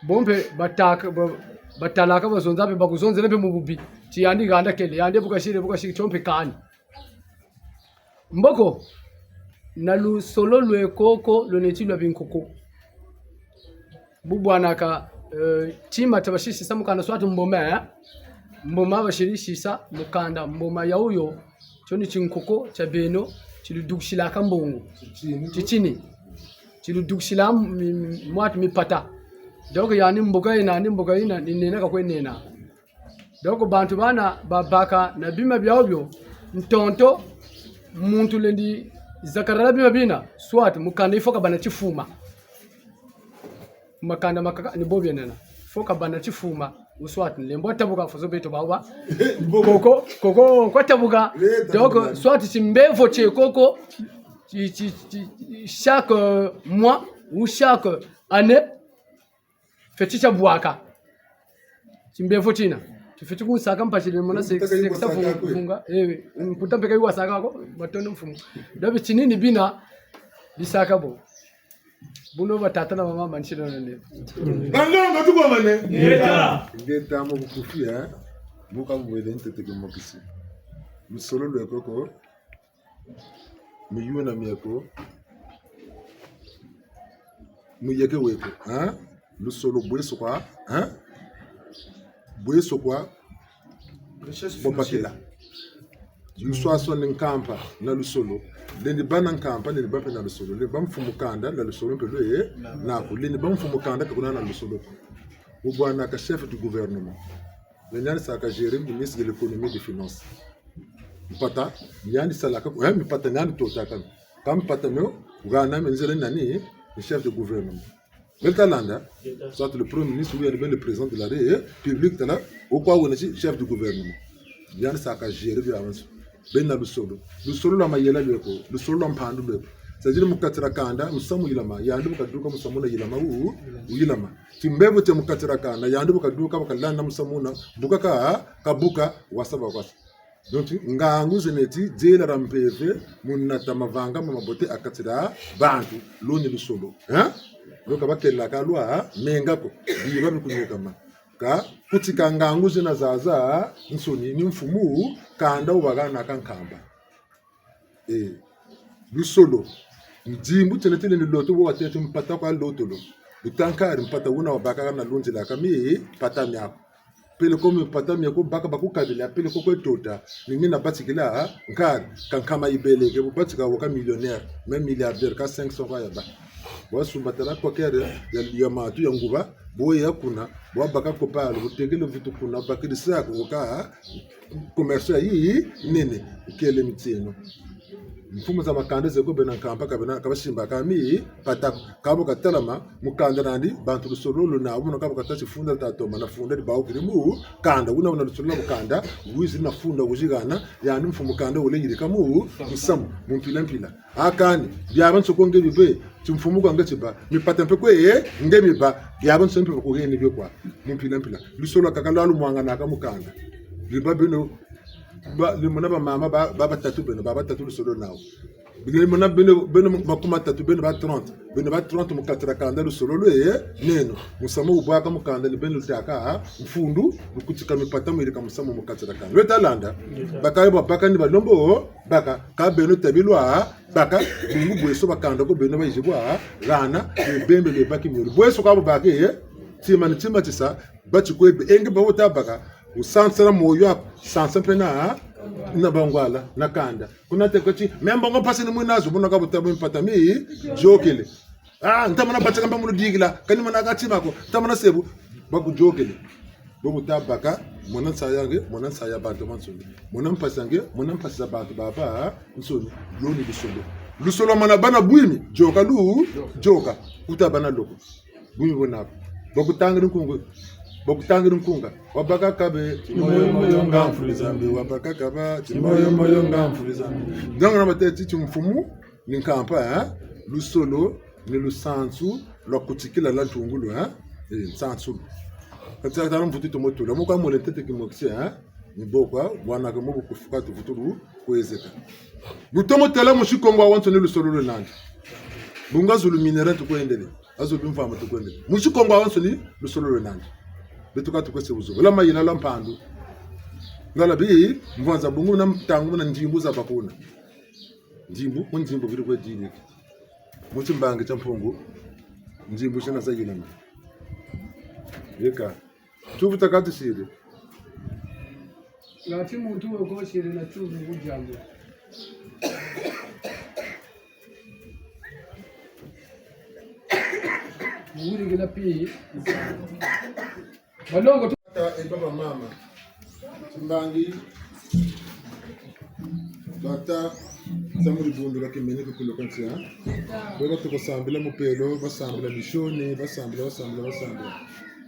Bo mpe bataka, ba, batalaka bazonza mpe, bakuzonzela mpe mu bubi. Ti yandi handa kele, yandi bu kasiri, bu kasiri, tio mpe kani. Mboko, na lusolo lwe koko, lwena ti lwa binkoko. Bu bwanaka, eh, tima tia basisisa mu kanda soit mboma, eh? Mboma basisisa mu kanda, mboma ya wuyo, tio ni tinkoko tia beno, ti ludukisilaka mbongo. Titini. Titini. Ti ludukisila mi-, mi-, mwatu mipata. Donc, yandi mbuka yina, ni mbuka yina, ni nena ka kwe nena. Donc, bantu bana babaka na bima biawu bio, ntonto, muntu lendi zakarala bima bina, soit mu kanda il faut ka bâ na tifuma. Makanda makaka, ni bo bienena. Il faut ka bâ na tifuma, ou soit, nlembo tabuka, fozo beto bawu ba. Koko, koko, kwa tabuka. Donc, soit timbevo tie koko, ti, ti, ti, chaque, euh, mois, ou chaque année, fweti tia bwaka. Timbevo tina. Tifweti kunsaka mpasi le mona se, se kisa vunga. Eh, mputa mpe ka yi wasaka ko, matondo mfumu. Dabi tinini bina, bisaka bo. Buno batata na bamama nsino na nde. Banlongo tukomane. Ngeta. Ngeta mu bukufi, eh. Mu ka bwele ntete ke mokisi. Lusolo lwe koko. Miyuna mieko. Muyeke weko, hein? Lusolo bweso kwa, hein? Bweso kwa bobakila. Luswaswani nkampa na lusolo. Lendi bâ na nkampa, lendi bâ mpe na lusolo. Lendi bâ mfumu kanda, na lusolo mpe lwe, eh? Naku, lendi bâ mfumu kanda, ka kuna na lusolo. Wubwanaka chef du gouvernement. Ni yandi saka gérer ministre de l'économie et des finances. Mpata, ni yandi salaka, eh, mpata ni yandi totaka. Ka mpata mio, hana me nzele nani, ni chef de gouvernement. Beno ta landa, soit le premier ministre ou bien le président de la République, tala, wo kwa wena ti chef du gouvernement. Ni yandi saka gérer bia bantu. Bena lusolo. Lusolo lwa mayela lweko, lusolo lwa mpandu lweko. C'est-à-dire mu kati dia kanda, musamu yilama, yandi bu kaduka musamu wuna yilama wu, wuyilama. Timbevo tie mu kati dia kanda, yandi bu kaduka, bu kalanda musamu wuna, buka ka, kabuka, wasa ba wasa. Donc, ngangu zena ti, diela dia mpeve, mu nata mavanga ma mabote ha kati dia bantu, lo ni lusolo. Hein? Lo ka bakela ka lwa, menga ko, biba bikunyekama. Ka, kutika ngangu zena zazansoni, ni mfumu, kanda wubaka na kankamba. Eh, lusolo. Ndimbu tiena ti lendi loto wo watete mpata kwa lotolo. Buta nkari mpata wuna wabaka na lundila ka mipata miaku. Peleko mipata miaku baka bakukabila, peleko kwe tota. Ni mina batikila, ha? Nkari, ka nkama yibeleke, bu batika waka millionnaire, même milliardaire, ka cinq cents kwa yabâ. Bwa sumba tala kwa kere ya, ya matu ya nguba, bwe ya kuna, bwa baka kopalo, bu tekele vutu kuna, bakiri sa ko ka, commerce ya yi nene, kele mitieno. Mfumu za makanda zeko bena nkampa ka bena, ka basimba ka mipata ko, ka bu katalama, mu kanda nandi, bantu lusolo luna, wumona ka bu katâ ti funda ta toma, na funda di bawu kiri mu kanda, wuna wuna lusolo lwa bu kanda, wizi na funda wizi hana, yandi mfumu kanda wele yirika mu musamu, mu mpila mpila. A kani, biabiansoni ko nge bibe, timfumu kwa nge tibâ, mipata mpe kwe, eh, nge mibâ, biabiansoni mpe bakuheni bio kwa, mu mpila mpila. Lusolo kaka lwa lumwanganaka mu kanda. Lubâ beno, ba, lumona bamama ba, ba batatu beno, ba batatu lusolo nawu. Lumona beno, beno makumi matatu, beno ba trente. Beno ba trente mu kati dia kanda lusolo lwe, eh, neno. Musamu wubwaka mu kanda ni beno lutâka, ha, mfundu, lukutika mipata mu yirika musamu mu kati dia kanda. Lwe ta landa, baka yo babaka ni balombo, baka, ka beno tabilwa, baka, bungu bweso bakanda ko beno bayizi bwa, hana, bembe bebaki miolo. Bweso ka bubake, eh? Tima ni tima tisa, bati kwe be, e nge ba wuta baka, wusansala moyo aku, sansa mpe na, na bangwala, na kanda. Kuna te ko ti, me mbongo mpasi ni mwina zo, buna ka buta bu mpata mi, yôkele. Ah, ntamana batika mba mu ludikila, kani mana ka tima ko, ntamana sebu, bakuyôkele. Bo buta baka, Mona nsayi ya nge, mona nsayi ya bantu babansoni. Mona mpasi ya nge, mona mpasi za bantu babansoni. Lo ni lusolo. Lusolo mana bâ na bwimi, yôka lu, yôka. Kuta bâ na lo ko. Bwimi bwena bo. Bakutangiri nkunga. Bakutangiri nkunga. Wabaka kabe. Timoyo moyo nga mfulu za mbi. Wabaka kaba. Timoyo moyo nga mfulu za mbi. Donc, na batêti ti mfumu ni nkampa, eh? Lusolo ni lusansu lwa kutikila lwa ntungulu, eh? Eh, nsansu. Kati tala mvutu tomo tula. Mu ka mole ntete kimokisi, eh? Ni bo kwa, bwana ka mu bu kufuka tuvutulu kwezeka. Bu tomo tala musi Kongo wawansoni lusolo lwe nandi. Bungu zulu minerais tukwendele. Azo bimvwama tukwendele. Musi Kongo wawansoni lusolo lwe nandi. Beto ka tukwese buzo. Lwa mayela lwa mpandu. Ngala bi, mvwanza bungu na ntangu na ndimbu za bakuna. Ndimbu, mu ndimbu biri kwe dini. Mu timbangi tia Mpungu, ndimbu zina za yilama. Yeka. Tuvuta ka tusiri. Ngati muntu weko siri na tuvu ku diambu. Muwiri kila pi. Balongo tu. Tata e baba mama. Timbangi. Tata, za mu dibundu ka kimene kikulu ka nsi, ha? Bwe batuka sambila mupelo, basambila misioni, basambila, basambila, basambila.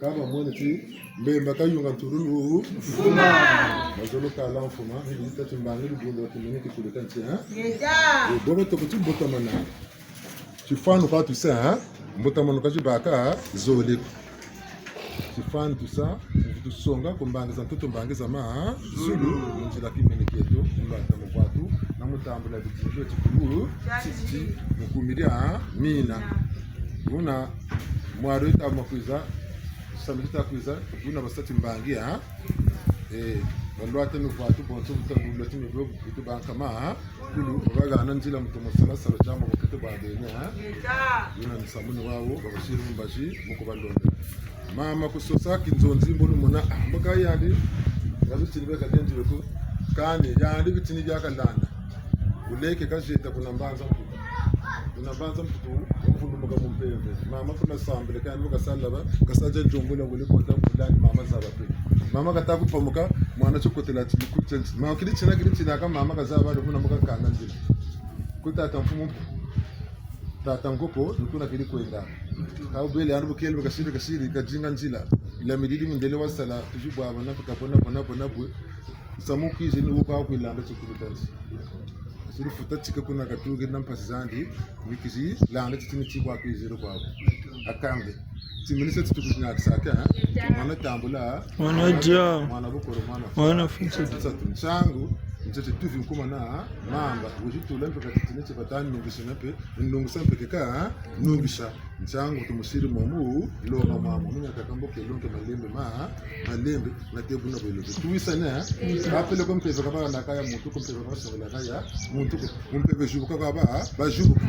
Ka bamwene ti, mbemba kayunga ntululu. Mfuma. Mazolo kala mfuma, ni bita timbangi dibundu ka kimene kikulu ka nsi, ha? Ngeta. E, bwe batuka ti botamana. Tifwani kwa tusa, ha? Mbotamanu ka tibaka, zole ko. Tifwani tusa, mu tusonga ku mbangi za ntoto, mbangi za mazulu, mu nzila kimene kieto, mu lwata mu vwatu, na mu tambula bidingi bia tikulu, titi, mu kumiri, ha? Mina. Buna, mwari wita ma kwiza, samedi ta kwiza, buna basa timbangi, ha? Eh, balwata mu vwatu, bonso buta bulwati mu vwatu, butu bankama, ha? Kulu, babahana nzila mu tomo sala, sala tia maboko te bwa bene, ha? Yuna misamu ni wawu, babasiri mu mbazi, mu kubalonda. Mama kusosa kinzonzi mbo lumona, ah, mbo ka yandi, nga bitini beka dendile ko, kani, yandi bitini bia kalanda. Wuleke kazeta kuna mbanza mputu. Kuna mbanza mputu, wavulumuka mu mpeve. Mama kuna sambile, kani mbo kasala ba, kasaja diombula wele kota kulani mama zaba pe. Mama kata kupamuka, mwana tio kotela ti likuti nti. Ma kiri tina, kiri tina ka mama kazaba, kuna mbo kakanga nzila. Ku tata mfumu mpu. Tata Nkoko, ni kuna keri kwenda. Ka wubele, anu bukele, kasiri, kasiri, kadinga nzila. Ila mididi mindele wasala, tuzi bwabana, tukabona, bona, bona, bwe. Samu kwizi ni wuka kwilanda tikulu ta nsi. Siri futa tika kuna katuki na mpasi zandi, ni kizi landa titini ti kwa kwiziri kwa. Akambe. Timinisa tituku tina kisaka, ha? Mwana tambula. Mwana dia. Mwana bukolo, mwana. Mwana futa. Futa tu nsangu, ntete tuvi nkuma na mamba. Wuzi tula mpe katitini ti batani nungisa na mpe, nungisa mpe keka, ha? Nungisa. Nsangu tumusiri mwamu, lomba mwamu. Mina kaka mbo ke lonke malembe ma, malembe, na te buna bwelo. Tuwisane, ha? Kapele ko mpeve kabâ na kaya muntu, ko mpeve kabâ na kaya muntu, ko mpeve zibuka kabâ, ha? Bazibuka.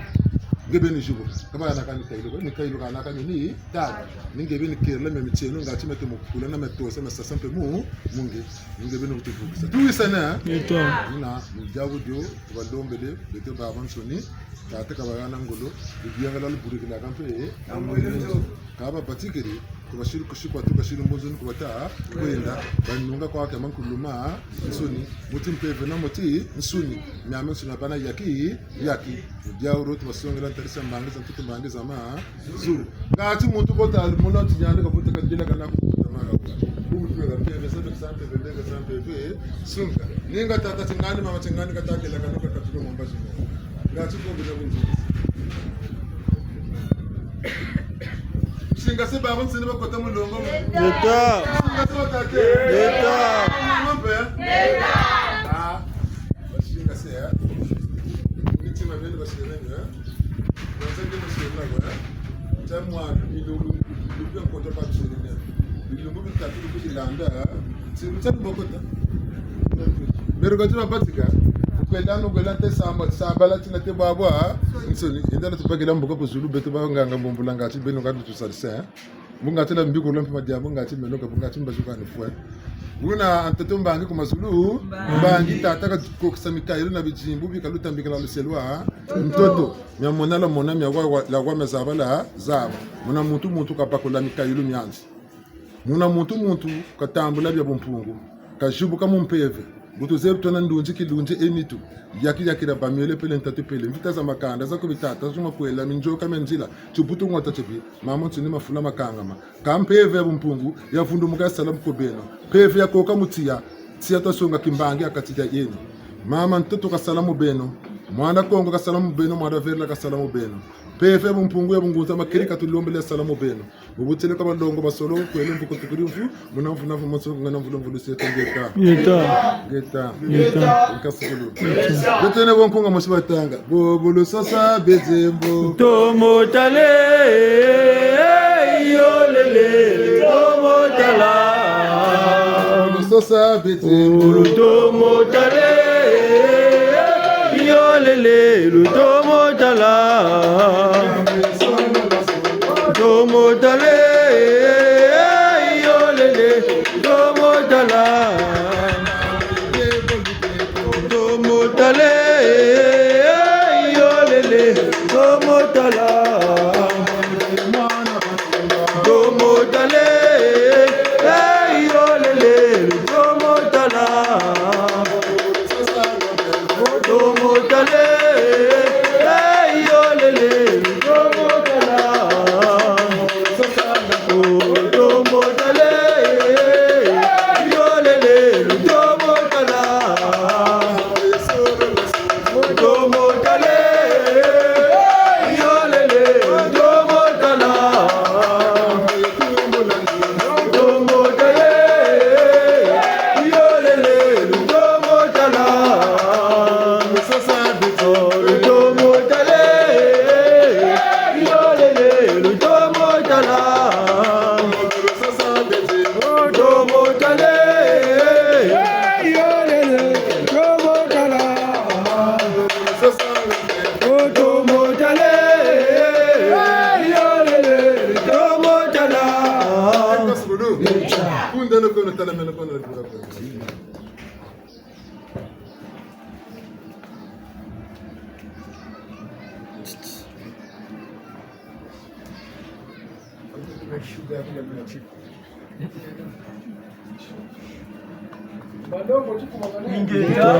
Nge beni zibuka. Kabâ na kani kayilu, ni kayilu kana kani ni, ta. Ni nge beni kela me mitieno, ngati me te mukula na me tosa, me sasa mpe mu, mu nge. Ni nge beni kutuvukisa. Tuwisane, ha? Yeta. Mina, mu diabu dio, tubalombele, beto babansoni. Tata kabahana ngolo, lubianga lwa luburikila kampe, eh, na mwele nzo. Kaba batikiri, kubasiri kusikwa tu, basiri mbonzoni kubata, kwenda, banunga kwa kama nkuluma, nsuni, muti mpeve na muti, nsuni, miame nsuni bana yaki, yaki. Dia uro tubasongela ntarisa mbangi za ntutu mbangi za ma, zulu. Ngati muntu kota muna ti nyandi kabuta kadila kana kubuta mara. Kubuta mpeve, sabe sa mpeve, ndenge sa mpeve, sunga. Ninga tata tingani, mama tingani, katakela kana kakatuka mamba zulu. Ngati ko bila bunzi. Singa se baba nsini bakota mulongo. Leta. Singa se batate. Leta. Ngombe. Leta. Ah. Basinga se, eh. Mitima beni basinga beni, eh. Basinga beni basinga, eh. Tia mwana, bilumbu, bilumbu bia nkota basinga beni. Bilumbu bitatu bikuzilanda, eh. Siri tia bokota. Mero kati babatika. Kwela no kwela te samba, samba la tina te babwa, eh. Nsoni, yenda la tubakila mbuka ku zulu, beto banganga mbumbulanga, ti beno ngatu tusalise, eh. Bunga tela mbikulu mpe madiambu ngati meno ka bunga ti mbazuka ni fwe. Buna ntoto mbangi ku mazulu, mbangi tata kakokisa mikayulu na bidimbu, bika lutambikila luselwa, ntoto, mia mona la mona, mia wa, wa, la wa mia zaba la zaba. Muna muntu, muntu kabakula mikayulu miandi. Muna muntu muntu katambula bia bumpungu, kazibuka mu mpeve. Bu tuzebi twena ndunzi kilunzi e nitu, yaki yakila ba miole pele ntatu pele, mvita za makanda, za ku bitata, za makwela, minzoka mia nzila, tibutu ngwata tibi, mamansoni mafula makangama. Kâ mpeve ya bumpungu yavundumuka yasala mu kwe beno. Mpeve yakoka mu tiya, tiya twasonga kimbangi ha kati dia yeno. Mama ntoto kasala mu beno, mwana Kongo kasala mu beno, mwana Verla kasala mu beno. Mpeve ya bumpungu ya bungunza makiri katulombele yasala mu beno. Mu butele kwa balongo basolo, kwele mvu kutukuri mvu, muna mvu na mvu moso, ngana mvu lo mvu lo seta ngeta. Ngeta. Ngeta. Ngeta. Nkasikulu. Ngeta ne bonkunga mosi batanga. Bobo lusosa bezembo. Tomo tala, yolele, tomo tala. Lusosa bezembo. Tomo tala, yolele, tomo tala. Tomo tala, yolele, tomo tala. Tomo tala, yolele, tomo tala. Tomo tala, yolele, tomo tala. Tomo tala, yolele, tomo tala. Tomo tala, yolele, tomo tala. Tomo tala, yolele, tomo tala. Tomo tala, yolele, tomo tala. Tomo tala, yolele, tomo tala. Tomo tala, yolele, tomo tala. Tomo tala, yolele, tomo tala. Ingeta.